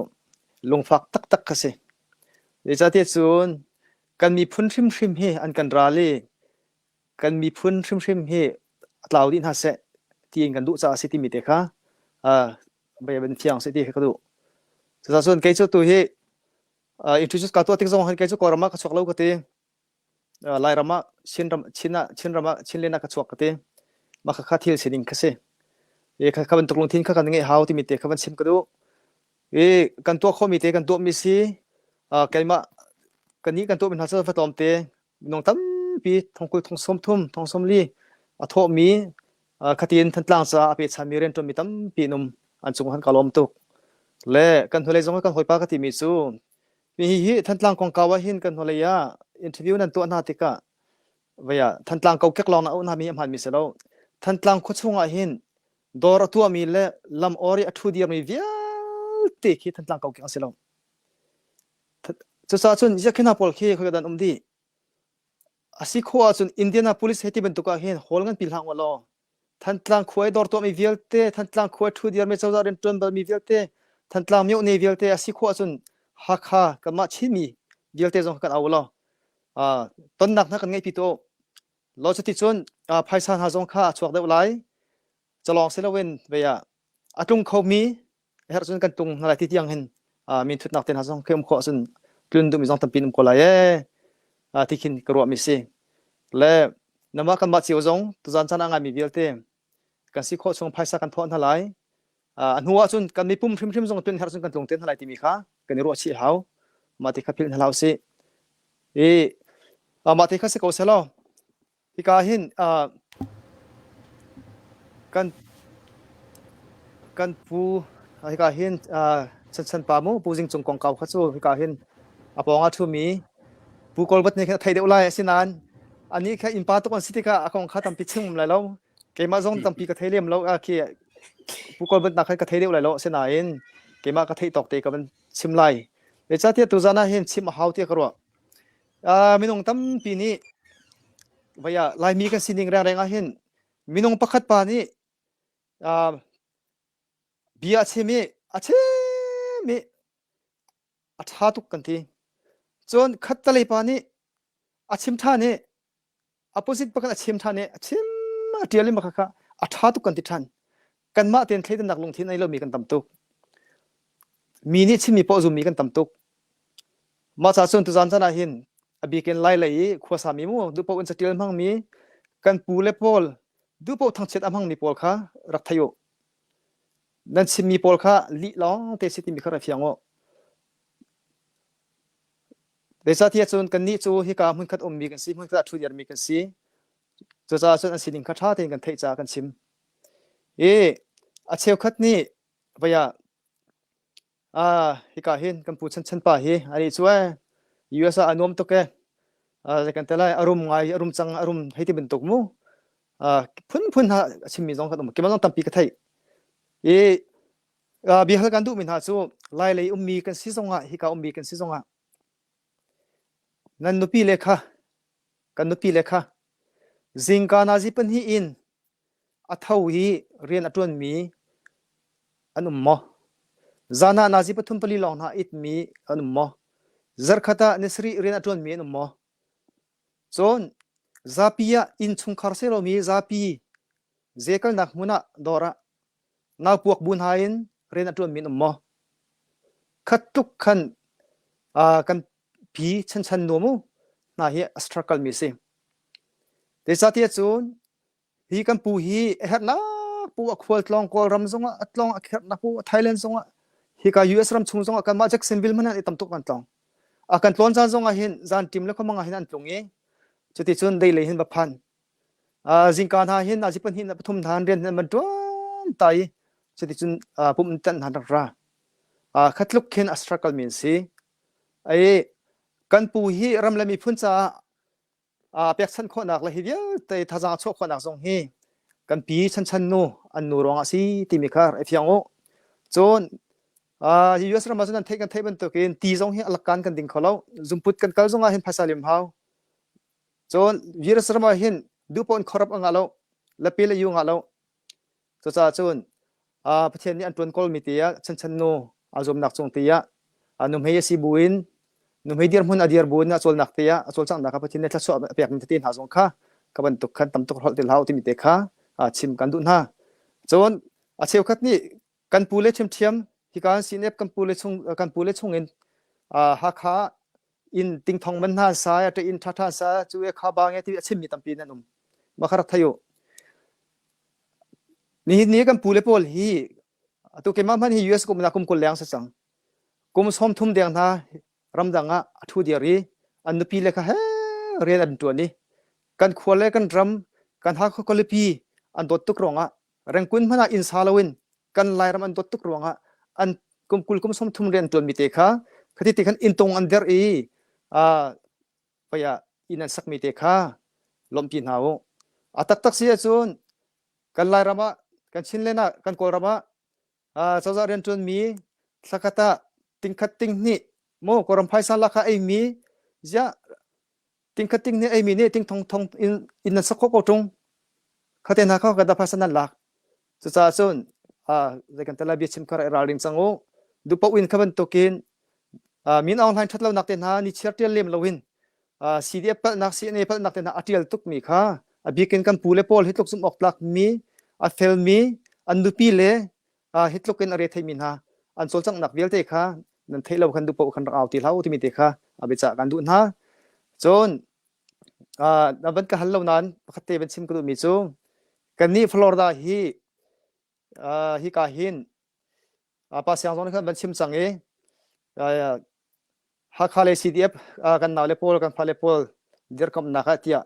Lungfak taktak kha si. Zeicahtiah cun kan miphun hrimhrim hi an kan ral i kan miphun hrimhrim hi a tlau dih hna seh tiin kan duh caah a si timi te kha uh, van fiang seh ti kha ka duh. Cucaah cun kei cu tu hi uh, introduce ka tuah tik zong kei cu Kawlram ah ka chuak lo ka ti. Uh, Lairam ah Chinram Chin ah Chinram ah Chinland ah ka chuak ka ti. Mah kha kha thil sining kha si. E kha kha bantuk lungthin kha kan ngeih hau timi te kha van chim ka duh. I kan tuah khawhmi te kan tuahmi si. Uh, keimah kannih kan tuahmi hna cu va tlawm te minung tampi thongkul thong sawm thum thong sawm li a thawhmi uh, khatin Thantlang caah a pechanmi rianṭuanmi tampi an um an cung han ka lawm tuk. Le kan hnulei zong kan hawipa ka timi cu Mi hi Thantlang kongkau ah hin kan hnulei ah interview nan tuah hna tikah vei ah Thantlang kokek lawng na auh hna mi a hmaanmi si lo. Thantlang khuachung ah hin dawr a tuahmi le lam awr i a ṭhu dirmi vialte khi Thantlang kokek an si lo. Cucaah cun ziah khi hna pawl khi khoika dah an um dih? A si khawh ahcun Indianapolis hei ti bantuk ah hin hall nganpi hlah u law Thantlang khua i dawr tuahmi vialte, Thantlang khua ṭhu dirmi cozah rianṭuan balmi vialte, Thantlang myohne vialte a si khawh ahcun Hakha kanmah Chinmi vialte zong kan au law tonnak hna kan ngeihpi tuah u. Law cuticun phaisa hna zong kha a chuak deuh lai. Calawng si loin vei ah a tlung khomi herh cun kan tung hna lai ti tiang hin min thutnak te hna zong khi um khawh ahcun tlun duhmi zong tampi um ko lai ee ti khin ka ruahmi si. Le namah kanmah cio zong tuzan caan ah ngaimi vialte kan si khawh chung phaisa kan thawh hna lai. A hnu ahcun kan mipum hrimhrim zong tlun herh cun kan tlung te hna lai timi kha kan i ruah chih hau. Mah ti kha philh hna hlah usih. I mah ti kha si ko selaw Hika hin uh, kan kan pu hika hin uh, Chanchan pa mu Pu Zing Cung kongkau kha cu hika hin a pawng ah ṭhumi Pu Kawlbat nih khin a thei deuh lai asinain anih kha innpa tuk an si tikah a kong kha tampi chim um lai lo keimah zong tampi ka thei lem lo a khi Pu Kawlbat nak khan ka thei deuh lai lo asinain keimah ka theih tawk te ka van chim lai zeicahtiah tuzan ah hin chim a hau tiah ka ruah Uh, minung tampi nih vaya Laimi kan sining rengreng ah hin minung pakhat pa nih uh, bia a chim i a chim i a ṭha tuk kan ti. Cun khattalei pa nih a chim ṭhan i opposite pakhat a chim ṭhan i a chim a ṭial i mah kha a ṭha tuk kan ti ṭhan. Kanmah tein thleidannak lungthin ei lomi kan tam tuk. Mi nih chimmi poah zummi kan tam tuk. Mah ca cun tuzan caan ah hin a bik in Lai lei i khuasami mu duhpaoh in catial hmangmi kan pu le pawl duhpaoh thangchiat a hmangmi pawl kha rak thei u. Nan chimmi pawl kha lih lawng te si timi kha rak fiang u. Zeicahtiah cun kannih cu hika hmunkhat ummi kan si, hmunkhat ah ṭhu dirmi kan si. Cucaah cun an sining kha ṭha tein kan theih caah kan chim. I a cheukhat nih vei ah Ah, hika hin kan pu Chanchan pa hi ani cu eh US ah a nuam tuk eh. Ah, zei kan te lai a rum ngai a rum cang a rum hei ti bantuk mu. Ah, phunphun hna a chimmi zong kan um. Keimah zong tampi ka theih. I ah, bia hal kan duhmi hna cu Lai lei ummi kan si zongah hika ummi kan si zongah nan nupi le kha kan nupi le kha zingka nazi pahnih in A tho i rian a ṭuanmi an um maw? Zan ah nazi pathum pali lawng hna a itmi an um maw? Zarkhat ah ni sarih rian a ṭuanmi an um maw? Cun zapi ah innchungkhar si lomi zapi zekalnak hmun ah dawr ah naupuak bu hna in rian a ṭuanmi an um maw? Khat tluk khan uh, kan pi chanchan nuam u hna hi a struggle mi si. Zeicahtiah cun hi kan pu hi a herhnak pu a khualtlawng Kawlram zongah a tlawng a herhnak pu Thailand zongah hika US ram chung zongah kanmah Jacksonville hmanh ah tam tuk kan tlawng. A kan tlawn caan zong ah hin zan ṭim le khuamang ah hin an tlung i cuticun dei lei hin va phan. Zingka hna hin nazi pahnih na pathum hna rian hin an ṭuan ta i cuticun pum in tanh hna rak ra. Khatluk khin a struggle mi an si. Ai kan pu hi ram le miphun caah pekchanh khawhnak le hi vialte thazaang a chuah khawhnak zong hi kan pi chanchan nu an nu ruangah si timi kha i fiang u. Cun US ram ah cun an theih kan theih bantukin ti zong hi a lakkan kan ding kho lo. Zumput kan kal zongah hin phaisa lim hau. Cun virus ram ah hin duhpaoh in khorap a ngah lo, lapi le yu ngah lo. Cucaah cun Pathian nih an ṭuan kawlmi te ah chanchan nu aa zuamnak cung te ah nuhmei a si buin nuhmei dirhmun a dir buin a cawlnak te ah a cawlcanghnak ah Pathian nih thluachuah a pekmi tete hna zong kha ka bantuk khan tam tuk holh ti hlah timi te kha chim kan duh hna. Cun a cheukhat nih kan pu le ṭhiamṭhiam hika an CNF kan pu le chung kan pu le chungin Hakha inn tingthong man hna sa ya inn ṭha ṭha sa cu e kha ba nge ti a chimmi tampi nan um ma kha rak thei u Nihin ni kan pule pawl hi atu keimah hmanh hi US kum na kum 20 leng si cang. Kum 30 deng hna ramdang ah a ṭhu dir i an nupi le kha he rian an ṭuan i kan khua le kan ram kan Hakha khualipi an dawt tuk ruangah Rengkun hmanh ah inn sa loin kan Lairam an dawt tuk ruangah an kum 20 kum 30 rian ṭuanmi te kha khati ti khan inntung an derh i pei ah inn an sakmi te kha lawmhpi hna u. A taktak si ahcun kan Lairam ah, kan Chinland ah, kan Kawlram ah cozah rianṭuanmi thlakhat ah tingkhat tinghnih maw Kawlram phaisa lak ah eimi ziah tingkhat tinghnih eimi nih ting thong thong in inn nan sak khawh ko ṭung. Khate hna kha ka da phaisa nan lak. Cucaah cun zei kan tel lai bia chim kha rak i ralring cang u. Duhpaoh in kha bantukin Min Aung Hlaing ṭhatlonak te hna ni chiar ṭial lem loin CDF palhnak CNA palhnak te hna a ṭial tukmi kha a bikin kan pu le pawl hi tluk zumh awk tlakmi a felmi an nupi le hi tluk in a re theimi hna an cawlcanghnak vialte kha nan theih lo khan duhpaoh khan rak au ti hlah u timi te kha a biacah kan duh hna. Cun na van ka hal lo nain pakhat te van chim ka duhmi cu kannih Florida hi hika hin pa siang zong nih khan van chim cang i Hakha le CDF kan nau le pawl kan fale pawl dirkamnak ah tiah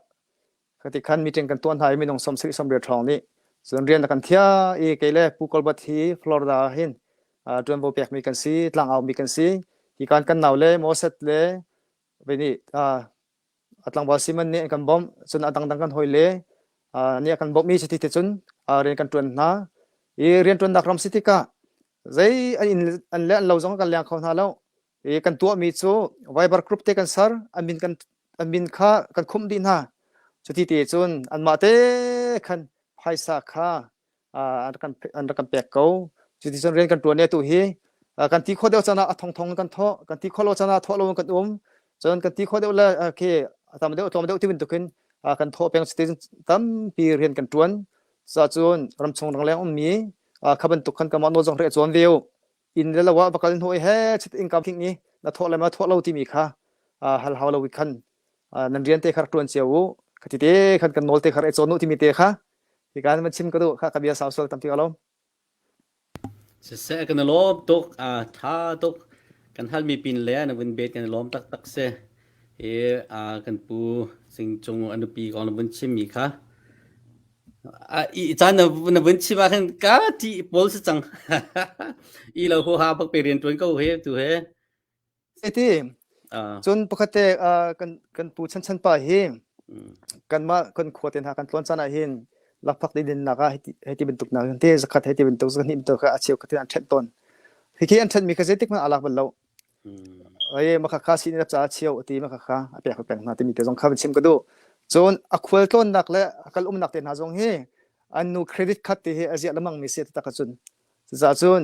kati khan meeting kan tuah hna i minung 70 80 ṭhawng nih cun rian a kan thia i kei le Pu Kolbat hi Florida ah hin ṭuanvo pekmi kan si tlangau mi kan si hi kan kan nau le Moses le vei nih a tlangval Simon nih an kan bawmh cun a dangdang kan hawi le nih a kan bawmh i cuti te cun rian kan ṭuan hna i rianṭuannak ram si tikah zei an inn an le an lo zong kan leng kho hna lo i kan tuahmi cu Viber group te kan ser an min kan an min kha kan khumh dih hna cuti te cun anmah te khan phaisa kha an rak kan an rak kan pek ko cuticun rian kan ṭuan i atu hi kan ti khawh deuh caan ah a thongthong kan thawh kan ti khawh lo caan ah thawh lo in kan um cun kan ti khawh deuh le khi a tam deuh tlawm deuh ti bantukin kan thawh peng cutin tampi rian kan ṭuan cun ramchung rangleng ummi kha bantuk khan kanmah nawl zong ri a cawn ve u inn le lo ah va kal hnu i he chit income king i na thawh le ma thawh lo timi kha hal hau lo i khan nan rian te kha rak ṭuan cio u khati te khan kan nawl te kha rak i cawn u timi te kha Hika na chim ka duh kha ka bia sau sual tampi ka lawm. Siseh kan i lawm tuk a tha tuk kan halmi pin le na vun bet kan i lawm taktak si hi kan pu Sing Cung a nupi kong na vun chimmi kha i caan na na vun chim ah khan ka ṭih pawl si cang i lo hu ha bak pe rian ṭuan ko he tu he Ti cun pakhat te kan kan pu Chan Chan pa hi kanmah kan khua te hna kan tlawn caan ah hin lakphak din nak ah hei ti bantuk nak te zakhat hei ti bantuk zakhnih bantuk kha a cheu khat an ṭhenh tawn. Hikhi an ṭhenhmi kha zeitik hmanh a lak bal lo. Ai maka kha sin na ca cheu ti maka kha a pek peng hna timi te zong kha van chim ka duh. Cun a khual tlawnnak le a kal umnak te hna zong hi an nu credit card te hi a ziah lamang mi si taktak cun. Cucaah cun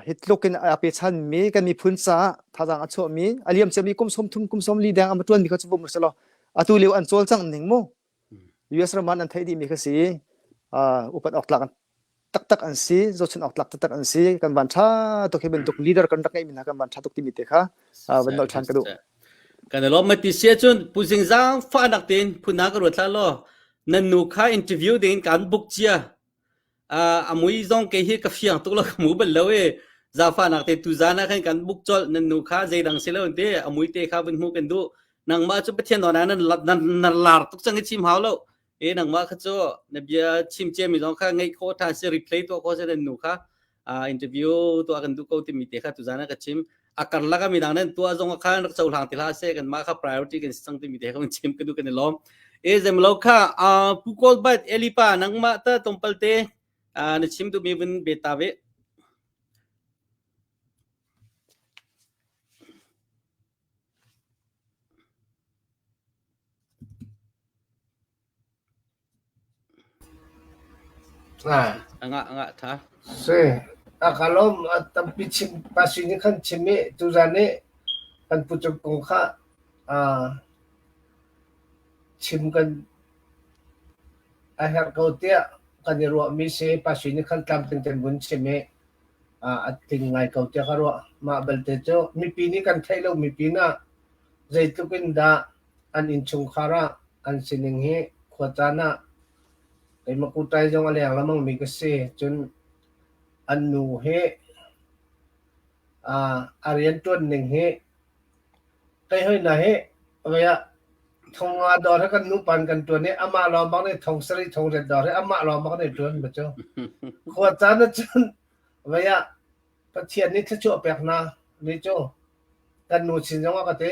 hi tluk in a pechanmi kan miphun caah thazaang a chuahmi a liam ciami kum 30 kum 40 deng a ṭuanmi kha cu bum selaw atu lio an cawlcangh ning mu US ram an theih dihmi kha si upat awk tlak taktak an si zohchunh awk tlak taktak an si kan van ṭha tuk hi bantuk leader kan rak ngeihmi hna kan van ṭha tuk timi te kha van nolh ṭhan ka duh kan i lawm mati sia cun pu Zing Zang fahnak tein phun hna ka ruat hlah law nan nu kha interview ding in kan book cia a mui zong kei hi ka fiang tuk lo ka mu bal lo i. Zaangfahnak te tuzan ah khan kan book colh nan nu kha zeidang si lo te a mui te kha vun hmuh kan duh. Nangmah cu Pathian nawl ah nan nan lar tuk cang i chim hau lo. E nangmah kha cu na bia chim cia mi zong kha ngaih khawh ṭhan si replay tuah khawh si nan nu kha interview tuah kan duh ko timi te kha tuzan ah ka chim. A karlak ah midang nan tuah zong khan rak cohlang ti hlah seh kanmah kha priority kan si cang timi te kha kan chim ka duh kan i lawm. E zemlo kha Pu Kawlbat Elipa nangmah ta tlawmpal te na chim duhmi vun be ta ve. Anga anga tha. Si a ka lawm a tampi chim pasi nih khan chim i tuzan i kan pucuk kong kha chim kan a herh ko tiah kan i ruahmi si. Pasi nih khan tlamtling tein vun chim i a tling ngai ko tiah ka ruah. Mah belte cu mipi nih kan theih lomi pinah zeitluk in dah an innchungkhar ah an sining hi khuacaan ah keimah kutai zong a leng lengmangmi ka si. Cun an nu hi a rianṭuan ning hi Kei hoi hna hi vei ah thong nga dawr he kan nupa in kan ṭuan i amah lawng bak nih thong sarih thong riat dawr he amah lawng bak nih ṭuan ma cu. Khua caan ah cun vei ah Pathian nih thluachuah pek hna ni cu kan nu chin zong ah ka ti.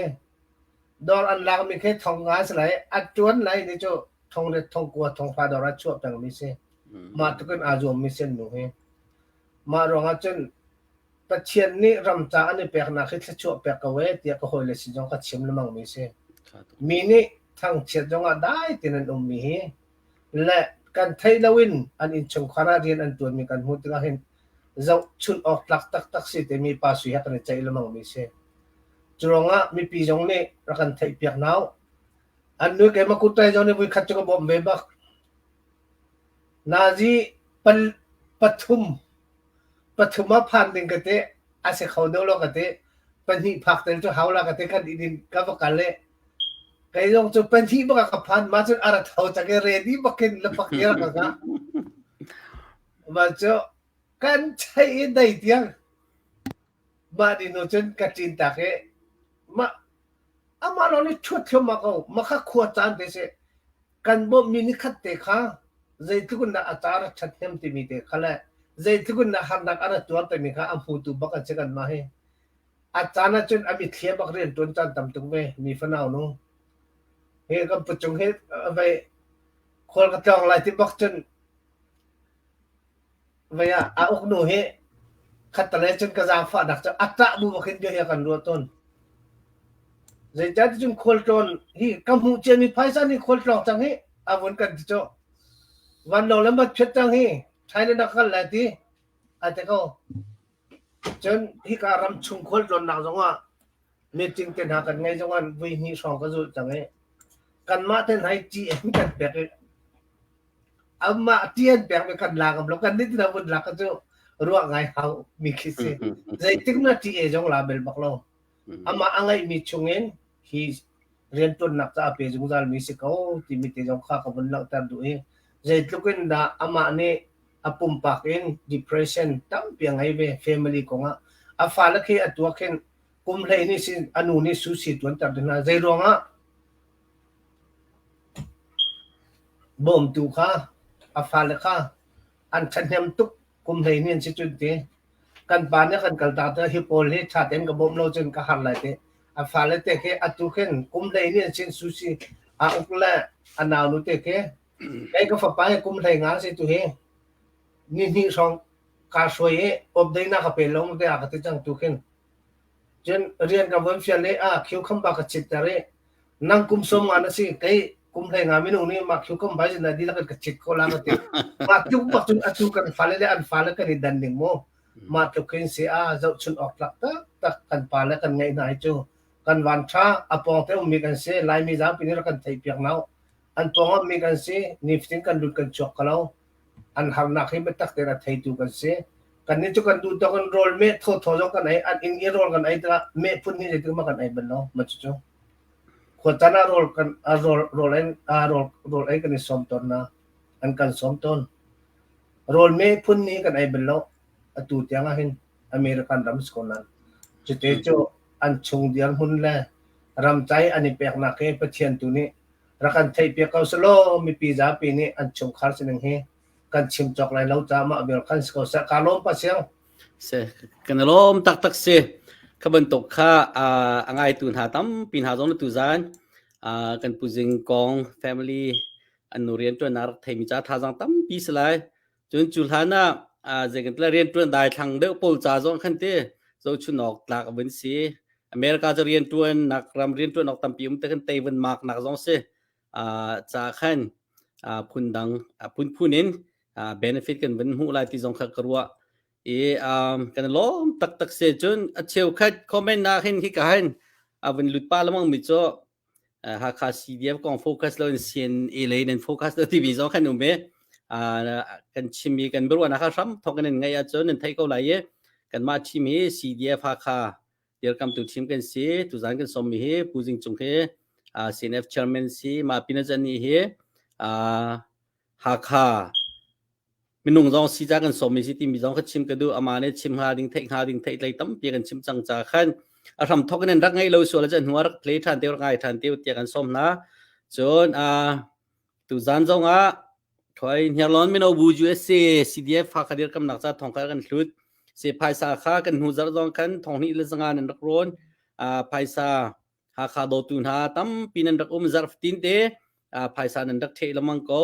Dawr an lakmi khi thong nga si lai a ṭuan lai ni cu thong riat thong kua thong hra dawr ah chuah pengmi si. Mah tluk in aa zuammi si an nu hi. Mah ruangah cun Pathian nih ram ca an i peknak hi thluachuah pek ko ee tiah ka hawile sin zong ka chim lengmangmi a si. Mi nih thangchiat zongah dai tein an ummi hi le kan theih loin an innchungkhar ah rian an ṭuanmi kan hmuh tikah hin zohchunh awk tlak taktak si timi pa sui he kan i ceih lengmangmi a si. Cu ruangah mipi zong nih rak kan theihpiak hna u. An nu keimah kuttai zong nih voikhat cu ka bawmh ve bak. Nazi pal pathum pathum ah phan ding ka ti a si kho deuh lo ka ti pahnih phak tel cu hau la ka ti kan inn in ka va kal i kei zong cu pahnih bak ah ka phan ma cun a ra tho cang i ready bakin la pak dir ka ka ma cu kan chei i dei tiang mah ni hnu cun ka ṭin tak i mah amah lawng nih ṭhuat thluahmah ko mah kha khua caan te si kan bawmhmi nikhat te kha zeitluk in dah a ca a rak ṭhathnem timi te kha le zeitluk in dah harnak a rak tuar timi kha a hmutu bak an si kanmah hi. A caan ahcun a mitthli bak rian ṭuan caan tam tuk ve mi fanau nu. Hi kan pucung hi vei khual ka tlawng lai ti bak cun Vei ah a uknu hi khattelei cun ka zaangfahnak cu a ṭah bu bak hin bia hi a kan ruah tawn. Zeicahtiah cun khualtlawn hi ka hmuh ciami phaisa nih khualtlawng cang hi a vun kan ti cu. Vanlawng le mat phiat cang hi China na kal lai ti a ti ko. Cun hika ram chung khualtlawnnak zongah meeting te hna kan ngei zongah vui hnih hrawng ka zulh cang i kanmah te hna hi GM kan pek i Amah ṭian pekmi kan la ngam lo. Kan nih tina vun lak cu ruah ngai hau mi khi si. Zeitik na ṭi zong la bel bak lo. Amah a ngeihmi chungin hi rianṭuannak ca a pe zungzal mi si ko timi te zong kha ka vun langhter duh i zeitluk in dah amah nih a pumpak in depression tampi a ngei ve family kongah a fale khi a tuak hin kum hlei nih sin a nu nih sushi tuanter ding hna zei ruangah Bawmtu kha a fale kha an ṭhahnem tuk kum 12 an si cun ti. Kan pa nih a kan kaltak tikah hi pawl hi ṭha tein ka bawmh lo cun ka har lai ti. A fale te khi atu khin kum 12 an sin sushi a uk le a naunu te khi kei ka fapa hi kum 15 a si tu hi ni hnih hrawng kaa hruai i awpdeinak ka pe lo te a ka ti cang tu khin. Cun rian ka von fial i a cucumber ka chitter i nang kum sawm nga na si kei kum hlei nga minung nih mah cucumber hi na dihlak in ka chit ko la ka ti. Mah tluk bak cun atu kan fale le an fale kan i dan ning mu. Mah tluk khin si a zohchun awk tlak taktak kan pa le kan ngeih hna hi cu kan van ṭha a pawng te ummi kan si Laimi zapi nih rak kan theih piak nau an pawng ummi kan si nifatin kan lut kan chuak ko lo an harnak hi biatak tein a theitu kan si. Kannih cu kan duh tawk in rawl meh thawthaw zong kan ei, an inn i rawl kan ei tikah meh phun hnih zeitik mah kan ei bal lo ma cucu. Khuacaan ah rawl kan rawl rawl ei rawl rawl ei kan i sawm tawn na an kan sawm tawn. Rawl meh phun hnih kan ei bal lo atu tiang ah hin. American ram si ko nan. Cute cu an chung dirhmun le ramcai an i peknak hi Pathian tu nih rak kan theihpiak ko selaw mipi zapi nih an chungkhar sining hi kan chim cawk lai lo caah mah vial khan si ko seh. Kaa lawm pa siang. Si, kan i lawm taktak si. Kha bantuk kha a ngaitu hna tampi hna zong na tuzan kan Pu Zing Kong family an nu rianṭuannak rak theimi ca thazaang tampi si lai. Cun cu hlan ah zei kan rian ṭuan dai thlang deuh pawl ca zong khan ti zohchun awk tlak a vun si. America cu rianṭuan nak ram rianṭuan awk tampi um te khan tei vun mak nak zong si. Ca khan phundang phunphun in benefit kan vun hmuh lai ti zong kha ka ruah. I kan lawm taktak si. Cun a cheukhat comment ah hin hika hin a vun lut pa lamang mi cu Hakha CDF kong focus lo in CNA lei nan focus lo timi zong kan um i kan chim i kan biaruahnak kha hram thawk in nan ngaih ahcun nan theih ko lai i kanmah team hi CDF Hakha dirkamtu team kan si. Tuzan kan sawmmi hi Pu Zing Cung hi CNF chairman si. Mah pinazan ni hi Hakha minung zong si ca kan sawmmi si timi zong ka chim ka duh ama nih chim hnga ding theih hnga ding theih tlei tampi kan chim cang ca khan a hram thok in rak ngei lo sual cun hnu rak play than te rak ngai than te tiah kan sawm hna cun a tu zan zong ah thoi hniarlawn mino bu USA CDF Hakha dirkamnak ca thong kha kan hlut se phaisa kha kan hnu zarh zong khan thong hnih le zanga nan rak rawn a phaisa Hakha dawtu hna tampi nan rak um zarh fatin te phaisa nan rak ṭheh lengmang ko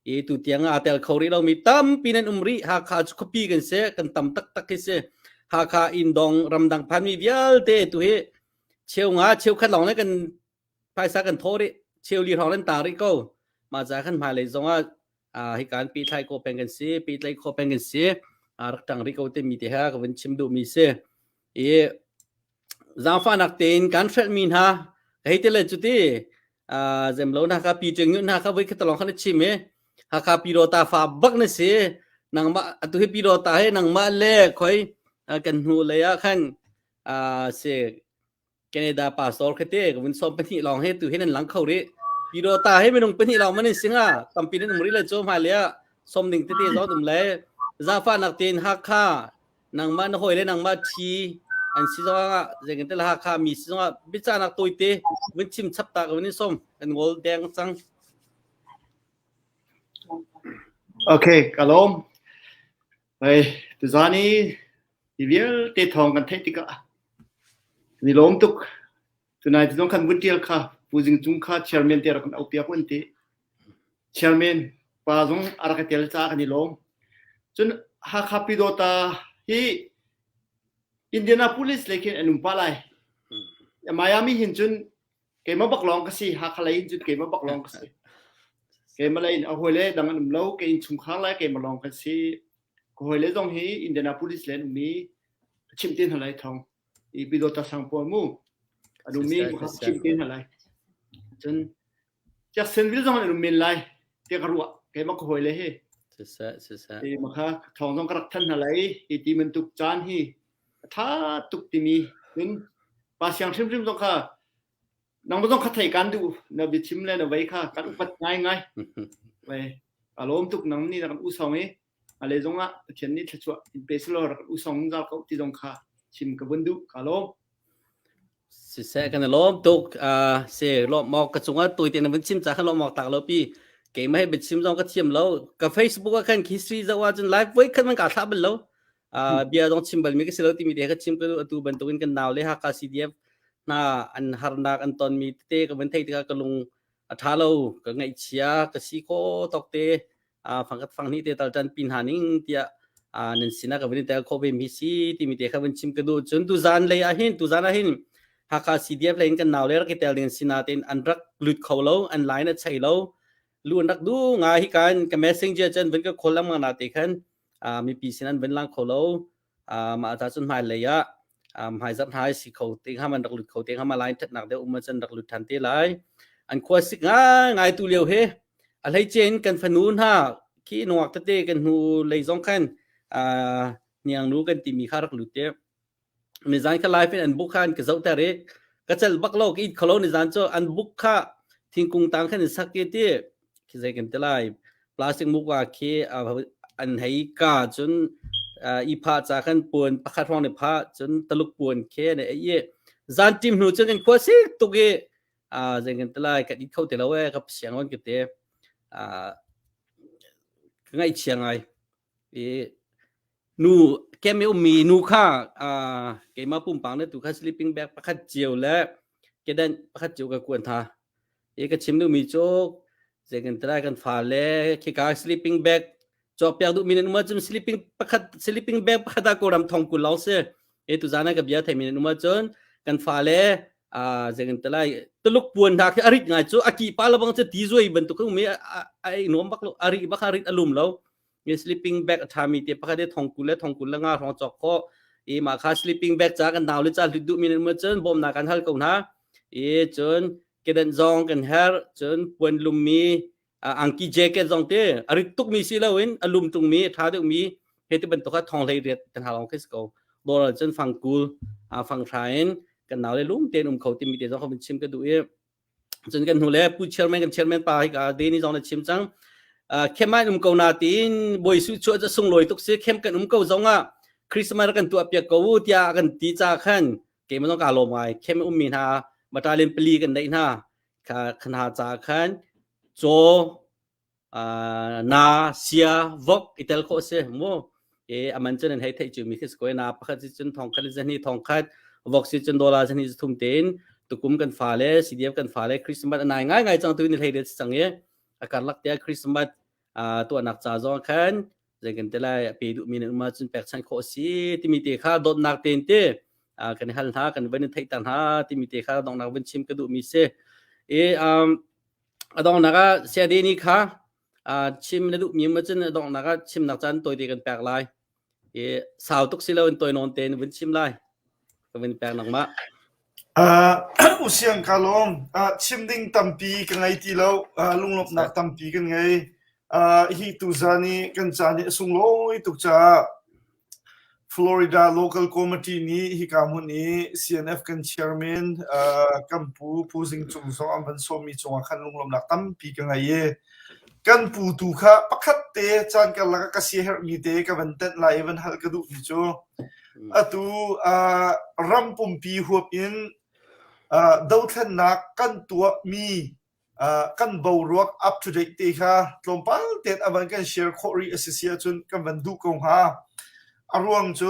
i tu tiang aa tel kho rih lomi tampi nan um rih Hakha cu khuapi kan si kan tam taktak hi si Hakha indong ramdang phanmi vialte tu hi cheu nga cheu khat lawng le kan phaisa kan thaw rih cheu li hrawng nan tang rih ko mah ca khan hmailei zongah hi kan pehthlai ko peng kan si pehtlaih kho peng kan si rak ṭang rih ko te mi te ha ka vun chim duh mi si i zaangfahnak tein kan hrelhmi hna hei ti le cuti zemlo na kha pi ṭing hna kha voi khat lawng khan na chim i Hakha Pyidawta fa bak na si nangmah atu hi Pyidawta he nangmah le khoi kan hnu lei ah khan si Canada pastor khate ka vun som pahnih lawng he tu hin an lang kho rih Pyidawta he minung pahnih lawng man in singa tampi nan um rih le cu hmai le ah som ding tete zong um le zaangfahnak tein Hakha nangmah na hawi le nangmah ṭhi an si zongah zeitin te Hakha mi si zongah biacahnak tawite vun chim chap ta ka vun in som kan ngol deng cang. Okay, ka lawm. Hei, tuzan i hi vialte thawng kan theih tikah ni lawm tuk. Tunai ti zong khan vun ṭial kha Pu Zing Cung kha chairman te rak kan auh piak un ti. Chairman pa zong a rak i tel caah kan i lawm. Cun Hakha Pyidawta hi Indianapolis lei khin an um pah lai. Miami hin cun keimah bak lawng ka si. Hakha lei hin cun keimah bak lawng ka si. Keimah lei in a hawile dang an um lo. Kei innchungkhar le keimah lawng kan si. Ka hawile zong hi Indianapolis lei an um i ka chimh te hna lai thawng. I Pyidawta sang pawl mu. An um i ka chimh te hna lai. Cun Jacksonville zong an um men lai tiah ka ruah. Keimah ka hawile hi. Siseh, siseh. Ti ma kha thawng zong ka rak thanh hna lai hi ti bantuk caan hi a tha tuk timi cun pa siang hrimhrim zong kha nang zong kha thei kan duh na biachim le na vei kha kan upat ngai ngai vei a lawm tuk nang nih na kan usong i ale zong ah Pathian nih thluachuah in pe selaw rak usong zungzal ko ti zong kha chim ka vun duh ka lawm Siseh kan i lawm tuk. Uh, si lawm awk ka cungah tuite na vun chim ca kha lawm awk tak lo pi. Keimah he biachim zong ka thiam lo. Ka Facebook ah khan history zoh ahcun live voi khat man ka thlah bal lo. Uh, bia zong chim bal mi ka si lo timi te ka chim ka duh atu bantukin kan nau le Hakha CDF hna an harnak an ton mi tete ka vun theih tikah ka lung a ṭha lo ka ngaihchia ka si kho tawk te fangkhat fanghnih te tal ṭan pi hna ning tiah nan sinah ka vun i tel khawh ve mi si timi te kha vun chim ka duh cun tuzan lei ah hin tuzan ah hin Hakha CDF lei in kan nau le rak i tel ding si nain an rak lut kho lo an line a chei lo lu an rak du nga hi kan ka messenger cun vun ka call lengmang na te khan mipi sin an vun lang kho lo mah ta cun hmai lei ah hmai zarh hna si kho te hnga man rak lut kho te hnga ma line thatnak deuh um cun rak lut than te lai an khua sik ngai ngai tu lio he a hlei chen kan fanu hna khi nuak tete kan hnu lei zong khan niang nu kan timi kha rak lut te nizan kha live in an book kha an ka zoh ter i ka cel bak lo ka it kholo nizan cu an book kha thingkung tang khan in sak i ti khi zei kan ti lai plastic muk ah khi an hei ka cun. I phah ca khan puan pakhat hrawng ni phah cun taluk puan khe ne i zan tim hnu cun kan khua sik tuk i zei kan ti lai kan it kho ti lo e ka siang on ka te ka ngaihchia ngai i nu kem i ummi nu kha keimah pumpang le tu kha sleeping bag pakhat cio le kedan pakhat cio ka kuan tha i ka chim duhmi cu zei kan ti lai kan fale khika sleeping bag cawkpiak duhmi nan um ahcun sleeping pakhat sleeping bag pakhat ah Kawlram thong 20 lawng si e tu zan ah ka bia theimi nan um ahcun kan fale zei kan ti lai tuluk puan hna khi a rit ngai cu a ki pa lebang cu ti zuai bantuk um i a ei nuam bak lo a ri bak a rit a lum lo mi sleeping bag a ṭhami te pakhat i thong 20 le thong 25 hrawng cawk khawh i mah kha sleeping bag ca kan nau le ca hlut duhmi nan um ahcun bawmnak kan hal ko hna i cun kedan zong kan herh cun puan lummi angki jacket zong te a rit tukmi si loin a lum tungmi a ṭha deuhmi he ti bantuk kha thong hlei riat kan hal khi si ko dawr cun fang kul fang hra in kan nau le lum tein um kho timi te zong kha chim ka duh i cun kan hnu le pu chairman kan chairman pa hi ka deni zong na chim cang khem an um ko na tiin boi su chu cha sunglawi tuk si khem kan um ko zong ah Christmas kan tuah piak ko tiah kan ti cha khan keimah zong ka lawm ngai khem ummi hna battalion pali kan neih hna kha khana cha khan caw na sia vok i tel khawh si mu e aman cun an hei theih cu mi khi si na pakhat si cun thong khat zani thong khat vok si cun dollar zani thum tein tukum kan fa le CDF kan fa le Christmas anai ngai ngai cang tu ni hlei det cang e a karlak te Christmas tuahnak ca zong khan zei kan te lai a pe duh mi nan um ahcun pekchanh khawh a si timi te kha dawtnak tein te kan hal hna kan van in theihter hna timi te kha donghnak van chim ka duh mi si i a donghnak ah Siadeni kha chim na duh mi um ahcun a donghnak ah chimnak caan tawite kan pek lai i sau tuk si lo in tawi nawn tein vun chim lai ka vun pek nangmah Uh, usiang ka lawm. Uh, chim ding tampi ka ngei ti lo. Uh, lunglawmhnak tampi kan ngei. Uh, hi tuzan i kan caan hi a sunglawi tuk caah Florida Local Committee nih hika hmun i CNF kan chairman uh, kan pu Pu Zing Cung zong an van sawmmi cungah khan lunglawmhnak tampi ka ngei i kan pu tu kha pakhat te caan karlak ah ka siaherhmi te ka van tenh lai i van hal ka duhmi cu atu uh, ram pumpi huap in uh, dothlennak kan tuahmi uh, kan boruak up to date te kha tlawmpal tein a van kan share khawh rih a si si ahcun kan van duh ko hnga. A ruang cu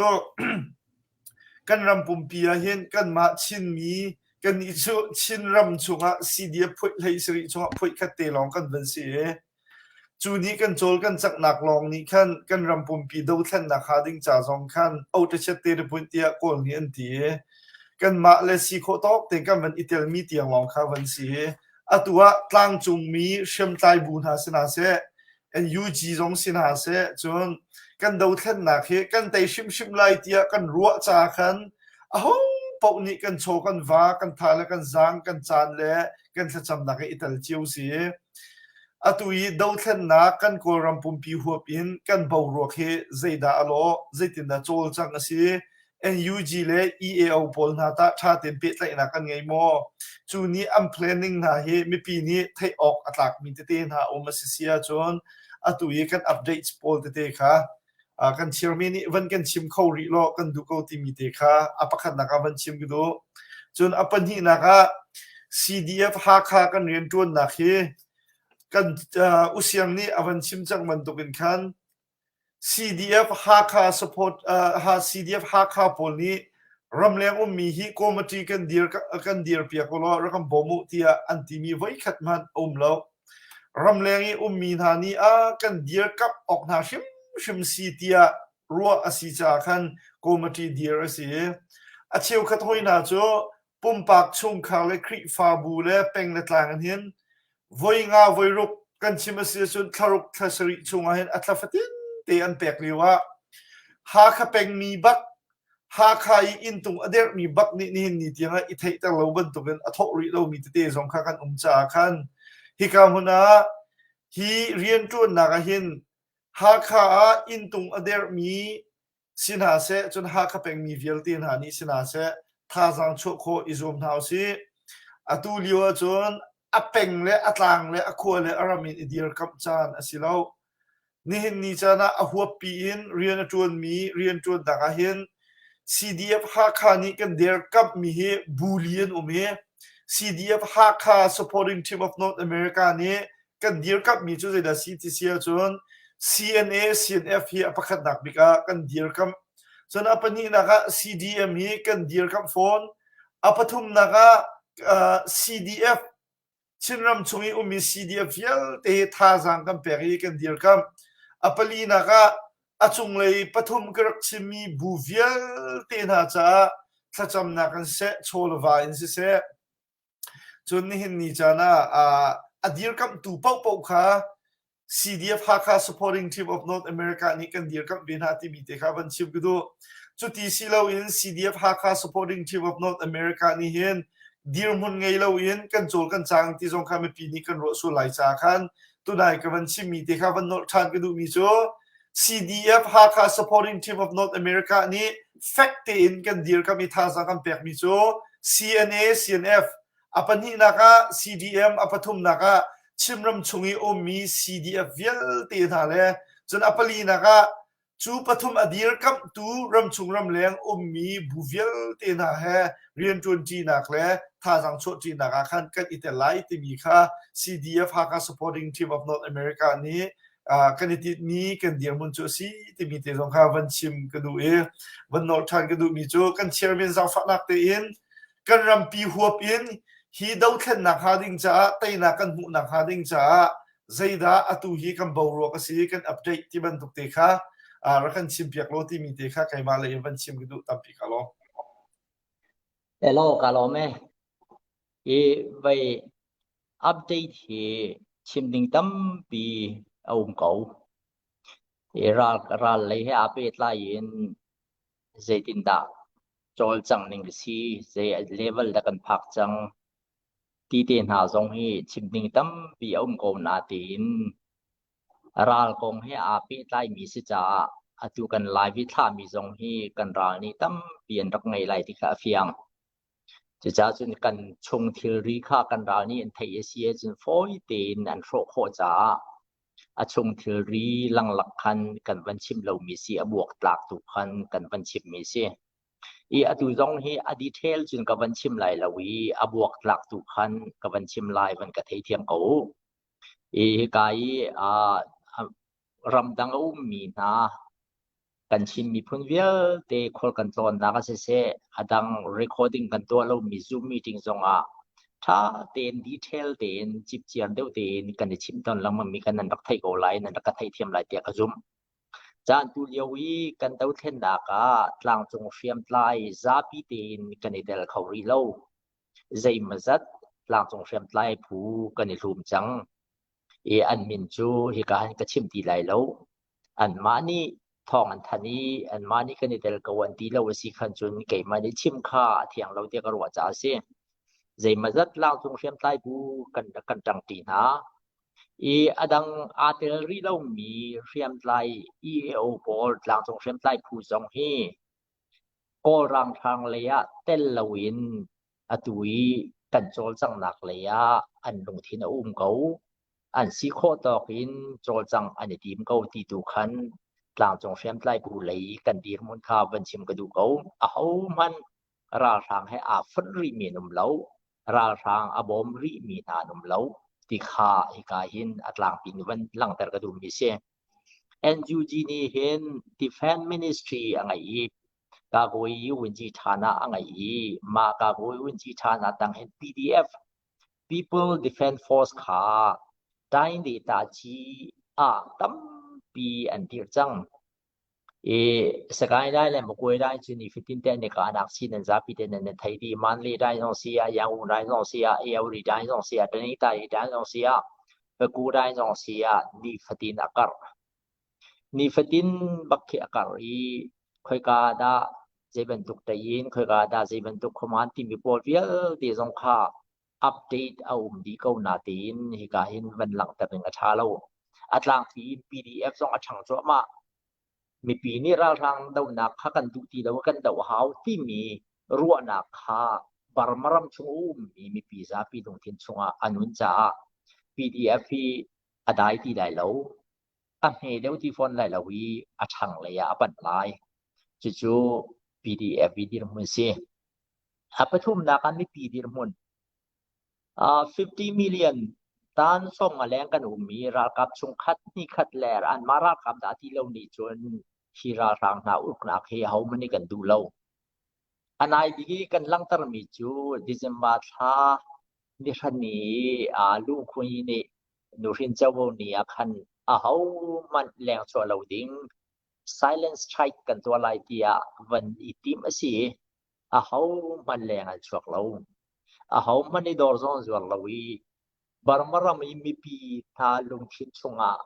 kan ram pumpi ah hin kanmah Chinmi kannih cu Chinram chungah CDF phuih hlei sarih chungah phuih khat te lawng kan van si i Cu nih kan cawl kan caknak lawng nih khan kan ram pumpi dothlennak hnga ding ca zong khan otachiat te repuit tiah Kawl nih an ti i kanmah le si khawh tawk tein kan van i telmi tiang lawng kha van si i atu ah tlangcungmi hriamtlai bu hna si hna seh NUG zong si hna seh cun kan dothlennak hi kan tei hrimhrim lai tiah kan ruah ca khan aho paoh nih kan chaw kan va kan tha le kan zaang kan caan le kan thlacamnak hi i tel cio si. Atu i dothlennak kan Kawlram pumpi huap in kan boruak hi zeidah a lawh, zeitindah cawlcangh a si, NUG le EAO pawl hna tah ṭha tein pehtlaihnak an ngei maw? Cu nih an planning hna hi mipi nih theih awk a tlakmi tete hna um a si si ahcun atu i kan updates pawl tete kha kan chairman nih van kan chim kho rih law kan duh ko timi te kha a pakhatnak ah van chim ka duh. Cun a pahnihnak ah CDF Hakha kan rianṭuannak hi kan uh, Usiang nih a van chim cang bantukin khan CDF Hakha support uh, CDF Hakha pawl nih ramleng ummi hi committee kan dir kan dir piak ulaw rak kan bawm u tiah an timi voikhat hmanh a um lo. Ramleng i ummi hna nih a kan dirkamh awk hna hrimhrim si tiah ruah a si caah khan committee dir a si i a cheukhat hoi hna cu pumpak chungkhar le Khrihfabu le peng le tlang in hin voi nga voi ruk kan chim a si ahcun thlaruk thla sarih chungah hin a thla fatin te an pek lio ah Hakha pengmi bak Hakha i inntung a derhmi bak nih nihin ni tiangah i theihter lo bantukin a thawh rih lomi tete zong kha kan um caah khan hika hmun ah hi rianṭuannak ah hin Hakha ah inntung a derhmi si hna seh cun Hakha pengmi vialte hna nih si hna seh thazaang chuah khawh i zuam hna usih. Atu lio ahcun a peng le a tlang le a khua le a ram in i dirkamh caan a si lo. Nihin ni caan ah a huappi in rian a ṭuanmi rianṭuannak ah hin CDF Hakha nih kan dirkamhmi hi buli an um i CDF Hakha Supporting Team of North America nih kan dirkamhmi cu zeidah si ti si ahcun CNA CNF hi a pakhatnak bik ah kan dirkamh. Cun a pahnihnak ah CDM hi kan dirkamh fawn. A pathumnak ah uh, CDF Chinram chung i ummi CDF vialte hi thazaang kan pek i kan dirkamh. A palinak ah a cunglei pathum ka rak chimmi bu vialte hna caah thlacamnak in siseh, chaw le va in siseh, cun nihin ni caan ah a dirkamhtu paohpaoh kha CDF Hakha Supporting Team of North America nih kan dirkamh ve hna timi te kha van chim ka duh. Cuti si loin CDF Hakha Supporting Team of North America nih hin dirhmun ngei loin kan cawl kan cang ti zong kha mipi nih kan ruah sual lai caah khan tunai ka van chimmi te kha van nolh ṭhan ka duhmi cu CDF Hakha Supporting Team of North America nih fek tein kan dirkamh i thazaang kan pekmi cu CNA CNF A pahnihnak ah CDM, a pathumnak ah Chimram chung i ummi CDF vialte hna le cun a palinak ah cu pathum a dirkamhtu ramchung ramleng ummi bu vialte hna he rianṭuanṭinak le thazaang chuahṭinak ah khan kan i tel lai timi kha CDF Hakha Supporting Team of North America nih kan i tinhmi kan dirhmun cu a si timi te zong kha van chim ka duh i van nawl ṭhan ka duhmi cu kan chairman zaangfahnak tein kan rampi huap in hi dothlennak hnga ding caah teinak kan hmuhnak hnga ding caah zeidah atu hi kan boruak a si kan update ti bantuk te kha rak kan chim piak law timi te kha keimah lei in van chim ka duh tampi ka lawm. Hello ka lawm e. I vai update hi chim ding tampi a um ko. I ral ral lei he aa pehtlai in zeitindah cawlcangh ning a si, zei level dah kan phak cang ti te hna zong hi chim ding tampi a um ko natein ral kong he aa pehtlaimi si caah atu kan live i thlahmi zong hi kan ral nih tampi an rak ngei lai ti kha a fiang. Cucaah cun kan chung thilri kha kan ral nih an theih a si ahcun fawi tein an hrawh khawh caah a chung thilri langlak khan kan van chim lomi si a buaktlak tu khan kan van chimmi si. I atu zong hi a detail cun ka van chim lai lo i a buaktlak tu khan ka van chim lai van ka theithiam ko u. I hika i uh, ramdang a ummi hna kan Chin miphun vialte khual kan tlawnnak ah siseh, a dang recording kan tuah lomi Zoom meeting zongah ṭha tein detail tein cipciar deuh tein kan i chimh tawn lengmangmi kha nan rak theih ko lai, nan rak ka theihthiam lai tiah ka zumh. Caan tu lio i kan dothlennak ah tlangcung hriamtlai zapi tein kan i tel kho rih lo. Zeimawzat tlangcung hriamtlai phu kan i hlum cang. I an min cu hika hin ka chim ti lai lo. Anmah nih thawng an thanh i anmah nih kan i tel ko an ti lo a si khan cun keimah nih chim kha a thiang lo tiah ka ruah caah a si. Zeimawzat tlangcung hriamtlai bu kan kan ṭangṭi hna i a dang aa tel rih lomi hriamtlai EAO pawl tlangcung hriamtlai phu zong hi Kawl ranghrang lei ah tel loin atu i kan cawlcanghnak lei ah an lungthin a um ko. An si khawh tawk in cawlcangh an i tim ko ti tu khan tlangcung hriamtlai bu lei kan dirhmun kha van chim ka duh ko. Ahohmanh ralhrang he aa fonh rihmi an um lo. Ralhrang a bawm rihmi hna an um lo ti kha hika hin a tlangpi in van langhter ka duhmi a si. NUG nih hin Defense Ministry a ngeih i Kagoyi Wunji Thana a ngeih i mah Kagoyi Wunji Thana tang hin PDF People Defense Force kha Taing Taci ah tampi an dirh cang. I Sagaing Dai le Magway Dai cu nifatin te an i kahnak si nan zapi te nan thei dih. Manle Dai zong si ah, Yangon Dai zong si ah, Ayawri Dai zong si ah, Tanita Dai zong si ah, Paku Dai zong si ah nifatin a karh. Nifatin bak khi a karh i khoika dah zei bantuk ṭei in khoika dah zei bantuk khuaman timi pawl vialte zong kha update a um dih ko natein hika hin van langhter ding a ṭha lo. A tlangpi in PDF zong a ṭhang cuahmah. Mipi nih ralhrang dohnak kha kan duh ti lo, kan doh hau timi ruahnak kha Burma ram chung a ummi mipi zapi lungthin chungah a nun caah PDF hi a dai ti lai lo. A hme deuh ti fawn lai lo i a ṭhang lei ah a panh lai. Cucu PDF i dirhmun si. A pathumnak ah mipi dirhmun. 50 million tan song a leng kan um i ralkap chungkhat hnihkhat le anmah ralkap dah ti lo nih cun hi ralhrang hna uknak hi ahohmanh nih kan duh lo. A nai bik i kan langhtermi cu December thla nihra ni luhkhui nih nuhrin covo ni ah khan ahohmanh leng chuah lo ding silent strike kan tuah lai tiah van i tim a si i ahohmanh leng an chuak lo. Ahohmanh i dawr zong zuar lo i Burma ram i mipi hna lungthin chungah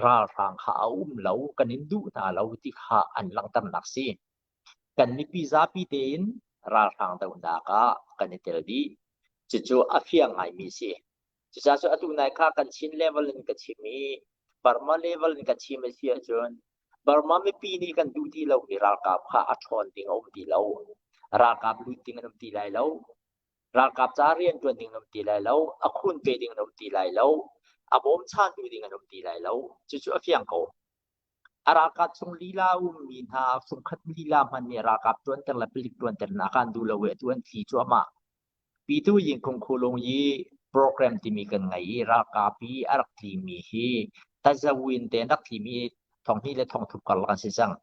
ralhrang kha a um lo, kan in duh hna lo ti kha an langhternak si. Kan mipi zapi tein ralhrang dohnak ah kan i tel dih. Cucu a fiang ngaimi si. Cucaah cu atu nai kha kan Chin level in ka chim i Burma level in ka chim a si ahcun Burma mipi nih kan duh ti lomi ralkap kha a ṭhawn ding a um ti lo. Ralkap lut ding an um ti lai lo. Ralkap ca rianṭuan ding an um ti lai lo. A khun pe ding an um ti lai lo. A bawmchantu ding an um ti lai lo. Cucu a fiang ko. A ralkap chung lila ummi hna fungkhat lila hmanh nih ralkap ṭuanter le palik ṭuanter nak an duh lo i atu an tli cuahmah. Pitu Yingkhung Khulung i program timi kan ngei i ralkap i a rak tlimi hi tazawin te an rak tlimi thonghnih le thongthum karlak an si cang.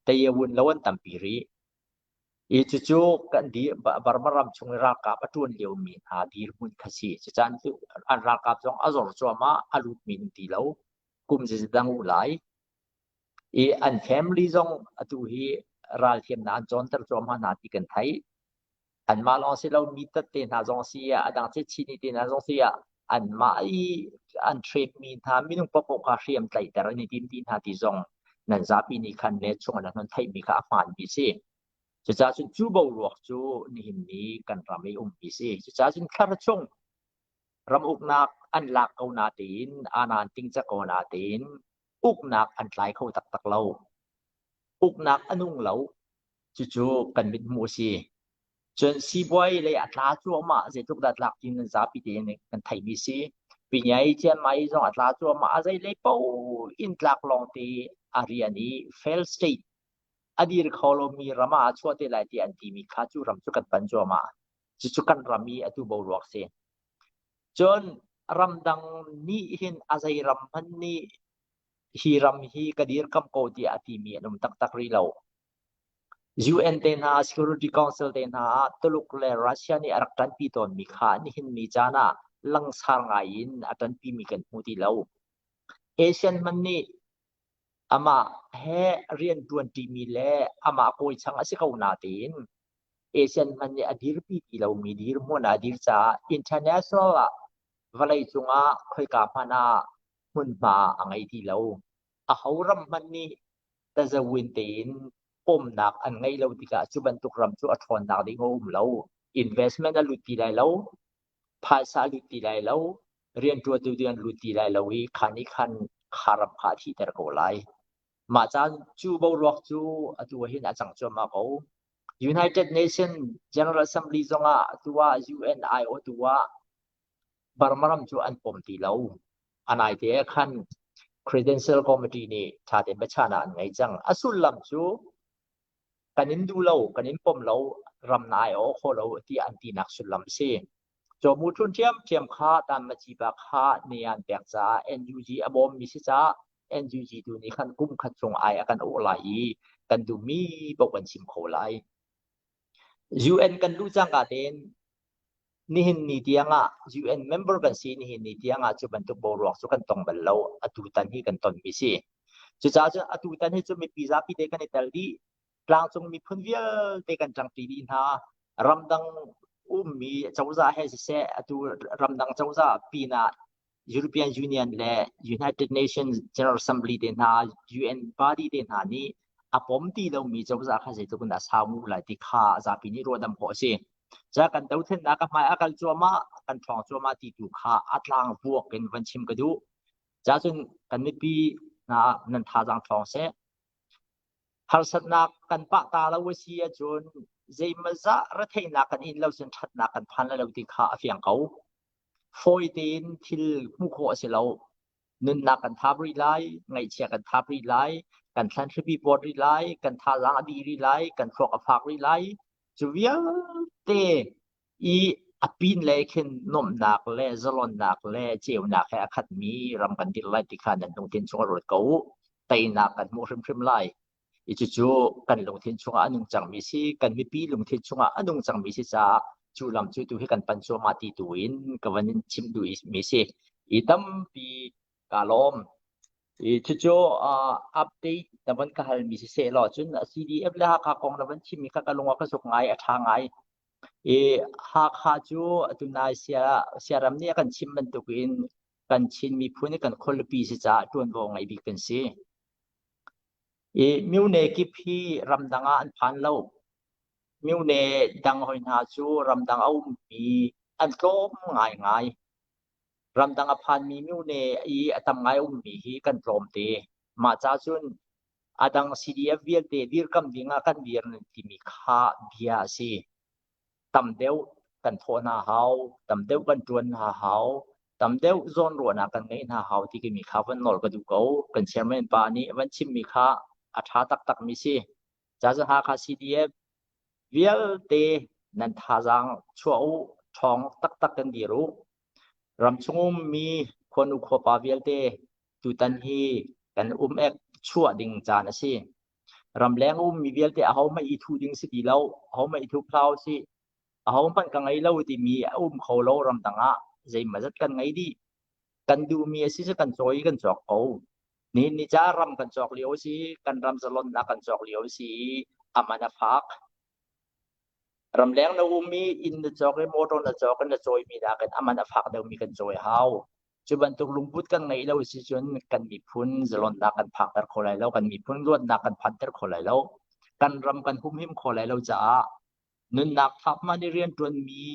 Tayawun lo an tampi rih. I cucu kan di Burma ram chung i ralkap a ṭuan liomi hna dirhmun kha si. Cucan cu an ralkap zong a zor cuahmah, a lutmi an ti lo. Kum zeizat dang u lai. I an family zong atu hi ralthiamnak an cawnter cuahmah hna ti kan theih. Anmah lawng si lo mi tat te hna zong si ah a dang chin te hna zong si ah anmah i an train mi hna minung paohpaoh kha hriam tlaihter an i tim ti hna ti zong nan zapi nih khan net chung an hnon theihmi kha a hmaanmi si. Cucaah cun cu boruak cu nihin ni kan ram i ummi si. Cucaah cun thlar chung ram uknak an lak ko na tein anan tingca ko na tein uknak an tlai kho taktak lo. Uknak a nung lo. Cucu kan mithmuh a si. Cun siibawi lei a tla cuahmah, zeitluk dah tlak ti nan zapi tein kan theihmi si. Pinyai Chiangmai zong a tla cuahmah, a zei lei paoh in tlak lawng te a rian i fail state a dir kho lomi ram ah a chuah te lai tiah an timi kha cu ram cu kan pan cuahmah. Cucu kan ram i atu boruak si. Cun ramdang nih hin a zei ram hmanh nih hi ram hi ka dirkamh ko tiah a timi an um taktak rih lo. UN te hna, Security Council te hna ah Tuluk le Russia nih a rak ṭanpi tawnmi kha nihin ni caan ah langsar ngai in a ṭanpimi kan hmu ti lo. ASEAN hmanh nih amah he rian ṭuanṭimi le amah kawichang a si ko natein ASEAN hmanh nih a dirpi ti lomi dirhmun ah a dir caah international ah vawleicung ah khoika hmanh ah hmunhma a ngei ti lo. Aho ram hmanh nih tazawin tein pawmnak an ngeih lo tikah cu bantuk ram cu a ṭhawnnak ding a um lo. Investment a lut ti lai lo, phaisa a lut ti lai lo, rianṭuantu ding an lut ti lai lo i kha nih khan kha ram kha a thihter ko lai. Mah caan cu boruak cu atu ah hin a cang cuahmah ko. United Nations General Assembly zongah atu ah UN aiawhtu ah Burma ram cu an pom ti lo. A naite ah khan Credential Committee nih ṭha tein biachahnak an ngei cang. A sullam cu kan in duh lo, kan in pom lo, ram na ai-awh kho lo tiah an tinak sullam a si. Cawmu ṭhun ṭhiamṭhiam kha Tanmacipa kha ni an pek caah NUG a bawmmi si caah NUG tu nih khan kum khat chung ai a kan awh lai i kan duhmi paoh kan chim kho lai. UN kan luh cangka tein nihin ni tiangah UN member kan si nihin ni tiangah cu bantuk boruak cu kan tong bal lo atu tan hi kan tonmi si cucaah cun atu tan hi cu mipi zapi te kan i tel dih tlangcung miphun vialte kan ṭangṭi dih hna ramdang ummi cozah he siseh atu ramdang cozah pinah European Union le United Nations General Assembly te hna UN body te hna nih a pom ti lomi cozah kha zeitluk in dah sau nguh lai ti kha zapi nih ruahdam khawh a si. Ca kan dothlennak a hmai a kal cuahmah, kan ṭhawng cuahmah ti tu kha a tlang vuak in van chim ka duh. Ca cun kan mipi hna nan thazaang ṭhawng seh. Harsatnak kan pah ta lo a si ahcun zeimazah retheihnak kan in lo cun ṭhatnak kan phan lai lo ti kha a fiang ko. Fawi tein thil hmuh khawh a si lo. Nunnak kan thap rih lai, ngaihchia kan thap rih lai, kan thlan hripi pawt rih lai, kan thazaang a dih rih lai, kan thluak a fak rih lai. Cu vialte i a pin le khin nuamhnak le zalonnak le ceunak he a khatmi ram kan dirh lai ti kha nan lungthin chung a ruat ko u. Teinak kan hmuh hrimhrim lai. I cucu kan lungthin chungah a nung cangmi si, kan mipi lungthin chungah a nung cangmi si caah cu lam cu tu hi kan pan cuahmah ti tu in ka van in chim duh mi si. I tampi ka lawm. I cucu uh, update na van ka halmi si seh law cun CDF le Hakha kong na van chimmi kha ka lung a ka suk ngai, a ṭha ngai. I Hakha cu tunai sia siaram nih a kan chim bantukin kan Chin miphun i kan khualipi si caah ṭuanvo ngei bik kan si. I myone kip hi ramdang ah an phan lo. Myone dang hoi hna cu ramdang a ummi an tlawm ngaingai. Ramdang a phanmi myone i a tam ngai ummi hi kan tlawm te. Mah ca cun a dang CDF vialte dirkamh ding ah kan dir timi kha bia a si. Tam deuh kan thawh hna hau, tam deuh kan ṭuan hna hau, tam deuh zawnruahnak kan ngeih hna hau ti timi kha van nawl ka duh ko. Kan chairman pa nih van chimmi kha a ṭha taktakmi si. Caza Hakha CDF vialte nan thazaang chuah u, ṭhawng taktak kan dir u. Ramchung ummi khuanu khuapa vialte tutan hi kan um ek chuah ding caan a si. Ramleng ummi vialte ahohmanh i thuh ding si ti lo, ahohmanh i thup hlah usih. Ahohmanh ka ngei lo timi a um kho lo ramdang ah zeimawzat kan ngei dih. Kan duhmi a si cu kan cawi i kan cawk ko. Nihin ni ca ram kan cawk lio a si, kan ram zalonnak kan cawk lio a si i a man a fak. Ramleng na um i inn na cawk i motor na cawk i na cawimi nakin a man a fak deuhmi kan cawi hau. Cu bantuk lungput kan ngeih lo si cun kan miphun zalonnak kan phakter kho lai lo, kan miphun luatnak kan phanter kho lai lo, kan ram kan humhim kho lai lo caah nunnak thap man i rianṭuanmi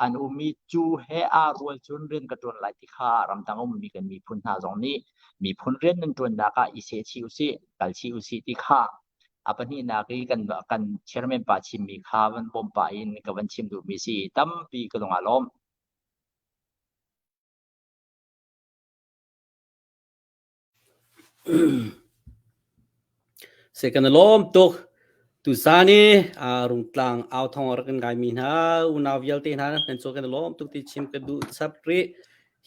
an um i cu he aa rual cun rian ka ṭuan lai ti kha ramdang ummi kan miphun hna zong nih miphun rian nan ṭuannak ah i seh chih usih, kal chih usih ti kha a pahnihnak i kan kan chairman pa chimmi kha van bawm pah in ka van chim duhmi si tampi ka lung aa lawm. Se kan i lawm tuk. Tuzan i Rungtlang au thawng a rak kan ngaimi hna unau vialte hna nan cu kan i lawm tuk ti chim ka duh chap rih.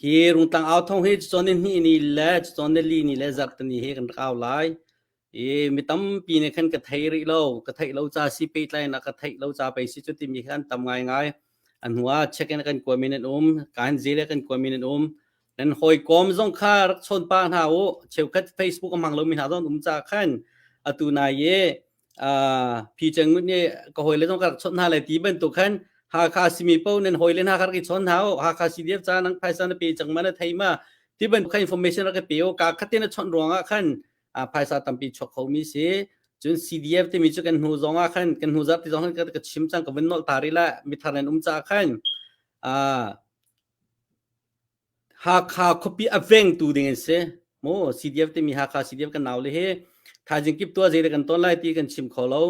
Hi Rungtlang au thawng hi cawn ni hnih ni le cawn ni li ni le zarhteni hi kan rak au lai. I mi tampi nih khan ka thei rih lo. Ka theih lo ca si pehtlainak ka theih lo ca pei si cu timi khan tam ngaingai. A hnu ah check in kan kuami nan um, kan zel kan kuami nan um. Nan hawikom zong kha rak chawn pa hna u. Cheukhat Facebook a hmang lomi hna zong um ca khan atu nai i phi cheng ngut nih ka hawile zong ka rak chawnh hna lai ti bantuk khan Hakha simi po nan hawile hna kha rak i chawn hna u. Hakha CDF ca nang phaisa na pe cang ma na thei ma ti bantuk kha information rak i pe u. Ka khatin a chawnh ruangah khan phaisa tampi chuak khomi si cun CDF timi cu kan hnu zong ah khan kan hnu zarh ti zong khan ka chim cang ka vun nolh ta rih la mithar nan um caah khan Hakha khuapi a vengtu ding an si mu CDF timi Hakha CDF kan nau le hi thaizing kip tua zei kan ton lai ti kan chim kho lo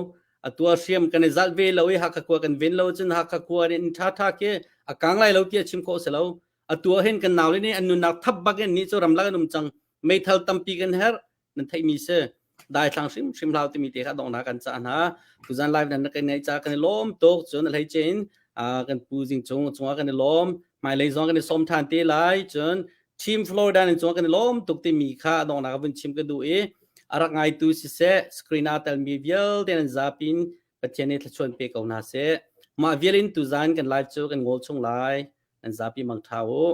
atua hriam kan i zalh ve lo i Hakha khua kan ven lo cun Hakha khua nih tha tha ke a kang lai lo ti a chim khawh si lo atua hin kan nau le nih an nunnak thap bak in ni cu ramlak an um cang meithal tampi kan herh nan theihmi si daithlang hrimhrim hlau timi te kha donghnak kan cah hna tuzan live nan kan ngeih ca kan i lawm tuk cun a hleice in kan pu zing cung cungah kan i lawm hmailei zong kan i sawm than te lai cun team Florida nan cungah kan i lawm tuk timi kha donghnak vun chim ka duh i a rak ngaitu siseh screen ah telmi vialte nan zapin Pathian nih thluachuan pe ko hna seh mah vial in tuzan kan live cu kan ngol chung lai nan zapi mangtha u.